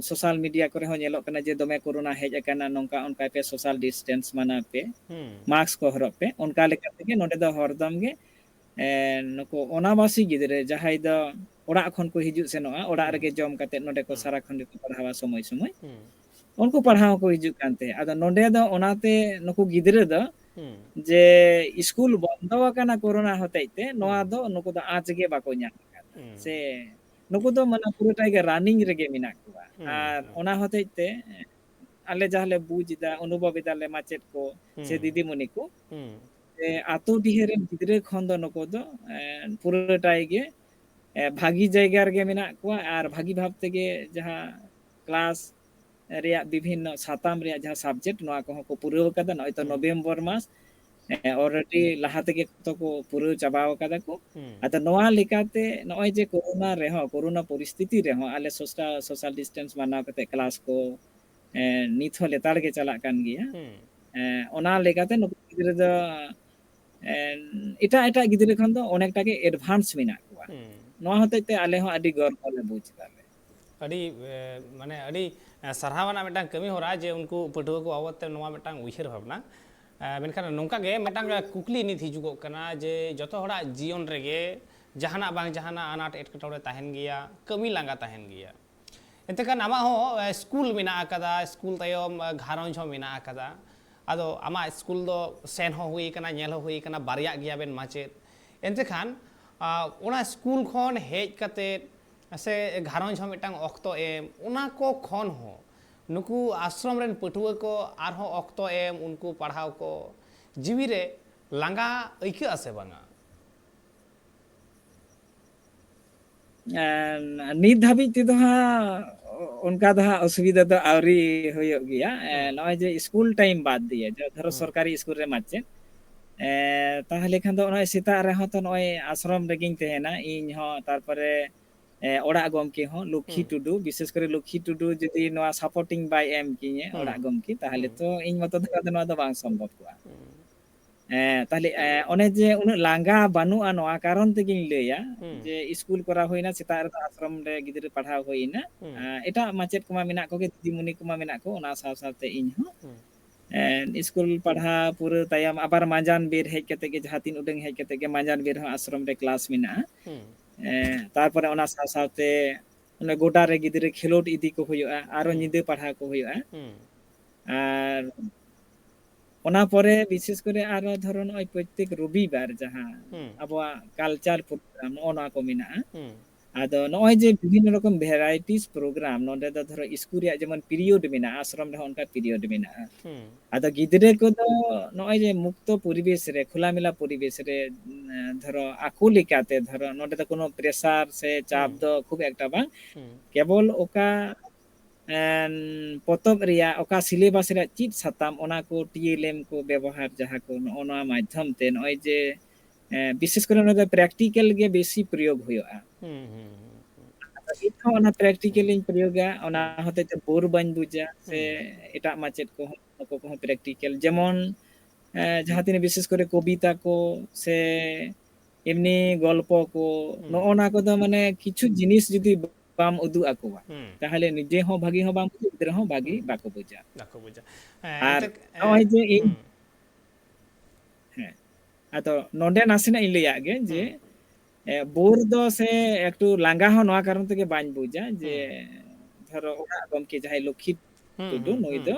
social media ᱠᱚᱨᱮ ᱦᱚᱸ ᱧᱮᱞᱚᱜ ᱠᱟᱱᱟ ᱡᱮ ᱫᱚᱢᱮ ᱠᱳᱨᱳᱱᱟ ᱦᱮᱡ ᱟᱠᱟᱱᱟ, ᱱᱚᱝᱠᱟ ᱚᱱᱠᱟᱭ ᱯᱮ, social distance ᱢᱟᱱᱟᱣ ᱯᱮ, ᱦᱩᱸ᱾ Mask ᱠᱚ ᱦᱚᱨᱚᱜ ᱯᱮ, ᱚᱱᱠᱟ ᱞᱮᱠᱟ ᱛᱮᱜᱮ ᱱᱚᱰᱮ ᱫᱚ ᱦᱚᱨᱫᱚᱢ ᱜᱮ, ᱮ, ᱱᱩᱠᱩ ᱚᱱᱟᱵᱟᱥᱤ ᱜᱤᱫᱽᱨᱟᱹ ᱡᱟᱦᱟᱸᱭ ᱫᱚ ᱚᱲᱟᱜ ᱠᱷᱚᱱ ᱠᱚ ᱦᱤᱡᱩᱜ ᱥᱮᱱᱚᱜᱼᱟ, ᱚᱲᱟᱜ ᱦᱩᱸ᱾ ᱨᱮᱜᱮ ᱡᱚᱢ ᱠᱟᱛᱮ ᱱᱚᱰᱮ ᱠᱚ ᱦᱩᱸ᱾ ᱥᱟᱨᱟ ᱠᱷᱚᱱ ᱜᱮᱠᱚ ᱯᱟᱲᱦᱟᱣᱟ ᱥᱚᱢᱚᱭ ᱥᱚᱢᱚᱭ, ᱦᱩᱸ᱾ ᱩᱱᱠᱩ ᱯᱟᱲᱦᱟᱣ ᱦᱚᱸᱠᱚ ᱦᱤᱡᱩᱜ ᱠᱟᱱ ᱛᱟᱦᱮᱸᱫ᱾ ᱟᱫᱚ ᱱᱚᱰᱮ ᱫᱚ ᱚᱱᱟᱛᱮ ᱱᱩᱠᱩ ᱜᱤᱫᱽᱨᱟᱹ ᱫᱚ ᱦᱩᱸ᱾ ᱡᱮ ᱥᱠᱩᱞ ᱵᱚᱱᱫᱚ ᱟᱠᱟᱱᱟ ᱠᱳᱨᱳᱱᱟ ᱦᱚᱛᱮᱡ ᱛᱮ, ᱱᱚᱣᱟ ᱦᱩᱸ᱾ ᱫᱚ ᱱᱩᱠᱩ ᱫᱚ ᱟᱸᱪ ᱜᱮ ᱵᱟᱠᱚ ᱧᱟᱢ ᱟᱠᱟᱫᱟ᱾ ᱦᱩᱸ᱾ ᱥᱮ ᱱᱩᱠᱩ ᱫᱚ ᱢᱟᱱᱮ ᱯᱩᱨᱟᱹᱴᱟ ᱜᱮ running ᱨᱮᱜᱮ ᱢᱮᱱᱟᱜ ᱠᱚᱣᱟ᱾ ᱦᱩᱸ, ᱟᱨ ᱦᱩᱸ᱾ ᱚᱱᱟ ᱦᱚᱛᱮᱡ ᱛᱮ ᱟᱞᱮ ᱡᱟᱦᱟᱸ ᱞᱮ ᱵᱩᱡᱽ ᱮᱫᱟ, ᱚᱱᱩᱵᱷᱚᱵ ᱮᱫᱟ ᱞᱮ ᱢᱟᱪᱮᱫ ᱠᱚ ᱥᱮ ᱦᱩᱸ᱾ ᱫᱤᱫᱤᱢᱩᱱᱤ ᱠᱚ, ᱦᱩᱸ᱾ ᱡᱮ ᱟᱛᱳ ᱰᱤᱦᱟᱹ ᱨᱮᱱ ᱜᱤᱫᱽᱨᱟᱹ ᱠᱷᱚᱱ ᱫᱚ ᱱᱩᱠᱩ ᱫᱚ, ᱮ, ᱯᱩᱨᱟᱹᱴᱟᱭ ᱜᱮ, ᱮ, ᱵᱷᱟᱹᱜᱤ ᱡᱟᱭᱜᱟ ᱨᱮᱜᱮ ᱢᱮᱱᱟᱜ ᱠᱚᱣᱟ ᱟᱨ ᱵᱷᱟᱹᱜᱤ ᱵᱷᱟᱵᱽ ᱛᱮᱜᱮ ᱡᱟᱦᱟᱸ class, ᱨᱮᱭᱟᱜ ᱵᱤᱵᱷᱤᱱᱱᱚ ᱥᱟᱛᱟᱢ ᱨᱮᱭᱟᱜ ᱡᱟᱦᱟᱸ ᱥᱟᱵᱡᱮᱠᱴ, ᱱᱚᱣᱟ ᱠᱚᱦᱚᱸ ᱠᱚ ᱯᱩᱨᱟᱹᱣ ᱠᱟᱫᱟ᱾ ᱱᱚᱜᱼᱚᱭ ᱛᱚ ᱦᱩᱸ᱾ ᱱᱚᱵᱷᱮᱢᱵᱚᱨ ᱢᱟᱥ, ᱮ, ᱚᱞᱨᱮᱰᱤ ᱞᱟᱦᱟ ᱛᱮᱜᱮ ᱠᱚ ᱠᱚ ᱯᱩᱨᱟᱹᱣ ᱪᱟᱵᱟᱣ ᱠᱟᱫᱟ ᱠᱚ᱾ ᱦᱩᱸ᱾ ᱟᱫᱚ ᱱᱚᱣᱟ ᱞᱮᱠᱟᱛᱮ ᱱᱚᱜᱼᱚᱭ ᱡᱮ ᱠᱳᱨᱳᱱᱟ ᱨᱮᱦᱚᱸ, ᱠᱳᱨᱳᱱᱟ ᱯᱚᱨᱤᱥᱛᱷᱤᱛᱤ ᱨᱮᱦᱚᱸ ᱟᱞᱮ ᱥᱳᱥᱟ-, ᱥᱳᱥᱟᱞ ᱰᱤᱥᱴᱮᱱᱥ ᱢᱟᱱᱟᱣ ᱠᱟᱛᱮ ᱠᱞᱟᱥ ᱠᱚ, ᱮ, ᱱᱤᱛ ᱦᱚᱸ ᱞᱮᱛᱟᱲ ᱜᱮ ᱪᱟᱞᱟᱜ ᱠᱟᱱ ᱜᱮᱭᱟ᱾ ᱦᱩᱸ᱾ ᱮ, ᱚᱱᱟ ᱞᱮᱠᱟᱛᱮ ᱱᱩᱠᱩ ᱜᱤᱫᱽᱨᱟᱹ ᱫᱚ, ᱮ, ᱮᱴᱟᱜ ᱮᱴᱟᱜ ᱜᱤᱫᱽᱨᱟᱹ ᱠᱷᱚᱱ ᱫᱚ ᱚᱱᱮᱠᱴᱟ ᱜᱮ ᱮᱰᱵᱷᱟᱱᱥ ᱢᱮᱱᱟᱜ ᱠᱚᱣᱟ᱾ ᱦᱩᱸ᱾ ᱱᱚᱣᱟ ᱦᱚᱛᱮᱡ ᱛᱮ ᱟᱞᱮ ᱦᱚᱸ ᱟᱹᱰᱤ ᱜᱚᱨᱵᱚ ᱞᱮ ᱵᱩᱡᱽ ᱮᱫᱟ ᱞᱮ᱾ ᱟᱹᱰᱤ, ᱮ, ᱢᱟᱱᱮ ᱟᱹᱰᱤ, ᱮ, ᱥᱟᱨᱦᱟᱣ ᱟᱱᱟᱜ ᱢᱤᱫᱴᱟᱝ ᱠᱟᱹᱢᱤ ᱦᱚᱨᱟ ᱡᱮ ᱩᱱᱠᱩ ᱯᱟᱹᱴᱷᱩᱣᱟᱹ ᱠᱚ ᱵᱟᱵᱚᱫ ᱛᱮ ᱱᱚᱣᱟ ᱢᱤᱫᱴᱟᱝ ᱩᱭᱦᱟᱹᱨ ᱵᱷᱟᱵᱽᱱᱟ᱾ ᱮ, ᱢᱮᱱᱠᱷᱟᱱ ᱱᱚᱝᱠᱟ ᱜᱮ ᱢᱤᱫᱴᱟᱝ ᱠᱩᱠᱞᱤ ᱱᱤᱛ ᱦᱤᱡᱩᱜᱚᱜ ᱠᱟᱱᱟ ᱡᱮ ᱡᱚᱛᱚ ᱦᱚᱲᱟᱜ ᱡᱤᱭᱚᱱ ᱨᱮᱜᱮ ᱡᱟᱦᱟᱱᱟᱜ ᱵᱟᱝ ᱡᱟᱦᱟᱱᱟᱜ ᱟᱱᱟᱴ ᱮᱴᱠᱮᱴᱚᱬᱮ ᱛᱟᱦᱮᱱ ᱜᱮᱭᱟ, ᱠᱟᱹᱢᱤ ᱞᱟᱸᱜᱟ ᱛᱟᱦᱮᱱ ᱜᱮᱭᱟ᱾ ᱮᱱᱛᱮ ᱠᱷᱟᱱ ᱟᱢᱟᱜ ᱦᱚᱸ, ᱮ, ᱥᱠᱩᱞ ᱢᱮᱱᱟᱜ ᱟᱠᱟᱫᱟ, ᱥᱠᱩᱞ ᱛᱟᱭᱚᱢ, ᱮ, ᱜᱷᱟᱨᱚᱸᱡᱽ ᱦᱚᱸ ᱢᱮᱱᱟᱜ ᱟᱠᱟᱫᱟ᱾ ᱟᱫᱚ ᱟᱢᱟᱜ ᱥᱠᱩᱞ ᱫᱚ ᱥᱮᱱ ᱦᱚᱸ ᱦᱩᱭ ᱟᱠᱟᱱᱟ, ᱧᱮᱞ ᱦᱚᱸ ᱦᱩᱭ ᱟᱠᱟᱱᱟ, ᱵᱟᱨᱭᱟᱜ ᱜᱮᱭᱟᱵᱮᱱ ᱢᱟᱪᱮᱫ᱾ ᱮᱱᱛᱮ ᱠᱷᱟᱱ, ᱟ, ᱚᱱᱟ ᱥᱠᱩᱞ ᱠᱷᱚᱱ ᱦᱮᱡ ᱠᱟᱛᱮ ᱥᱮ ᱜᱷᱟᱨᱚᱸᱡᱽ ᱦᱚᱸ ᱢᱤᱫᱴᱟᱝ ᱚᱠᱛᱚ ᱮᱢ, ᱚᱱᱟ ᱠᱚ ᱠᱷᱚᱱ ᱦᱚᱸ ᱱᱩᱠᱩ ᱟᱥᱨᱚᱢ ᱨᱮᱱ ᱯᱟᱹᱴᱷᱩᱣᱟᱹ ᱠᱚ ᱟᱨᱦᱚᱸ ᱚᱠᱛᱚ ᱮᱢ, ᱩᱱᱠᱩ ᱯᱟᱲᱦᱟᱣ ᱠᱚ, ᱡᱤᱣᱤ ᱨᱮ ᱞᱟᱸᱜᱟ ᱟᱹᱭᱠᱟᱹᱜᱼᱟ ᱥᱮ ᱵᱟᱝᱟ? ᱮᱸ, ᱱᱤᱛ ᱫᱷᱟᱹᱵᱤᱡ ᱛᱮᱫᱚ ᱦᱟᱸᱜ ᱚᱱᱠᱟ ᱫᱚ ᱦᱟᱸᱜ ᱚᱥᱩᱵᱤᱫᱷᱟ ᱫᱚ ᱟᱹᱣᱨᱤ ᱦᱩᱭᱩᱜ ᱜᱮᱭᱟ᱾ ᱮᱸ, ᱦᱩᱸ᱾ ᱱᱚᱜᱼᱚᱭ ᱡᱮ ᱥᱠᱩᱞ ᱴᱟᱭᱤᱢ ᱵᱟᱫ ᱫᱤᱭᱮ, ᱡᱟᱦᱟᱸ ᱫᱷᱚᱨᱚ ᱦᱩᱸ᱾ ᱥᱚᱨᱠᱟᱨᱤ ᱥᱠᱩᱞ ᱨᱮ ᱢᱟᱪᱮᱫ, ᱮᱸ, ᱛᱟᱦᱚᱞᱮ ᱠᱷᱟᱱ ᱫᱚ ᱱᱚᱜᱼᱚᱭ ᱥᱮᱛᱟᱜ ᱨᱮᱦᱚᱸ ᱛᱚ ᱱᱚᱜᱼᱚᱭ ᱟᱥᱨᱚᱢ ᱨᱮᱜᱤᱧ ᱛᱟᱦᱮᱱᱟ, ᱤᱧ ᱦᱚᱸ, ᱛᱟᱨᱯᱚᱨᱮ, ᱮᱸ, ᱚᱲᱟᱜ ᱜᱚᱢᱠᱮ ᱦᱚᱸ, ᱞᱚᱠᱠᱷᱤ ᱦᱩᱸ᱾ ᱴᱩᱰᱩ, ᱵᱤᱥᱮᱥ ᱠᱚᱨᱮ ᱞᱚᱠᱠᱷᱤ ᱴᱩᱰᱩ ᱡᱩᱫᱤ ᱱᱚᱣᱟ ᱥᱟᱯᱳᱨᱴᱤᱝ ᱵᱟᱭ ᱮᱢ ᱠᱤᱧᱟᱹ, ᱦᱩᱸ᱾ ᱚᱲᱟᱜ ᱜᱚᱢᱠᱮ, ᱛᱟᱦᱚᱞᱮ ᱦᱩᱸ᱾ ᱛᱚ ᱤᱧ ᱢᱚᱛᱚ ᱫᱚ ᱟᱫᱚ ᱱᱚᱣᱟ ᱫᱚ ᱵᱟᱝ ᱥᱚᱢᱵᱷᱚᱵ ᱠᱚᱜᱼᱟ᱾ ᱦᱩᱸ᱾ ᱮᱸ, ᱛᱟᱦᱞᱮ, ᱮᱸ, ᱚᱱᱮ ᱡᱮ ᱩᱱᱟᱹᱜ ᱞᱟᱸᱜᱟ ᱵᱟᱹᱱᱩᱜᱼᱟ, ᱱᱚᱣᱟ ᱠᱟᱨᱚᱱ ᱛᱮᱜᱤᱧ ᱞᱟᱹᱭᱟ ᱦᱩᱸ᱾ ᱡᱮ ᱤᱥᱠᱩᱞ ᱠᱚᱨᱟᱣ ᱦᱩᱭᱱᱟ, ᱥᱮᱛᱟᱜ ᱨᱮᱫᱚ ᱟᱥᱨᱚᱢ ᱨᱮ ᱜᱤᱫᱽᱨᱟᱹ ᱯᱟᱲᱦᱟᱣ ᱦᱩᱭᱱᱟ᱾ ᱦᱩᱸ᱾ ᱮᱸ, ᱮᱴᱟᱜ ᱢᱟᱪᱮᱫ ᱠᱚᱢᱟ ᱢᱮᱱᱟᱜ ᱠᱚᱜᱮ, ᱫᱤᱫᱤᱢᱩᱱᱤ ᱠᱚᱢᱟ ᱢᱮᱱᱟᱜ ᱠᱚ, ᱚᱱᱟ ᱥᱟᱶ ᱥᱟᱶᱛᱮ ᱤᱧ ᱦᱚᱸ᱾ ᱦᱩᱸ᱾ ᱮᱸ, ᱤᱥᱠᱩᱞ ᱯᱟᱲᱦᱟᱣ ᱯᱩᱨᱟᱹᱣ ᱛᱟᱭᱚᱢ ᱟᱵᱟᱨ ᱢᱟᱸᱡᱟᱱ ᱵᱮᱨ ᱦᱮᱡ ᱠᱟᱛᱮ ᱜᱮ, ᱡᱟᱦᱟᱸ ᱛᱤᱱ ᱩᱰᱟᱹᱝ ᱦᱮᱡ ᱠᱟᱛᱮ ᱜᱮ ᱢᱟᱸᱡᱟᱱ ᱵᱮᱨ ᱦᱚᱸ ᱟᱥᱨᱚᱢ ᱨᱮ ᱠᱞᱟᱥ ᱢᱮᱱᱟᱜᱼᱟ᱾ ᱦᱩᱸ᱾ ᱮᱸ, ᱛᱟᱨᱯᱚᱨᱮ ᱚᱱᱟ ᱥᱟᱶ ᱥᱟᱶᱛᱮ ᱚᱱᱮ ᱜᱚᱰᱟ ᱨᱮ ᱜᱤᱫᱽᱨᱟᱹ ᱠᱷᱮᱞᱳᱰ ᱤᱫᱤ ᱠᱚ ᱦᱩᱭᱩᱜᱼᱟ, ᱟᱨᱚ ᱦᱩᱸ᱾ ᱧᱤᱫᱟᱹ ᱯᱟᱲᱦᱟᱣ ᱠᱚ ᱦᱩᱭᱩᱜᱼᱟ᱾ ᱦᱩᱸ᱾ ᱟᱨ ᱚᱱᱟ ᱯᱚᱨᱮ ᱵᱤᱥᱮᱥ ᱠᱚᱨᱮ ᱟᱨᱚ ᱫᱷᱚᱨᱚ ᱱᱚᱜᱼᱚᱭ ᱯᱨᱚᱛᱛᱮᱠ ᱨᱚᱵᱤᱵᱟᱨ ᱡᱟᱦᱟᱸ ᱦᱩᱸ᱾ ᱟᱵᱚᱣᱟᱜ ᱠᱟᱞᱪᱟᱨ ᱯᱨᱳᱜᱨᱟᱢ ᱱᱚᱜᱼᱚ ᱱᱚᱣᱟ ᱠᱚ ᱢᱮᱱᱟᱜᱼᱟ᱾ ᱦᱩᱸ᱾ ᱟᱫᱚ ᱱᱚᱜᱼᱚᱭ ᱡᱮ ᱵᱤᱵᱷᱤᱱᱱᱚ ᱨᱚᱠᱚᱢ ᱵᱷᱮᱨᱟᱭᱴᱤᱥ ᱯᱨᱳᱜᱨᱟᱢ, ᱱᱚᱸᱰᱮ ᱫᱚ ᱫᱷᱚᱨᱚ ᱤᱥᱠᱩᱞ ᱨᱮᱭᱟᱜ ᱡᱮᱢᱚᱱ ᱯᱤᱨᱤᱭᱳᱰ ᱢᱮᱱᱟᱜᱼᱟ, ᱟᱥᱨᱚᱢ ᱨᱮᱦᱚᱸ ᱚᱱᱠᱟ ᱯᱤᱨᱤᱭᱳᱰ ᱢᱮᱱᱟᱜᱼᱟ᱾ ᱦᱩᱸ᱾ ᱟᱫᱚ ᱜᱤᱫᱽᱨᱟᱹ ᱠᱚᱫᱚ ᱱᱚᱜᱼᱚᱭ ᱡᱮ ᱢᱩᱠᱛᱚ ᱯᱚᱨᱤᱵᱮᱥ ᱨᱮ, ᱠᱷᱳᱞᱟᱢᱮᱞᱟ ᱯᱚᱨᱤᱵᱮᱥ ᱨᱮ, ᱩᱸ, ᱫᱷᱚᱨᱚ ᱟᱠᱚ ᱞᱮᱠᱟᱛᱮ ᱫᱷᱚᱨᱚ ᱱᱚᱸᱰᱮ ᱫᱚ ᱠᱳᱱᱳ ᱯᱨᱮᱥᱟᱨ ᱥᱮ ᱪᱟᱯ ᱦᱩᱸ᱾ ᱫᱚ ᱠᱷᱩᱵ ᱮᱠᱴᱟ ᱵᱟᱝ᱾ ᱦᱩᱸ᱾ ᱠᱮᱵᱚᱞ ᱚᱠᱟ ᱮᱱ, ᱯᱚᱛᱚᱵ ᱨᱮᱭᱟᱜ ᱚᱠᱟ syllabus ᱨᱮᱭᱟᱜ ᱪᱮᱫ ᱥᱟᱛᱟᱢ, ᱚᱱᱟ ᱠᱚ ᱴᱤ ᱮᱞ ᱮᱢ ᱠᱚ ᱵᱮᱵᱚᱦᱟᱨ, ᱡᱟᱦᱟᱸ ᱠᱚ ᱱᱚᱜᱼᱚ ᱱᱚᱣᱟ ᱢᱟᱫᱽᱫᱷᱚᱢ ᱛᱮ ᱱᱚᱜᱼᱚᱭ ᱡᱮ, ᱮ, ᱵᱤᱥᱮᱥ ᱠᱚᱨᱮ ᱱᱚᱰᱮ practical ᱜᱮ ᱵᱮᱥᱤ ᱯᱨᱚᱭᱳᱜᱽ ᱦᱩᱭᱩᱜᱼᱟ᱾ ᱦᱩᱸ, ᱦᱩᱸ, ᱦᱩᱸ, ᱦᱩᱸ᱾ ᱟᱫᱚ ᱤᱧ ᱦᱚᱸ ᱚᱱᱟ practical ᱦᱩᱸ᱾ ᱤᱧ ᱯᱨᱚᱭᱳᱜᱟ, ᱚᱱᱟ ᱦᱩᱸ᱾ ᱦᱚᱛᱮᱡ ᱛᱮ bore ᱵᱟᱹᱧ ᱵᱩᱡᱟ, ᱥᱮ ᱦᱩᱸ᱾ ᱮᱴᱟᱜ ᱢᱟᱪᱮᱫ ᱠᱚᱦᱚᱸ, ᱱᱩᱠᱩ ᱠᱚᱦᱚᱸ practical᱾ ᱡᱮᱢᱚᱱ, ᱮ, ᱡᱟᱦᱟᱸ ᱛᱤᱱᱟᱹᱜ ᱵᱤᱥᱮᱥ ᱠᱚᱨᱮ ᱠᱚᱵᱤᱛᱟ ᱠᱚ ᱥᱮ ᱮᱢᱱᱤ ᱜᱚᱞᱯᱚ ᱠᱚ, ᱦᱩᱸ᱾ ᱱᱚᱜᱼᱚ ᱱᱟ ᱠᱚᱫᱚ ᱢᱟᱱᱮ ᱠᱤᱪᱷᱩ ᱡᱤᱱᱤᱥ ᱡᱩᱫᱤ ᱵᱟᱢ ᱩᱫᱩᱜ ᱟᱠᱚᱣᱟ, ᱦᱩᱸ᱾ ᱛᱟᱦᱚᱞᱮ ᱱᱤᱡᱮ ᱦᱚᱸ ᱵᱷᱟᱹᱜᱤ ᱦᱚᱸ ᱵᱟᱢ ᱵᱩᱡᱟ, ᱜᱤᱫᱽᱨᱟᱹ ᱦᱚᱸ ᱵᱷᱟᱹᱜᱤ ᱦᱩᱸ᱾ ᱵᱟᱠᱚ ᱵᱩᱡᱟ᱾ ᱵᱟᱠᱚ ᱵᱩᱡᱟ᱾ ᱦᱮᱸ, ᱟᱨ ᱮᱱᱛᱮ, ᱮ, ᱱᱚᱜᱼᱚᱭ ᱡᱮ ᱤᱧ, ᱦᱩᱸ᱾ ᱦᱮᱸ, ᱟᱫᱚ ᱱᱚᱰᱮ ᱱᱟᱥᱮᱱᱟᱜ ᱤᱧ ᱞᱟᱹᱭᱟᱜ ᱜᱮ ᱡᱮ, ᱦᱩᱸ᱾ ᱮ, bore ᱫᱚ ᱥᱮ ᱮᱠᱴᱩ ᱞᱟᱸᱜᱟ ᱦᱚᱸ ᱱᱚᱣᱟ ᱠᱟᱨᱚᱱ ᱛᱮᱜᱮ ᱵᱟᱹᱧ ᱵᱩᱡᱟ ᱡᱮ, ᱦᱩᱸ᱾ ᱫᱷᱚᱨᱚ, ᱚᱲᱟᱜ ᱜᱚᱢᱠᱮ ᱡᱟᱦᱟᱸᱭ ᱞᱚᱠᱠᱷᱤ ᱦᱩᱸ, ᱴᱩᱰᱩ, ᱦᱩᱸ, ᱱᱩᱭ ᱦᱩᱸ᱾ ᱫᱚ,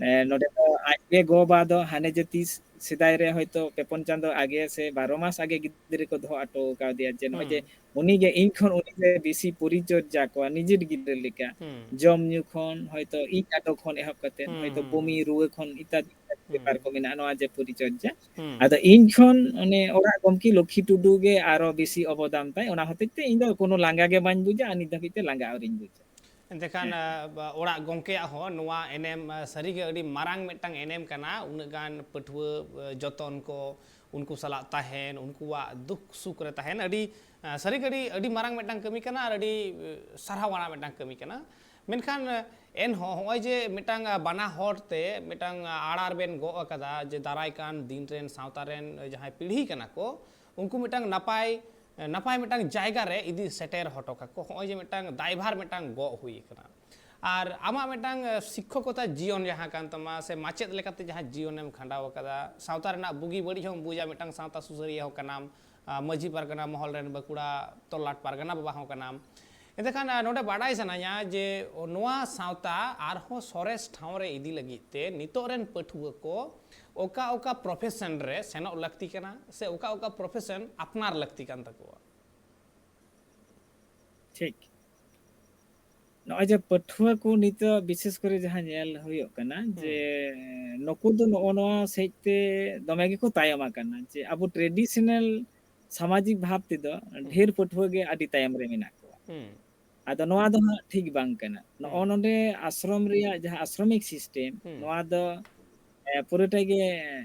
ᱮ, ᱱᱚᱰᱮ ᱫᱚ ᱟᱡ ᱜᱮ ᱜᱚ ᱵᱟ ᱫᱚ ᱦᱟᱱᱮ ᱡᱮ ᱛᱤᱥ ᱥᱮᱫᱟᱭ ᱨᱮ ᱦᱚᱭᱛᱚ ᱯᱮ ᱯᱩᱱ ᱪᱟᱸᱫᱚ ᱟᱜᱮ ᱥᱮ ᱵᱟᱨᱚ ᱢᱟᱥ ᱟᱜᱮ ᱜᱤᱫᱽᱨᱟᱹ ᱠᱚ ᱫᱚᱦᱚ ᱦᱚᱴᱚ ᱠᱟᱣᱫᱮᱭᱟ, ᱡᱮ ᱱᱚᱜᱼᱚᱭ ᱡᱮ ᱦᱩᱸ᱾ ᱩᱱᱤ ᱜᱮ ᱤᱧ ᱠᱷᱚᱱ ᱩᱱᱤ ᱜᱮ ᱵᱮᱥᱤ ᱯᱚᱨᱤᱪᱚᱨᱡᱟ ᱠᱚᱣᱟ, ᱱᱤᱡᱮᱨ ᱜᱤᱫᱽᱨᱟᱹ ᱞᱮᱠᱟ᱾ ᱦᱩᱸ᱾ ᱡᱚᱢ ᱧᱩ ᱠᱷᱚᱱ ᱦᱚᱭᱛᱚ ᱤᱡ ᱟᱰᱚ ᱠᱷᱚᱱ ᱮᱦᱚᱵ ᱠᱟᱛᱮ ᱦᱩᱸ, ᱦᱚᱭᱛᱚ ᱦᱩᱸ, ᱵᱚᱢᱤ ᱦᱩᱸ᱾ ᱨᱩᱣᱟᱹ ᱠᱷᱚᱱ ᱤᱛᱟᱫᱤ ᱤᱛᱟᱫᱤ ᱦᱩᱸ᱾ ᱵᱮᱯᱟᱨ ᱠᱚ ᱢᱮᱱᱟᱜᱼᱟ, ᱱᱚᱣᱟ ᱡᱮ ᱯᱚᱨᱤᱪᱚᱨᱡᱟ᱾ ᱦᱩᱸ᱾ ᱟᱫᱚ ᱤᱧ ᱠᱷᱚᱱ ᱚᱱᱮ ᱚᱲᱟᱜ ᱜᱚᱢᱠᱮ ᱞᱚᱠᱠᱷᱤ ᱴᱩᱰᱩ ᱜᱮ ᱟᱨᱚ ᱵᱮᱥᱤ ᱚᱵᱚᱫᱟᱱ ᱛᱟᱭ, ᱚᱱᱟ ᱦᱚᱛᱮᱡ ᱛᱮ ᱤᱧ ᱫᱚ ᱠᱳᱱᱳ ᱞᱟᱸᱜᱟ ᱜᱮ ᱵᱟᱹᱧ ᱵᱩᱡᱟ ᱟᱨ ᱱᱤᱛ ᱫᱷᱟᱹᱵᱤᱡ ᱛᱮ ᱞᱟᱸᱜᱟ ᱟᱹᱣᱨᱤᱧ ᱵᱩᱡᱟ᱾ ᱮᱱᱛᱮ ᱠᱷᱟᱱ, ᱦᱮᱸ᱾ ᱟ, ᱵᱟ-, ᱚᱲᱟᱜ ᱜᱚᱢᱠᱮᱭᱟᱜ ᱦᱚᱸ ᱱᱚᱣᱟ ᱮᱱᱮᱢ, ᱟ, ᱥᱟᱹᱨᱤᱜᱮ ᱟᱹᱰᱤ ᱢᱟᱨᱟᱝ ᱢᱤᱫᱴᱟᱝ ᱮᱱᱮᱢ ᱠᱟᱱᱟ᱾ ᱩᱱᱟᱹᱜ ᱜᱟᱱ ᱯᱟᱹᱴᱷᱩᱣᱟᱹ, ᱟ, ᱡᱚᱛᱚᱱ ᱠᱚ, ᱩᱱᱠᱩ ᱥᱟᱞᱟᱜ ᱛᱟᱦᱮᱱ, ᱩᱱᱠᱩᱣᱟᱜ ᱫᱩᱠ ᱥᱩᱠ ᱨᱮ ᱛᱟᱦᱮᱱ, ᱟᱹᱰᱤ, ᱟ, ᱥᱟᱹᱨᱤᱜᱮ ᱟᱹᱰᱤ, ᱟᱹᱰᱤ ᱢᱟᱨᱟᱝ ᱢᱤᱫᱴᱟᱝ ᱠᱟᱹᱢᱤ ᱠᱟᱱᱟ ᱟᱨ ᱟᱹᱰᱤ, ᱟ, ᱥᱟᱨᱦᱟᱣ ᱟᱱᱟᱜ ᱢᱤᱫᱴᱟᱝ ᱠᱟᱹᱢᱤ ᱠᱟᱱᱟ᱾ ᱢᱮᱱᱠᱷᱟᱱ, ᱟ, ᱮᱱᱦᱚᱸ ᱦᱚᱸᱜᱼᱚᱭ ᱡᱮ ᱢᱤᱫᱴᱟᱝ, ᱟ, ᱵᱟᱱᱟ ᱦᱚᱲ ᱛᱮ ᱢᱤᱫᱴᱟᱝ, ᱟ, ᱟᱲᱟ ᱨᱮᱵᱮᱱ ᱜᱚᱜ ᱟᱠᱟᱫᱟ ᱡᱮ ᱫᱟᱨᱟᱭ ᱠᱟᱱ ᱫᱤᱱ ᱨᱮᱱ ᱥᱟᱶᱛᱟ ᱨᱮᱱ, ᱟ, ᱡᱟᱦᱟᱸᱭ ᱯᱤᱲᱦᱤ ᱠᱟᱱᱟ ᱠᱚ, ᱩᱱᱠᱩ ᱢᱤᱫᱴᱟᱝ ᱱᱟᱯᱟᱭ, ᱱᱟᱯᱟᱭ ᱢᱤᱫᱴᱟᱝ ᱡᱟᱭᱜᱟ ᱨᱮ ᱤᱫᱤ ᱥᱮᱴᱮᱨ ᱦᱚᱴᱚ ᱠᱟᱠᱚ, ᱦᱚᱸᱜᱼᱚᱭ ᱡᱮ ᱢᱤᱫᱴᱟᱝ ᱫᱟᱭᱵᱷᱟᱨ ᱢᱤᱫᱴᱟᱝ ᱜᱚᱜ ᱦᱩᱭ ᱟᱠᱟᱱᱟ᱾ ᱟᱨ ᱟᱢᱟᱜ ᱢᱤᱫᱴᱟᱝ, ᱮ, ᱥᱤᱠᱠᱷᱚᱠᱚᱛᱟ ᱡᱤᱭᱚᱱ ᱡᱟᱦᱟᱸ ᱠᱟᱱ ᱛᱟᱢᱟ, ᱥᱮ ᱢᱟᱪᱮᱫ ᱞᱮᱠᱟᱛᱮ ᱡᱟᱦᱟᱸ ᱡᱤᱭᱚᱱᱮᱢ ᱠᱷᱟᱸᱰᱟᱣ ᱟᱠᱟᱫᱟ, ᱥᱟᱶᱛᱟ ᱨᱮᱱᱟᱜ ᱵᱩᱜᱤ ᱵᱟᱹᱲᱤᱡ ᱦᱚᱸᱢ ᱵᱩᱡᱟ, ᱢᱤᱫᱴᱟᱝ ᱥᱟᱶᱛᱟ ᱥᱩᱥᱟᱹᱨᱤᱭᱟᱹ ᱦᱚᱸ ᱠᱟᱱᱟᱢ, ᱟ, ᱢᱟᱹᱡᱷᱤ ᱯᱟᱨᱜᱟᱱᱟ ᱢᱚᱦᱚᱞ ᱨᱮᱱ ᱵᱟᱸᱠᱩᱲᱟ ᱛᱚᱞᱞᱟᱴ ᱯᱟᱨᱜᱟᱱᱟ ᱵᱟᱵᱟ ᱦᱚᱸ ᱠᱟᱱᱟᱢ᱾ ᱮᱱᱛᱮ ᱠᱷᱟᱱ, ᱟ, ᱱᱚᱰᱮ ᱵᱟᱰᱟᱭ ᱥᱟᱱᱟᱧᱟ ᱡᱮ ᱱᱚᱣᱟ ᱥᱟᱶᱛᱟ ᱟᱨᱦᱚᱸ ᱥᱚᱨᱮᱥ ᱴᱷᱟᱶ ᱨᱮ ᱤᱫᱤ ᱞᱟᱹᱜᱤᱫ ᱛᱮ ᱱᱤᱛᱚᱜ ᱨᱮᱱ ᱯᱟᱹᱴᱷᱩᱣᱟᱹ ᱠᱚ ᱚᱠᱟ ᱚᱠᱟ profession ᱨᱮ ᱥᱮᱱᱚᱜ ᱞᱟᱹᱠᱛᱤ ᱠᱟᱱᱟ, ᱥᱮ ᱚᱠᱟ ᱚᱠᱟ profession ᱟᱯᱱᱟᱨ ᱞᱟᱹᱠᱛᱤ ᱠᱟᱱ ᱛᱟᱠᱚᱣᱟ? ᱴᱷᱤᱠ᱾ ᱱᱚᱜᱼᱚᱭ ᱡᱮ ᱯᱟᱹᱴᱷᱩᱣᱟᱹ ᱠᱚ ᱱᱤᱛᱚᱜ ᱵᱤᱥᱮᱥ ᱠᱚᱨᱮ ᱡᱟᱦᱟᱸ ᱧᱮᱞ ᱦᱩᱭᱩᱜ ᱠᱟᱱᱟ ᱡᱮ, ᱦᱩᱸ᱾ ᱱᱩᱠᱩ ᱫᱚ ᱱᱚᱜᱼᱚ ᱱᱚᱣᱟ ᱥᱮᱡ ᱛᱮ ᱫᱚᱢᱮ ᱜᱮᱠᱚ ᱛᱟᱭᱚᱢ ᱟᱠᱟᱱᱟ ᱡᱮ ᱟᱵᱚ traditional ᱥᱟᱢᱟᱡᱤᱠ ᱵᱷᱟᱵ ᱛᱮᱫᱚ ᱦᱩᱸ᱾ ᱰᱷᱮᱨ ᱯᱟᱹᱴᱷᱩᱣᱟᱹ ᱜᱮ ᱟᱹᱰᱤ ᱛᱟᱭᱚᱢ ᱨᱮ ᱢᱮᱱᱟᱜ ᱠᱚᱣᱟ᱾ ᱦᱩᱸ᱾ ᱟᱫᱚ ᱱᱚᱣᱟ ᱫᱚ ᱦᱟᱸᱜ ᱴᱷᱤᱠ ᱵᱟᱝ ᱠᱟᱱᱟ᱾ ᱱᱚᱜᱼᱚ ᱦᱩᱸ᱾ ᱱᱚᱰᱮ ᱟᱥᱨᱚᱢ ᱨᱮᱭᱟᱜ ᱡᱟᱦᱟᱸ ᱟᱥᱨᱚᱢᱤᱠ ᱥᱤᱥᱴᱮᱢ, ᱦᱩᱸ᱾ ᱱᱚᱣᱟ ᱫᱚ, ᱮ, ᱯᱩᱨᱟᱹᱴᱟ ᱜᱮ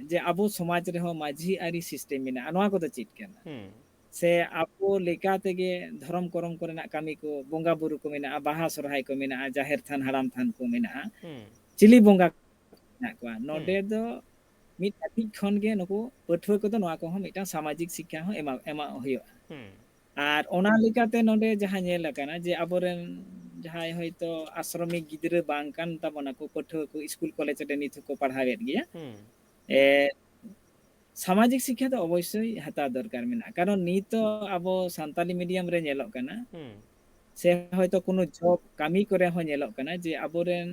ᱡᱮ ᱟᱵᱚ ᱥᱚᱢᱟᱡᱽ ᱨᱮᱦᱚᱸ ᱢᱟᱹᱡᱷᱤ ᱟᱹᱨᱤ ᱥᱤᱥᱴᱮᱢ ᱢᱮᱱᱟᱜᱼᱟ, ᱱᱚᱣᱟ ᱠᱚᱫᱚ ᱪᱮᱫ ᱠᱟᱱᱟ? ᱦᱩᱸ᱾ ᱥᱮ ᱟᱵᱚ ᱞᱮᱠᱟ ᱛᱮᱜᱮ ᱫᱷᱚᱨᱚᱢ ᱠᱚᱨᱚᱢ ᱠᱚᱨᱮᱱᱟᱜ ᱠᱟᱹᱢᱤ ᱠᱚ, ᱵᱚᱸᱜᱟ ᱵᱩᱨᱩ ᱠᱚ ᱢᱮᱱᱟᱜᱼᱟ, ᱵᱟᱦᱟ ᱥᱚᱨᱦᱟᱭ ᱠᱚ ᱢᱮᱱᱟᱜᱼᱟ, ᱡᱟᱦᱮᱨ ᱛᱷᱟᱱ, ᱦᱟᱲᱟᱢ ᱛᱷᱟᱱ ᱠᱚ ᱢᱮᱱᱟᱜᱼᱟ, ᱦᱩᱸ᱾ ᱪᱤᱞᱤ ᱵᱚᱸᱜᱟ ᱢᱮᱱᱟᱜ ᱠᱚᱣᱟ? ᱱᱚᱰᱮ ᱦᱩᱸ᱾ ᱫᱚ ᱢᱤᱫ ᱠᱟᱹᱴᱤᱡ ᱠᱷᱚᱱ ᱜᱮ ᱱᱩᱠᱩ ᱯᱟᱹᱴᱷᱩᱣᱟᱹ ᱠᱚᱫᱚ ᱱᱚᱣᱟ ᱠᱚᱦᱚᱸ ᱢᱤᱫᱴᱟᱝ ᱥᱟᱢᱟᱡᱤᱠ ᱥᱤᱠᱠᱷᱟ ᱦᱚᱸ ᱮᱢᱟ-, ᱮᱢᱚᱜ ᱦᱩᱭᱩᱜᱼᱟ᱾ ᱦᱩᱸ᱾ ᱟᱨ ᱚᱱᱟ ᱞᱮᱠᱟᱛᱮ ᱱᱚᱰᱮ ᱡᱟᱦᱟᱸ ᱧᱮᱞ ᱟᱠᱟᱱᱟ ᱡᱮ ᱟᱵᱚᱨᱮᱱ ᱡᱟᱦᱟᱸᱭ ᱦᱚᱭᱛᱳ ᱟᱥᱨᱚᱢᱤᱠ ᱜᱤᱫᱽᱨᱟᱹ ᱵᱟᱝ ᱠᱟᱱ ᱛᱟᱵᱚᱱᱟ ᱠᱚ, ᱯᱟᱹᱴᱷᱩᱣᱟᱹ ᱠᱚ ᱥᱠᱩᱞ ᱠᱚᱞᱮᱡᱽ ᱨᱮ ᱱᱤᱛ ᱦᱚᱸᱠᱚ ᱯᱟᱲᱦᱟᱣᱮᱫ ᱜᱮᱭᱟ, ᱦᱩᱸ᱾ ᱮ, ᱥᱟᱢᱟᱡᱤᱠ ᱥᱤᱠᱠᱷᱟ ᱫᱚ ᱚᱵᱚᱥᱥᱳᱭ ᱦᱟᱛᱟᱣ ᱫᱚᱨᱠᱟᱨ ᱢᱮᱱᱟᱜᱼᱟ᱾ ᱠᱟᱨᱚᱱ ᱱᱤᱛᱚᱜ ᱟᱵᱚ ᱥᱟᱱᱛᱟᱞᱤ ᱢᱤᱰᱤᱭᱟᱢ ᱨᱮ ᱧᱮᱞᱚᱜ ᱠᱟᱱᱟ, ᱦᱩᱸ᱾ ᱥᱮ ᱦᱚᱭᱛᱳ ᱠᱳᱱᱳ ᱡᱚᱵ ᱠᱟᱹᱢᱤ ᱠᱚᱨᱮ ᱦᱚᱸ ᱧᱮᱞᱚᱜ ᱠᱟᱱᱟ ᱡᱮ ᱟᱵᱚᱨᱮᱱ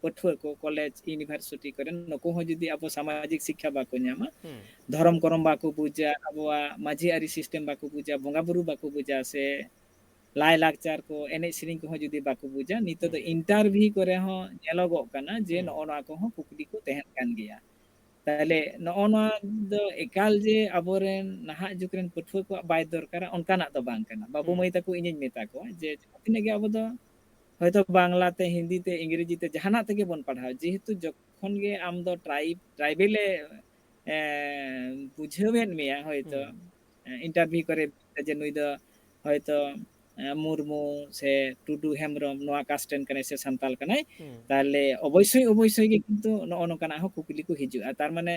ᱯᱟᱹᱴᱷᱩᱣᱟᱹ ᱠᱚ ᱠᱚᱞᱮᱡᱽ, ᱤᱭᱩᱱᱤᱵᱷᱟᱨᱥᱤᱴᱤ ᱠᱚᱨᱮᱱ ᱱᱩᱠᱩ ᱦᱚᱸ ᱡᱩᱫᱤ ᱟᱵᱚ ᱥᱟᱢᱟᱡᱤᱠ ᱥᱤᱠᱠᱷᱟ ᱵᱟᱠᱚ ᱧᱟᱢᱟ, ᱦᱩᱸ᱾ ᱫᱷᱚᱨᱚᱢ ᱠᱚᱨᱚᱢ ᱵᱟᱠᱚ ᱵᱩᱡᱟ, ᱟᱵᱚᱣᱟᱜ ᱢᱟᱹᱡᱷᱤ ᱟᱹᱨᱤ ᱥᱤᱥᱴᱮᱢ ᱵᱟᱠᱚ ᱵᱩᱡᱟ, ᱵᱚᱸᱜᱟ ᱵᱩᱨᱩ ᱵᱟᱠᱚ ᱵᱩᱡᱟ, ᱥᱮ ᱞᱟᱭ ᱞᱟᱠᱪᱟᱨ ᱠᱚ, ᱮᱱᱮᱡ ᱥᱮᱨᱮᱧ ᱠᱚᱦᱚᱸ ᱡᱩᱫᱤ ᱵᱟᱠᱚ ᱵᱩᱡᱟ, ᱱᱤᱛᱚᱜ ᱫᱚ ᱦᱩᱸ᱾ ᱤᱱᱴᱟᱨᱵᱷᱤᱭᱩ ᱠᱚᱨᱮ ᱦᱚᱸ ᱧᱮᱞᱚᱜᱚᱜ ᱠᱟᱱᱟ ᱡᱮ ᱦᱩᱸ᱾ ᱱᱚᱜᱼᱚ ᱱᱚᱣᱟ ᱠᱚᱦᱚᱸ ᱠᱩᱠᱞᱤ ᱠᱚ ᱛᱟᱦᱮᱱ ᱠᱟᱱ ᱜᱮᱭᱟ᱾ ᱛᱟᱦᱞᱮ ᱱᱚᱜᱼᱚ ᱱᱚᱣᱟ ᱫᱚ ᱮᱠᱟᱞ ᱡᱮ ᱟᱵᱚᱨᱮᱱ ᱱᱟᱦᱟᱜ ᱡᱩᱜᱽ ᱨᱮᱱ ᱯᱟᱹᱴᱷᱩᱣᱟᱹ ᱠᱚᱣᱟᱜ ᱵᱟᱭ ᱫᱚᱨᱠᱟᱨᱟ, ᱚᱱᱠᱟᱱᱟᱜ ᱫᱚ ᱵᱟᱝ ᱠᱟᱱᱟ᱾ ᱵᱟᱹᱵᱩ ᱦᱩᱸ᱾ ᱢᱟᱹᱭ ᱛᱟᱠᱚ ᱤᱧᱤᱧ ᱢᱮᱛᱟ ᱠᱚᱣᱟ ᱡᱮ ᱡᱟᱦᱟᱸ ᱛᱤᱱᱟᱹᱜ ᱜᱮ ᱟᱵᱚ ᱫᱚ ᱦᱚᱭᱛᱳ ᱵᱟᱝᱞᱟ ᱛᱮ, ᱦᱤᱱᱫᱤ ᱛᱮ, ᱤᱝᱨᱮᱡᱤ ᱛᱮ, ᱡᱟᱦᱟᱱᱟᱜ ᱛᱮᱜᱮ ᱵᱚᱱ ᱯᱟᱲᱦᱟᱣ, ᱡᱮᱦᱮᱛᱩ ᱡᱚᱠᱷᱚᱱ ᱜᱮ ᱟᱢ ᱫᱚ ᱴᱨᱟᱭᱤᱵ, ᱴᱨᱟᱭᱵᱮᱞ ᱮ, ᱮ, ᱵᱩᱡᱷᱟᱹᱣᱮᱫ ᱢᱮᱭᱟ ᱦᱚᱭᱛᱳ, ᱦᱩᱸ᱾ ᱮ, ᱤᱱᱴᱟᱨᱵᱷᱤᱭᱩ ᱠᱚᱨᱮ ᱡᱮ ᱱᱩᱭ ᱫᱚ ᱦᱚᱭᱛᱳ, ᱮ, ᱢᱩᱨᱢᱩ ᱥᱮ ᱴᱩᱰᱩ ᱦᱮᱢᱵᱨᱚᱢ ᱱᱚᱣᱟ ᱠᱟᱥᱴ ᱨᱮᱱ ᱠᱟᱱᱟᱭ ᱥᱮ ᱥᱟᱱᱛᱟᱞ ᱠᱟᱱᱟᱭ, ᱦᱩᱸ᱾ ᱛᱟᱦᱞᱮ ᱚᱵᱚᱥᱥᱳᱭ, ᱚᱵᱚᱥᱥᱳᱭ ᱜᱮ ᱠᱤᱱᱛᱩ ᱱᱚᱜᱼᱚ ᱱᱚᱝᱠᱟᱱᱟᱜ ᱦᱚᱸ ᱠᱩᱠᱞᱤ ᱠᱚ ᱦᱤᱡᱩᱜᱼᱟ᱾ ᱛᱟᱨ ᱢᱟᱱᱮ,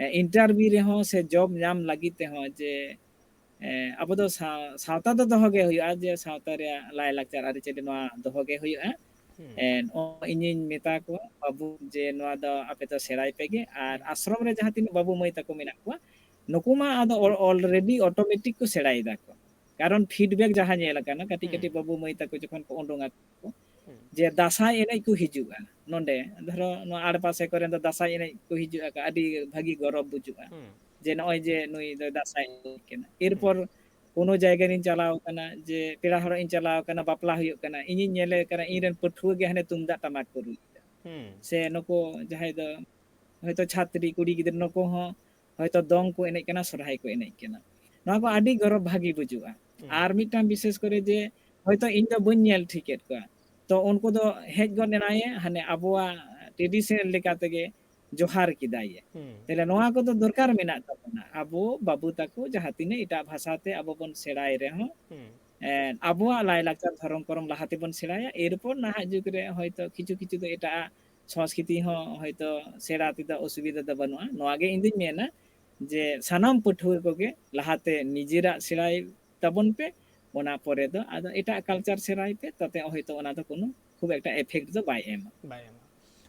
ᱮ, ᱤᱱᱴᱟᱨᱵᱷᱤᱭᱩ ᱨᱮᱦᱚᱸ ᱥᱮ ᱡᱚᱵ ᱧᱟᱢ ᱞᱟᱹᱜᱤᱫ ᱛᱮᱦᱚᱸ ᱡᱮ, ᱮ, ᱟᱵᱚ ᱫᱚ ᱥᱟᱶ-, ᱥᱟᱶᱛᱟ ᱫᱚ ᱫᱚᱦᱚ ᱜᱮ ᱦᱩᱭᱩᱜᱼᱟ, ᱡᱮ ᱥᱟᱶᱛᱟ ᱨᱮᱭᱟᱜ ᱞᱟᱭᱼᱞᱟᱠᱪᱟᱨ ᱟᱹᱨᱤᱪᱟᱹᱞᱤ ᱱᱚᱣᱟ ᱫᱚᱦᱚ ᱜᱮ ᱦᱩᱭᱩᱜᱼᱟ᱾ ᱦᱩᱸ᱾ ᱮ, ᱱᱚᱜᱼᱚᱭ ᱤᱧᱤᱧ ᱢᱮᱛᱟ ᱠᱚᱣᱟ, ᱵᱟᱹᱵᱩ, ᱡᱮ ᱱᱚᱣᱟ ᱫᱚ ᱟᱯᱮ ᱫᱚ ᱥᱮᱬᱟᱭ ᱯᱮ ᱜᱮ, ᱟᱨ ᱦᱩᱸ᱾ ᱟᱥᱨᱚᱢ ᱨᱮ ᱡᱟᱦᱟᱸ ᱛᱤᱱᱟᱹᱜ ᱵᱟᱹᱵᱩ ᱢᱟᱹᱭ ᱛᱟᱠᱚ ᱢᱮᱱᱟᱜ ᱠᱚᱣᱟ, ᱱᱩᱠᱩ ᱢᱟ ᱟᱫᱚ ᱚᱞ-, already automatic ᱠᱚ ᱥᱮᱬᱟᱭ ᱫᱟ ᱠᱚ᱾ ᱠᱟᱨᱚᱱ feedback ᱡᱟᱦᱟᱸ ᱧᱮᱞ ᱟᱠᱟᱱᱟ, ᱠᱟᱹᱴᱤᱡ ᱦᱩᱸ᱾ ᱠᱟᱹᱴᱤᱡ ᱵᱟᱹᱵᱩ ᱢᱟᱹᱭ ᱛᱟᱠᱚ ᱡᱚᱠᱷᱚᱱ ᱠᱚ ᱩᱰᱩᱝ ᱟᱠᱚ, ᱦᱩᱸ᱾ ᱡᱮ ᱫᱟᱸᱥᱟᱭ ᱮᱱᱮᱡ ᱠᱚ ᱦᱤᱡᱩᱜᱼᱟ ᱱᱚᱰᱮ, ᱫᱷᱚᱨᱚ ᱱᱚᱣᱟ ᱟᱲᱮᱯᱟᱥᱮ ᱠᱚᱨᱮᱱ ᱫᱚ ᱫᱟᱸᱥᱟᱭ ᱮᱱᱮᱡ ᱠᱚ ᱦᱤᱡᱩᱜᱼᱟ, ᱟᱹᱰᱤ ᱵᱷᱟᱹᱜᱤ ᱜᱚᱨᱚᱵᱽ ᱵᱩᱡᱩᱜᱼᱟ᱾ ᱦᱩᱸ᱾ ᱡᱮ ᱱᱚᱜᱼᱚᱭ ᱡᱮ ᱱᱩᱭ ᱫᱚ ᱫᱟᱸᱥᱟᱭ ᱮᱱᱮᱡ ᱠᱟᱱᱟ᱾ ᱦᱩᱸ᱾ ᱮᱨᱯᱚᱨ ᱠᱳᱱᱳ ᱡᱟᱭᱜᱟ ᱨᱤᱧ ᱪᱟᱞᱟᱣ ᱟᱠᱟᱱᱟ, ᱡᱮ ᱯᱮᱲᱟ ᱦᱚᱲᱚᱜ ᱤᱧ ᱪᱟᱞᱟᱣ ᱟᱠᱟᱱᱟ, ᱵᱟᱯᱞᱟ ᱦᱩᱭᱩᱜ ᱠᱟᱱᱟ, ᱤᱧᱤᱧ ᱧᱮᱞᱮ ᱠᱟᱱᱟ ᱤᱧ ᱨᱮᱱ ᱯᱟᱹᱴᱷᱩᱣᱟᱹ ᱜᱮ ᱦᱟᱱᱮ ᱛᱩᱢᱫᱟᱜ ᱴᱟᱢᱟᱠ ᱠᱚ ᱨᱩᱭᱮᱫᱟ᱾ ᱦᱩᱸ᱾ ᱥᱮ ᱱᱩᱠᱩ ᱡᱟᱦᱟᱸᱭ ᱫᱚ ᱦᱚᱭᱛᱳ ᱪᱷᱟᱛᱨᱤ ᱠᱩᱲᱤ ᱜᱤᱫᱽᱨᱟᱹ, ᱱᱩᱠᱩ ᱦᱚᱸ ᱦᱚᱭᱛᱳ ᱫᱚᱝ ᱠᱚ ᱮᱱᱮᱡ ᱠᱟᱱᱟ, ᱥᱚᱨᱦᱟᱭ ᱠᱚ ᱮᱱᱮᱡ ᱠᱟᱱᱟ᱾ ᱱᱚᱣᱟ ᱠᱚ ᱟᱹᱰᱤ ᱜᱚᱨᱚᱵᱽ ᱵᱷᱟᱹᱜᱤ ᱵᱩᱡᱩᱜᱼᱟ᱾ ᱦᱩᱸ᱾ ᱟᱨ ᱢᱤᱫᱴᱟᱝ ᱵᱤᱥᱮᱥ ᱠᱚᱨᱮ ᱡᱮ ᱦᱚᱭᱛᱚ ᱤᱧ ᱫᱚ ᱵᱟᱹᱧ ᱧᱮᱞ ᱴᱷᱤᱠᱮᱫ ᱠᱚᱣᱟ᱾ ᱛᱚ ᱩᱱᱠᱩ ᱫᱚ ᱦᱮᱡ ᱜᱚᱫ ᱮᱱᱟᱭᱮ, ᱦᱟᱱᱮ ᱟᱵᱚᱣᱟᱜ traditional ᱞᱮᱠᱟ ᱛᱮᱜᱮ ᱡᱚᱦᱟᱨ ᱠᱮᱫᱟᱭᱮ᱾ ᱦᱩᱸ᱾ ᱛᱟᱦᱞᱮ ᱱᱚᱣᱟ ᱠᱚᱫᱚ ᱫᱚᱨᱠᱟᱨ ᱢᱮᱱᱟᱜ ᱛᱟᱵᱚᱱᱟ᱾ ᱟᱵᱚ ᱵᱟᱹᱵᱩ ᱛᱟᱠᱚ ᱡᱟᱦᱟᱸ ᱛᱤᱱᱟᱹᱜ ᱮᱴᱟᱜ ᱵᱷᱟᱥᱟ ᱛᱮ ᱟᱵᱚ ᱵᱚᱱ ᱥᱮᱬᱟᱭ ᱨᱮᱦᱚᱸ, ᱦᱩᱸ᱾ ᱮᱸ, ᱟᱵᱚᱣᱟᱜ ᱞᱟᱭᱼᱞᱟᱠᱪᱟᱨ ᱫᱷᱚᱨᱚᱢ ᱠᱚᱨᱚᱢ ᱞᱟᱦᱟ ᱛᱮᱵᱚᱱ ᱥᱮᱬᱟᱭᱟ, ᱮᱨᱯᱚᱨ ᱱᱟᱦᱟᱜ ᱡᱩᱜᱽ ᱨᱮ ᱦᱚᱭᱛᱚ ᱠᱤᱪᱷᱩ ᱠᱤᱪᱷᱩ ᱫᱚ ᱮᱴᱟᱜ ᱥᱚᱝᱥᱠᱨᱤᱛᱤ ᱦᱚᱸ ᱦᱚᱭᱛᱚ ᱥᱮᱬᱟ ᱛᱮᱫᱚ ᱚᱥᱩᱵᱤᱫᱷᱟ ᱫᱚ ᱵᱟᱹᱱᱩᱜᱼᱟ᱾ ᱱᱚᱣᱟ ᱜᱮ ᱤᱧ ᱫᱩᱧ ᱢᱮᱱᱟ ᱡᱮ ᱥᱟᱱᱟᱢ ᱯᱟᱹᱴᱷᱩᱣᱟᱹ ᱠᱚᱜᱮ ᱞᱟᱦᱟᱛᱮ ᱱᱤᱡᱮᱨᱟᱜ ᱥᱮᱬᱟᱭ ᱛᱟᱵᱚᱱ ᱯᱮ, ᱚᱱᱟ ᱯᱚᱨᱮ ᱫᱚ ᱟᱫᱚ ᱮᱴᱟᱜ culture ᱥᱮᱬᱟᱭ ᱯᱮ, ᱛᱟᱛᱮ ᱦᱚᱭᱛᱚ ᱚᱱᱟ ᱫᱚ ᱠᱳᱱᱳ ᱠᱷᱩᱵ ᱮᱠᱴᱟ effect ᱫᱚ ᱵᱟᱭ ᱮᱢᱟ᱾ ᱵᱟᱭ ᱮᱢᱟ᱾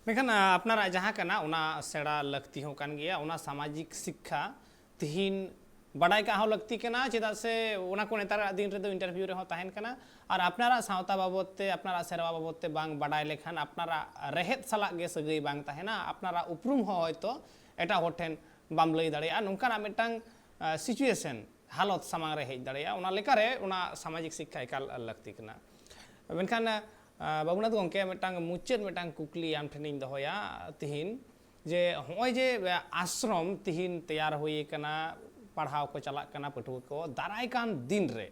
ᱢᱮᱱᱠᱷᱟᱱ, ᱟ, ᱟᱯᱱᱟᱨᱟᱜ ᱡᱟᱦᱟᱸ ᱠᱟᱱᱟ, ᱚᱱᱟ ᱥᱮᱬᱟ ᱞᱟᱹᱠᱛᱤ ᱦᱚᱸ ᱠᱟᱱ ᱜᱮᱭᱟ᱾ ᱚᱱᱟ ᱥᱟᱢᱟᱡᱤᱠ ᱥᱤᱠᱠᱷᱟ ᱛᱤᱦᱤᱧ ᱵᱟᱰᱟᱭ ᱠᱟᱜ ᱦᱚᱸ ᱞᱟᱹᱠᱛᱤ ᱠᱟᱱᱟ, ᱪᱮᱫᱟᱜ ᱥᱮ ᱚᱱᱟ ᱠᱚ ᱱᱮᱛᱟᱨᱟᱜ ᱫᱤᱱ ᱨᱮᱫᱚ interview ᱨᱮᱦᱚᱸ ᱛᱟᱦᱮᱱ ᱠᱟᱱᱟ᱾ ᱟᱨ ᱟᱯᱱᱟᱨᱟᱜ ᱥᱟᱶᱛᱟ ᱵᱟᱵᱚᱫ ᱛᱮ, ᱟᱯᱱᱟᱨᱟᱜ ᱥᱮᱨᱣᱟ ᱵᱟᱵᱚᱫ ᱛᱮ ᱵᱟᱝ ᱵᱟᱰᱟᱭ ᱞᱮᱠᱷᱟᱱ, ᱟᱯᱱᱟᱨᱟᱜ ᱨᱮᱦᱮᱫ ᱥᱟᱞᱟᱜ ᱜᱮ ᱥᱟᱹᱜᱟᱹᱭ ᱵᱟᱝ ᱛᱟᱦᱮᱱᱟ, ᱟᱯᱱᱟᱨᱟᱜ ᱩᱯᱨᱩᱢ ᱦᱚᱸ ᱦᱚᱭᱛᱚ ᱮᱴᱟᱜ ᱦᱚᱲ ᱴᱷᱮᱱ ᱵᱟᱢ ᱞᱟᱹᱭ ᱫᱟᱲᱮᱭᱟᱜᱼᱟ᱾ ᱱᱚᱝᱠᱟᱱᱟᱜ ᱢᱤᱫᱴᱟᱝ, ᱟ, situation, ᱦᱟᱞᱚᱛ ᱥᱟᱢᱟᱝ ᱨᱮ ᱦᱮᱡ ᱫᱟᱲᱮᱭᱟᱜᱼᱟ᱾ ᱚᱱᱟ ᱞᱮᱠᱟᱨᱮ ᱚᱱᱟ ᱥᱟᱢᱟᱡᱤᱠ ᱥᱤᱠᱠᱷᱟ ᱮᱠᱟᱞ ᱞᱟᱹᱠᱛᱤ ᱠᱟᱱᱟ᱾ ᱢᱮᱱᱠᱷᱟᱱ, ᱟ, ᱵᱟᱵᱩᱱᱟᱛᱷ ᱜᱚᱢᱠᱮ, ᱢᱤᱫᱴᱟᱝ ᱢᱩᱪᱟᱹᱫ ᱢᱤᱫᱴᱟᱝ ᱠᱩᱠᱞᱤ ᱟᱢ ᱴᱷᱮᱱᱤᱧ ᱫᱚᱦᱚᱭᱟ ᱛᱤᱦᱤᱧ, ᱡᱮ ᱦᱚᱸᱜᱼᱚᱭ ᱡᱮ, ᱟ, ᱟᱥᱨᱚᱢ ᱛᱤᱦᱤᱧ ᱛᱮᱭᱟᱨ ᱦᱩᱭ ᱟᱠᱟᱱᱟ, ᱯᱟᱲᱦᱟᱣ ᱠᱚ ᱪᱟᱞᱟᱜ ᱠᱟᱱᱟ ᱯᱟᱹᱴᱷᱩᱣᱟᱹ ᱠᱚ, ᱫᱟᱨᱟᱭ ᱠᱟᱱ ᱫᱤᱱ ᱨᱮ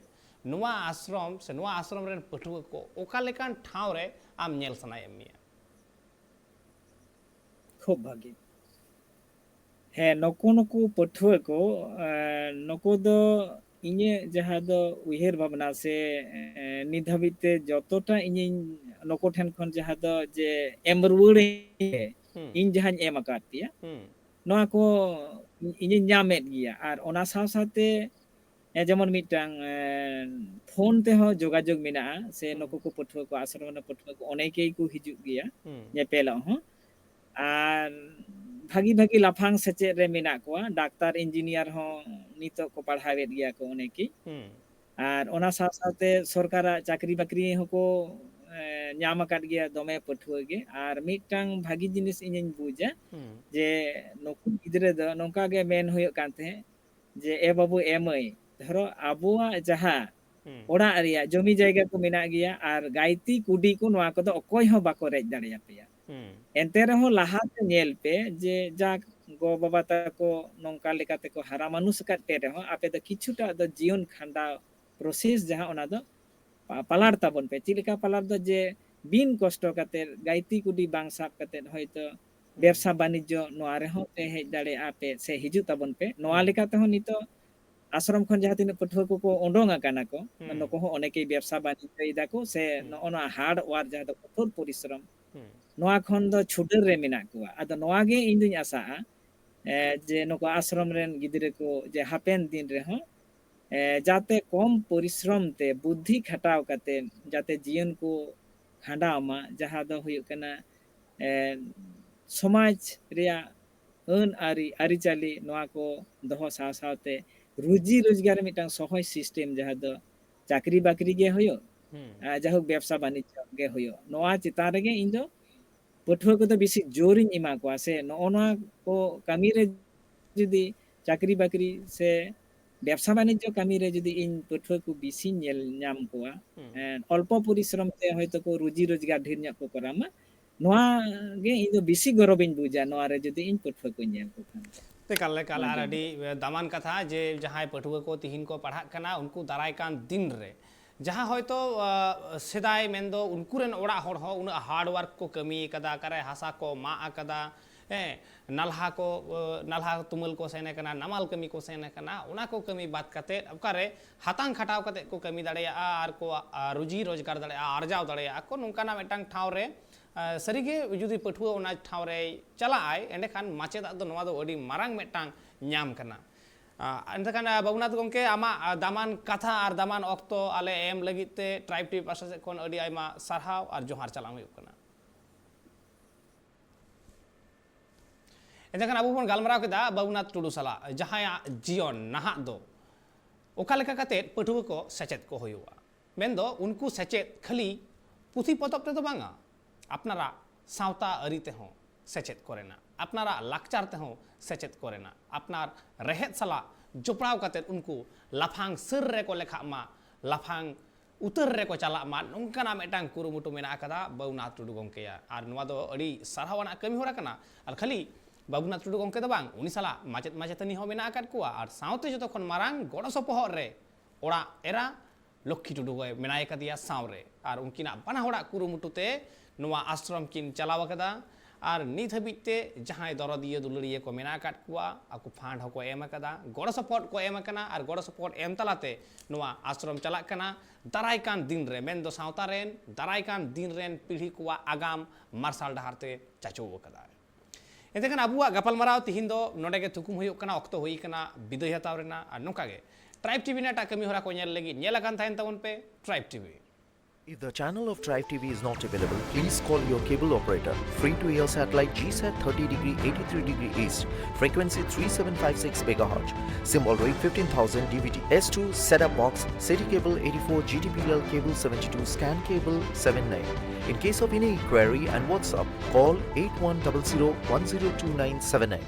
ᱱᱚᱣᱟ ᱟᱥᱨᱚᱢ ᱥᱮ ᱱᱚᱣᱟ ᱟᱥᱨᱚᱢ ᱨᱮᱱ ᱯᱟᱹᱴᱷᱩᱣᱟᱹ ᱠᱚ ᱚᱠᱟ ᱞᱮᱠᱟᱱ ᱴᱷᱟᱶ ᱨᱮ ᱟᱢ ᱧᱮᱞ ᱥᱟᱱᱟᱭᱮᱫ ᱢᱮᱭᱟ? ᱠᱷᱩᱵ ᱵᱷᱟᱹᱜᱤ᱾ ᱦᱮᱸ, ᱱᱩᱠᱩ, ᱱᱩᱠᱩ ᱯᱟᱹᱴᱷᱩᱣᱟᱹ ᱠᱚ, ᱮᱸ, ᱱᱩᱠᱩ ᱫᱚ ᱤᱧᱟᱹᱜ ᱡᱟᱦᱟᱸ ᱫᱚ ᱩᱭᱦᱟᱹᱨ ᱵᱷᱟᱵᱽᱱᱟ ᱥᱮ, ᱮᱸ, ᱱᱤᱛ ᱫᱷᱟᱹᱵᱤᱡ ᱛᱮ ᱡᱚᱛᱚᱴᱟ ᱤᱧᱤᱧ ᱱᱩᱠᱩ ᱴᱷᱮᱱ ᱠᱷᱚᱱ ᱡᱟᱦᱟᱸ ᱫᱚ ᱡᱮ ᱮᱢ ᱨᱩᱣᱟᱹᱲᱟᱹᱧ ᱯᱮ, ᱦᱩᱸ᱾ ᱤᱧ ᱡᱟᱦᱟᱸᱧ ᱮᱢ ᱟᱠᱟᱫ ᱯᱮᱭᱟ, ᱦᱩᱸ᱾ ᱱᱚᱣᱟ ᱠᱚ ᱤᱧᱤᱧ ᱧᱟᱢᱮᱫ ᱜᱮᱭᱟ᱾ ᱟᱨ ᱚᱱᱟ ᱥᱟᱶ ᱥᱟᱶᱛᱮ, ᱮ, ᱡᱮᱢᱚᱱ ᱢᱤᱫᱴᱟᱝ, ᱮ, ᱯᱷᱳᱱ ᱛᱮᱦᱚᱸ ᱡᱳᱜᱟᱡᱳᱜᱽ ᱢᱮᱱᱟᱜᱼᱟ, ᱥᱮ ᱦᱩᱸ᱾ ᱱᱩᱠᱩ ᱠᱚ ᱯᱟᱹᱴᱷᱩᱣᱟᱹ ᱠᱚ, ᱟᱥᱨᱚᱢ ᱨᱮᱱ ᱯᱟᱹᱴᱷᱩᱣᱟᱹ ᱠᱚ ᱚᱱᱮᱠᱮᱭ ᱠᱚ ᱦᱤᱡᱩᱜ ᱜᱮᱭᱟ ᱦᱩᱸ᱾ ᱧᱮᱯᱮᱞᱚᱜ ᱦᱚᱸ᱾ ᱟᱨ ᱵᱷᱟᱹᱜᱤ ᱵᱷᱟᱹᱜᱤ ᱞᱟᱯᱷᱟᱝ ᱥᱮᱪᱮᱫ ᱨᱮ ᱢᱮᱱᱟᱜ ᱠᱚᱣᱟ, ᱰᱟᱠᱛᱟᱨ, ᱤᱧᱡᱤᱱᱤᱭᱟᱨ ᱦᱚᱸ ᱱᱤᱛᱚᱜ ᱠᱚ ᱯᱟᱲᱦᱟᱣᱮᱫ ᱜᱮᱭᱟ ᱠᱚ ᱚᱱᱮᱠᱮ᱾ ᱦᱩᱸ᱾ ᱟᱨ ᱚᱱᱟ ᱥᱟᱶ ᱥᱟᱶᱛᱮ ᱥᱚᱨᱠᱟᱨᱟᱜ ᱪᱟᱹᱠᱨᱤ ᱵᱟᱹᱠᱨᱤ ᱦᱚᱸᱠᱚ, ᱮ, ᱧᱟᱢ ᱟᱠᱟᱫ ᱜᱮᱭᱟ ᱫᱚᱢᱮ ᱯᱟᱹᱴᱷᱩᱣᱟᱹ ᱜᱮ᱾ ᱟᱨ ᱢᱤᱫᱴᱟᱝ ᱵᱷᱟᱹᱜᱤ ᱡᱤᱱᱤᱥ ᱤᱧᱤᱧ ᱵᱩᱡᱟ ᱦᱩᱸ᱾ ᱡᱮ ᱱᱩᱠᱩ ᱜᱤᱫᱽᱨᱟᱹ ᱫᱚ ᱱᱚᱝᱠᱟ ᱜᱮ ᱢᱮᱱ ᱦᱩᱭᱩᱜ ᱠᱟᱱ ᱛᱟᱦᱮᱸᱫ ᱡᱮ, "ᱮ ᱵᱟᱹᱵᱩ, ᱮ ᱢᱟᱹᱭ, ᱫᱷᱚᱨᱚ ᱟᱵᱚᱣᱟᱜ ᱡᱟᱦᱟᱸ ᱦᱩᱸ᱾ ᱚᱲᱟᱜ ᱨᱮᱭᱟᱜ ᱡᱚᱢᱤ ᱡᱟᱭᱜᱟ ᱠᱚ ᱢᱮᱱᱟᱜ ᱜᱮᱭᱟ ᱟᱨ ᱜᱟᱹᱭᱛᱤ ᱠᱩᱰᱤ ᱠᱚ, ᱱᱚᱣᱟ ᱠᱚᱫᱚ ᱚᱠᱚᱭ ᱦᱚᱸ ᱵᱟᱠᱚ ᱨᱮᱡ ᱫᱟᱲᱮᱭᱟᱯᱮᱭᱟ᱾ ᱦᱩᱸ᱾ ᱮᱱᱛᱮ ᱨᱮᱦᱚᱸ ᱞᱟᱦᱟᱛᱮ ᱧᱮᱞ ᱯᱮ ᱡᱮ ᱡᱟᱠ ᱜᱚ ᱵᱟᱵᱟ ᱛᱟᱠᱚ ᱱᱚᱝᱠᱟ ᱞᱮᱠᱟ ᱛᱮᱠᱚ ᱦᱟᱨᱟ ᱢᱟᱱᱩᱥ ᱟᱠᱟᱫ ᱯᱮ ᱨᱮᱦᱚᱸ ᱟᱯᱮ ᱫᱚ ᱠᱤᱪᱷᱩᱴᱟ ᱫᱚ ᱡᱤᱭᱚᱱ ᱠᱷᱟᱸᱰᱟᱣ process ᱡᱟᱦᱟᱸ ᱚᱱᱟ ᱫᱚ ᱯᱟᱞᱟᱲ ᱛᱟᱵᱚᱱ ᱯᱮ᱾ ᱪᱮᱫ ᱞᱮᱠᱟ ᱯᱟᱞᱟᱲ ᱫᱚ? ᱡᱮ ᱵᱤᱱ ᱠᱚᱥᱴᱚ ᱠᱟᱛᱮᱫ, ᱜᱟᱹᱭᱛᱤ ᱠᱩᱰᱤ ᱵᱟᱝ ᱥᱟᱵ ᱠᱟᱛᱮᱫ ᱦᱚᱭᱛᱳ ᱵᱮᱵᱽᱥᱟ ᱵᱟᱱᱤᱡᱽᱡᱚ ᱱᱚᱣᱟ ᱨᱮᱦᱚᱸ ᱯᱮ ᱦᱮᱡ ᱫᱟᱲᱮᱭᱟᱜᱼᱟ ᱯᱮ ᱥᱮ ᱦᱤᱡᱩᱜ ᱛᱟᱵᱚᱱ ᱯᱮ, ᱱᱚᱣᱟ ᱦᱩᱸ᱾ ᱞᱮᱠᱟ ᱛᱮᱦᱚᱸ ᱱᱤᱛᱚᱜ ᱟᱥᱨᱚᱢ ᱠᱷᱚᱱ ᱡᱟᱦᱟᱸ ᱛᱤᱱᱟᱹᱜ ᱯᱟᱹᱴᱷᱩᱣᱟᱹ ᱠᱚᱠᱚ ᱩᱰᱩᱝ ᱟᱠᱟᱱᱟ ᱠᱚ, ᱦᱩᱸ᱾ ᱱᱩᱠᱩ ᱦᱚᱸ ᱚᱱᱮᱠᱮᱭ ᱵᱮᱵᱽᱥᱟ ᱵᱟᱱᱤᱡᱽᱡᱚᱭ ᱫᱟᱠᱚ ᱥᱮ ᱦᱩᱸ᱾ ᱱᱚᱜᱼᱚ ᱱᱚᱣᱟ ᱦᱟᱨᱰ ᱣᱟᱨᱠ, ᱡᱟᱦᱟᱸ ᱫᱚ ᱠᱚᱴᱷᱳᱨ ᱯᱚᱨᱤᱥᱨᱚᱢ, ᱦᱩᱸ᱾ ᱱᱚᱣᱟ ᱠᱷᱚᱱ ᱫᱚ ᱪᱷᱩᱰᱟᱹᱨ ᱨᱮ ᱢᱮᱱᱟᱜ ᱠᱚᱣᱟ᱾ ᱟᱫᱚ ᱱᱚᱣᱟ ᱜᱮ ᱤᱧ ᱫᱩᱧ ᱟᱥᱟᱜᱼᱟ, ᱮ, ᱡᱮ ᱱᱩᱠᱩ ᱟᱥᱨᱚᱢ ᱨᱮᱱ ᱜᱤᱫᱽᱨᱟᱹ ᱠᱚ ᱡᱮ ᱦᱟᱯᱮᱱ ᱫᱤᱱ ᱨᱮᱦᱚᱸ, ᱮ, ᱡᱟᱛᱮ ᱠᱚᱢ ᱯᱚᱨᱤᱥᱨᱚᱢ ᱛᱮ, ᱵᱩᱫᱽᱫᱷᱤ ᱠᱷᱟᱴᱟᱣ ᱠᱟᱛᱮ ᱡᱟᱛᱮ ᱡᱤᱭᱚᱱ ᱠᱚ ᱠᱷᱟᱸᱰᱟᱣ ᱢᱟ, ᱡᱟᱦᱟᱸ ᱫᱚ ᱦᱩᱭᱩᱜ ᱠᱟᱱᱟ, ᱮ, ᱥᱚᱢᱟᱡᱽ ᱨᱮᱭᱟᱜ ᱟᱹᱱ ᱟᱹᱨᱤ, ᱟᱹᱨᱤᱪᱟᱹᱞᱤ, ᱱᱚᱣᱟ ᱠᱚ ᱫᱚᱦᱚ ᱥᱟᱶ ᱥᱟᱶᱛᱮ ᱨᱩᱡᱤ ᱨᱳᱡᱽᱜᱟᱨ ᱨᱮ ᱢᱤᱫᱴᱟᱝ ᱥᱚᱦᱚᱡ ᱥᱤᱥᱴᱮᱢ, ᱡᱟᱦᱟᱸ ᱫᱚ ᱪᱟᱹᱠᱨᱤ ᱵᱟᱹᱠᱨᱤ ᱜᱮ ᱦᱩᱭᱩᱜ, ᱦᱩᱸ᱾ ᱟᱨ ᱡᱟᱭᱦᱳᱠ ᱵᱮᱵᱽᱥᱟ ᱵᱟᱱᱤᱡᱽᱡᱚ ᱜᱮ ᱦᱩᱭᱩᱜ, ᱱᱚᱣᱟ ᱪᱮᱛᱟᱱ ᱨᱮᱜᱮ ᱤᱧ ᱫᱚ ᱯᱟᱹᱴᱷᱩᱣᱟᱹ ᱠᱚᱫᱚ ᱵᱮᱥᱤ ᱡᱳᱨᱤᱧ ᱮᱢᱟ ᱠᱚᱣᱟ ᱥᱮ ᱱᱚᱜᱼᱚ ᱱᱚᱣᱟ ᱠᱚ ᱠᱟᱹᱢᱤ ᱨᱮ ᱡᱩᱫᱤ ᱪᱟᱹᱠᱨᱤ ᱵᱟᱹᱠᱨᱤ ᱥᱮ ᱵᱮᱵᱽᱥᱟ ᱵᱟᱱᱤᱡᱽᱡᱚ ᱠᱟᱹᱢᱤ ᱨᱮ ᱡᱩᱫᱤ ᱤᱧ ᱯᱟᱹᱴᱷᱩᱣᱟᱹ ᱠᱚ ᱵᱮᱥᱤᱧ ᱧᱮᱞ ᱧᱟᱢ ᱠᱚᱣᱟ, ᱦᱩᱸ᱾ ᱮᱸ, ᱚᱞᱯᱚ ᱯᱚᱨᱤᱥᱨᱚᱢ ᱛᱮ ᱦᱚᱭᱛᱳ ᱠᱚ ᱨᱩᱡᱤ ᱨᱳᱡᱽᱜᱟᱨ ᱰᱷᱮᱨ ᱧᱚᱜ ᱠᱚ ᱠᱚᱨᱟᱣ ᱢᱟ, ᱱᱚᱣᱟ ᱜᱮ ᱤᱧ ᱫᱚ ᱵᱮᱥᱤ ᱜᱚᱨᱚᱵᱤᱧ ᱵᱩᱡᱟ ᱱᱚᱣᱟ ᱨᱮ ᱡᱩᱫᱤ ᱤᱧ ᱯᱟᱹᱴᱷᱩᱣᱟᱹ ᱠᱚᱧ ᱧᱮᱞ ᱠᱚ ᱠᱷᱟᱱ ᱫᱚ᱾ ᱮᱠᱟᱞ, ᱮᱠᱟᱞ, ᱟᱨ ᱱᱚᱣᱟᱜᱤᱧ ᱟᱹᱰᱤ ᱵᱩᱡᱟ᱾ ᱫᱟᱢᱟᱱ ᱠᱟᱛᱷᱟ ᱡᱮ ᱡᱟᱦᱟᱸᱭ ᱯᱟᱹᱴᱷᱩᱣᱟᱹ ᱠᱚ ᱛᱤᱦᱤᱧ ᱠᱚ ᱯᱟᱲᱦᱟᱜ ᱠᱟᱱᱟ, ᱩᱱᱠᱩ ᱫᱟᱨᱟᱭ ᱠᱟᱱ ᱫᱤᱱ ᱨᱮ ᱡᱟᱦᱟᱸ ᱦᱚᱭᱛᱳ, ᱟ, ᱥᱮᱫᱟᱭ ᱢᱮᱱᱫᱚ ᱩᱱᱠᱩ ᱨᱮᱱ ᱚᱲᱟᱜ ᱦᱚᱲ ᱦᱚᱸ ᱩᱱᱟᱹᱜ ᱦᱟᱨᱰ ᱣᱟᱨᱠ ᱠᱚ ᱠᱟᱹᱢᱤ ᱠᱟᱫᱟ, ᱚᱠᱟᱨᱮ ᱦᱟᱥᱟ ᱠᱚ ᱢᱟᱜ ᱟᱠᱟᱫᱟ, ᱦᱮᱸ, ᱱᱟᱞᱦᱟ ᱠᱚ, ᱟ, ᱱᱟᱞᱦᱟ ᱛᱩᱢᱟᱹᱞ ᱠᱚ ᱥᱮᱱ ᱟᱠᱟᱱᱟ, ᱱᱟᱢᱟᱞ ᱠᱟᱹᱢᱤ ᱠᱚ ᱥᱮᱱ ᱟᱠᱟᱱᱟ, ᱚᱱᱟ ᱠᱚ ᱠᱟᱹᱢᱤ ᱵᱟᱫ ᱠᱟᱛᱮᱫ ᱚᱠᱟᱨᱮ ᱦᱟᱛᱟᱝ ᱠᱷᱟᱴᱟᱣ ᱠᱟᱛᱮᱫ ᱠᱚ ᱠᱟᱹᱢᱤ ᱫᱟᱲᱮᱭᱟᱜᱼᱟ ᱟᱨ ᱠᱚ, ᱟ, ᱨᱩᱡᱤ ᱨᱳᱡᱽᱜᱟᱨ ᱫᱟᱲᱮᱭᱟᱜᱼᱟ, ᱟᱨᱡᱟᱣ ᱫᱟᱲᱮᱭᱟᱜᱼᱟ ᱠᱚ, ᱱᱚᱝᱠᱟᱱᱟᱜ ᱢᱤᱫᱴᱟᱝ ᱴᱷᱟᱶ ᱨᱮ, ᱟ, ᱥᱟᱹᱨᱤᱜᱮ ᱡᱩᱫᱤ ᱯᱟᱹᱴᱷᱩᱣᱟᱹ ᱚᱱᱟ ᱴᱷᱟᱶ ᱨᱮᱭ ᱪᱟᱞᱟᱜ ᱟᱭ, ᱮᱸᱰᱮᱠᱷᱟᱱ ᱢᱟᱪᱮᱫᱟᱜ ᱫᱚ ᱱᱚᱣᱟ ᱫᱚ ᱟᱹᱰᱤ ᱢᱟᱨᱟᱝ ᱢᱤᱫᱴᱟᱝ ᱧᱟᱢ ᱠᱟᱱᱟ᱾ ᱟ, ᱮᱱᱛᱮᱠᱷᱟᱱ, ᱟ, ᱵᱟᱹᱵᱩᱱᱟᱛᱷ ᱜᱚᱢᱠᱮ, ᱟᱢᱟᱜ, ᱟ, ᱫᱟᱢᱟᱱ ᱠᱟᱛᱷᱟ ᱟᱨ ᱫᱟᱢᱟᱱ ᱚᱠᱛᱚ ᱟᱞᱮ ᱮᱢ ᱞᱟᱹᱜᱤᱫ ᱛᱮ ᱴᱨᱟᱭᱤᱵᱽ ᱴᱤᱵᱷᱤ ᱯᱟᱦᱴᱟ ᱥᱮᱫ ᱠᱷᱚᱱ ᱟᱹᱰᱤ ᱟᱭᱢᱟ ᱥᱟᱨᱦᱟᱣ ᱟᱨ ᱡᱚᱦᱟᱨ ᱪᱟᱞᱟᱢ ᱦᱩᱭᱩᱜ ᱠᱟᱱᱟ᱾ ᱮᱱᱛᱮᱠᱷᱟᱱ ᱟᱵᱚ ᱵᱚᱱ ᱜᱟᱞᱢᱟᱨᱟᱣ ᱠᱮᱫᱟ ᱵᱟᱹᱵᱩᱱᱟᱛᱷ ᱴᱩᱰᱩ ᱥᱟᱞᱟᱜ, ᱡᱟᱦᱟᱸᱭᱟᱜ ᱡᱤᱭᱚᱱ ᱱᱟᱦᱟᱜ ᱫᱚ ᱚᱠᱟ ᱞᱮᱠᱟ ᱠᱟᱛᱮᱫ ᱯᱟᱹᱴᱷᱩᱣᱟᱹ ᱠᱚ ᱥᱮᱪᱮᱫ ᱠᱚ ᱦᱩᱭᱩᱜᱼᱟ, ᱢᱮᱱᱫᱚ ᱩᱱᱠᱩ ᱥᱮᱪᱮᱫ ᱠᱷᱟᱹᱞᱤ ᱯᱩᱛᱷᱤ ᱯᱚᱛᱚᱵ ᱛᱮᱫᱚ ᱵᱟᱝᱟ, ᱟᱯᱱᱟᱨᱟᱜ ᱥᱟᱶᱛᱟ ᱟᱹᱨᱤ ᱛᱮᱦᱚᱸ ᱥᱮᱪᱮᱫ ᱠᱚᱨᱮᱱᱟᱜ, ᱟᱯᱱᱟᱨᱟᱜ ᱞᱟᱠᱪᱟᱨ ᱛᱮᱦᱚᱸ ᱥᱮᱪᱮᱫ ᱠᱚᱨᱮᱱᱟᱜ, ᱟᱯᱱᱟᱨ ᱨᱮᱦᱮᱫ ᱥᱟᱞᱟᱜ ᱡᱚᱯᱲᱟᱣ ᱠᱟᱛᱮᱫ ᱩᱱᱠᱩ ᱞᱟᱯᱷᱟᱝ ᱥᱟᱹᱨ ᱨᱮᱠᱚ ᱞᱮᱠᱷᱟᱜ ᱢᱟ, ᱞᱟᱯᱷᱟᱝ ᱩᱛᱟᱹᱨ ᱨᱮᱠᱚ ᱪᱟᱞᱟᱜ ᱢᱟ, ᱱᱚᱝᱠᱟᱱᱟᱜ ᱢᱤᱫᱴᱟᱝ ᱠᱩᱨᱩᱢᱩᱴᱩ ᱢᱮᱱᱟᱜ ᱟᱠᱟᱫᱟ ᱵᱟᱹᱵᱩᱱᱟᱛᱷ ᱴᱩᱰᱩ ᱜᱚᱢᱠᱮᱭᱟᱜ᱾ ᱟᱨ ᱱᱚᱣᱟ ᱫᱚ ᱟᱹᱰᱤ ᱥᱟᱨᱦᱟᱣ ᱟᱱᱟᱜ ᱠᱟᱹᱢᱤ ᱦᱚᱨᱟ ᱠᱟᱱᱟ᱾ ᱟᱨ ᱠᱷᱟᱹᱞᱤ ᱵᱟᱹᱵᱩᱱᱟᱛᱷ ᱴᱩᱰᱩ ᱜᱚᱢᱠᱮ ᱫᱚ ᱵᱟᱝ, ᱩᱱᱤ ᱥᱟᱞᱟᱜ ᱢᱟᱪᱮᱫ ᱢᱟᱪᱮᱛᱟᱹᱱᱤ ᱦᱚᱸ ᱢᱮᱱᱟᱜ ᱟᱠᱟᱫ ᱠᱚᱣᱟ᱾ ᱟᱨ ᱥᱟᱶᱛᱮ ᱡᱚᱛᱚ ᱠᱷᱚᱱ ᱢᱟᱨᱟᱝ ᱜᱚᱲᱚ ᱥᱚᱯᱚᱦᱚᱫ ᱨᱮ ᱚᱲᱟᱜ ᱮᱨᱟ, ᱞᱚᱠᱠᱷᱤ ᱴᱩᱰᱩ ᱦᱚᱸ ᱢᱮᱱᱟᱭ ᱟᱠᱟᱫᱮᱭᱟ ᱥᱟᱶᱨᱮ, ᱟᱨ ᱩᱱᱠᱤᱱᱟᱜ ᱵᱟᱱᱟ ᱦᱚᱲᱟᱜ ᱠᱩᱨᱩᱢᱩᱴᱩ ᱛᱮ ᱱᱚᱣᱟ ᱟᱥᱨᱚᱢ ᱠᱤᱱ ᱪᱟᱞᱟᱣ ᱟᱠᱟᱫᱟ᱾ ᱟᱨ ᱱᱤᱛ ᱦᱟᱹᱵᱤᱡ ᱛᱮ ᱡᱟᱦᱟᱸᱭ ᱫᱚᱨᱚᱫᱤᱭᱟᱹ ᱫᱩᱞᱟᱹᱲᱤᱭᱟᱹ ᱠᱚ ᱢᱮᱱᱟᱜ ᱟᱠᱟᱫ ᱠᱚᱣᱟ, ᱟᱠᱚ ᱯᱷᱟᱱᱰ ᱦᱚᱸᱠᱚ ᱮᱢ ᱟᱠᱟᱫᱟ, ᱜᱚᱲᱚ ᱥᱚᱯᱚᱦᱚᱫ ᱠᱚ ᱮᱢ ᱟᱠᱟᱱᱟ, ᱟᱨ ᱜᱚᱲᱚ ᱥᱚᱯᱚᱦᱚᱫ ᱮᱢ ᱛᱟᱞᱟᱛᱮ ᱱᱚᱣᱟ ᱟᱥᱨᱚᱢ ᱪᱟᱞᱟᱜ ᱠᱟᱱᱟ᱾ ᱫᱟᱨᱟᱭ ᱠᱟᱱ ᱫᱤᱱ ᱨᱮ, ᱢᱮᱱᱫᱚ ᱥᱟᱶᱛᱟ ᱨᱮᱱ ᱫᱟᱨᱟᱭ ᱠᱟᱱ ᱫᱤᱱ ᱨᱮᱱ ᱯᱤᱲᱦᱤ ᱠᱚᱣᱟᱜ ᱟᱜᱟᱢ ᱢᱟᱨᱥᱟᱞ ᱰᱟᱦᱟᱨ ᱛᱮ ᱪᱟᱪᱳ ᱟᱠᱟᱫᱟᱭ᱾ ᱮᱱᱛᱮ ᱠᱷᱟᱱ ᱟᱵᱚᱣᱟᱜ ᱜᱟᱯᱟᱞᱢᱟᱨᱟᱣ ᱛᱤᱦᱤᱧ ᱫᱚ ᱱᱚᱰᱮ ᱜᱮ ᱛᱷᱩᱠᱩᱢ ᱦᱩᱭᱩᱜ ᱠᱟᱱᱟ᱾ ᱚᱠᱛᱚ ᱦᱩᱭ ᱟᱠᱟᱱᱟ ᱵᱤᱫᱟᱹᱭ ᱦᱟᱛᱟᱣ ᱨᱮᱱᱟᱜ᱾ ᱟᱨ ᱱᱚᱝᱠᱟ ᱜᱮ ᱴᱨᱟᱭᱤᱵᱽ ᱴᱤᱵᱷᱤ ᱨᱮᱱᱟᱜ ᱮᱴᱟᱜ ᱠᱟᱹᱢᱤ ᱦᱚᱨᱟ ᱠᱚ ᱧᱮᱞ ᱞᱟᱹᱜᱤᱫ ᱧᱮᱞ ᱟᱠᱟᱱ ᱛᱟᱦᱮᱱ ᱛᱟᱵᱚᱱ ᱯᱮ tribe TV. If the channel of Tribe T V is not available, please call your cable operator. Free to air satellite G sat thirty degree eighty-three degree east, frequency three seven five six megahertz, symbol rate fifteen thousand D V D, S two setup box, city cable eighty-four, G T P L cable seventy-two, scan cable seven nine. In case of any query and WhatsApp, call eight one double zero one zero two nine seven nine.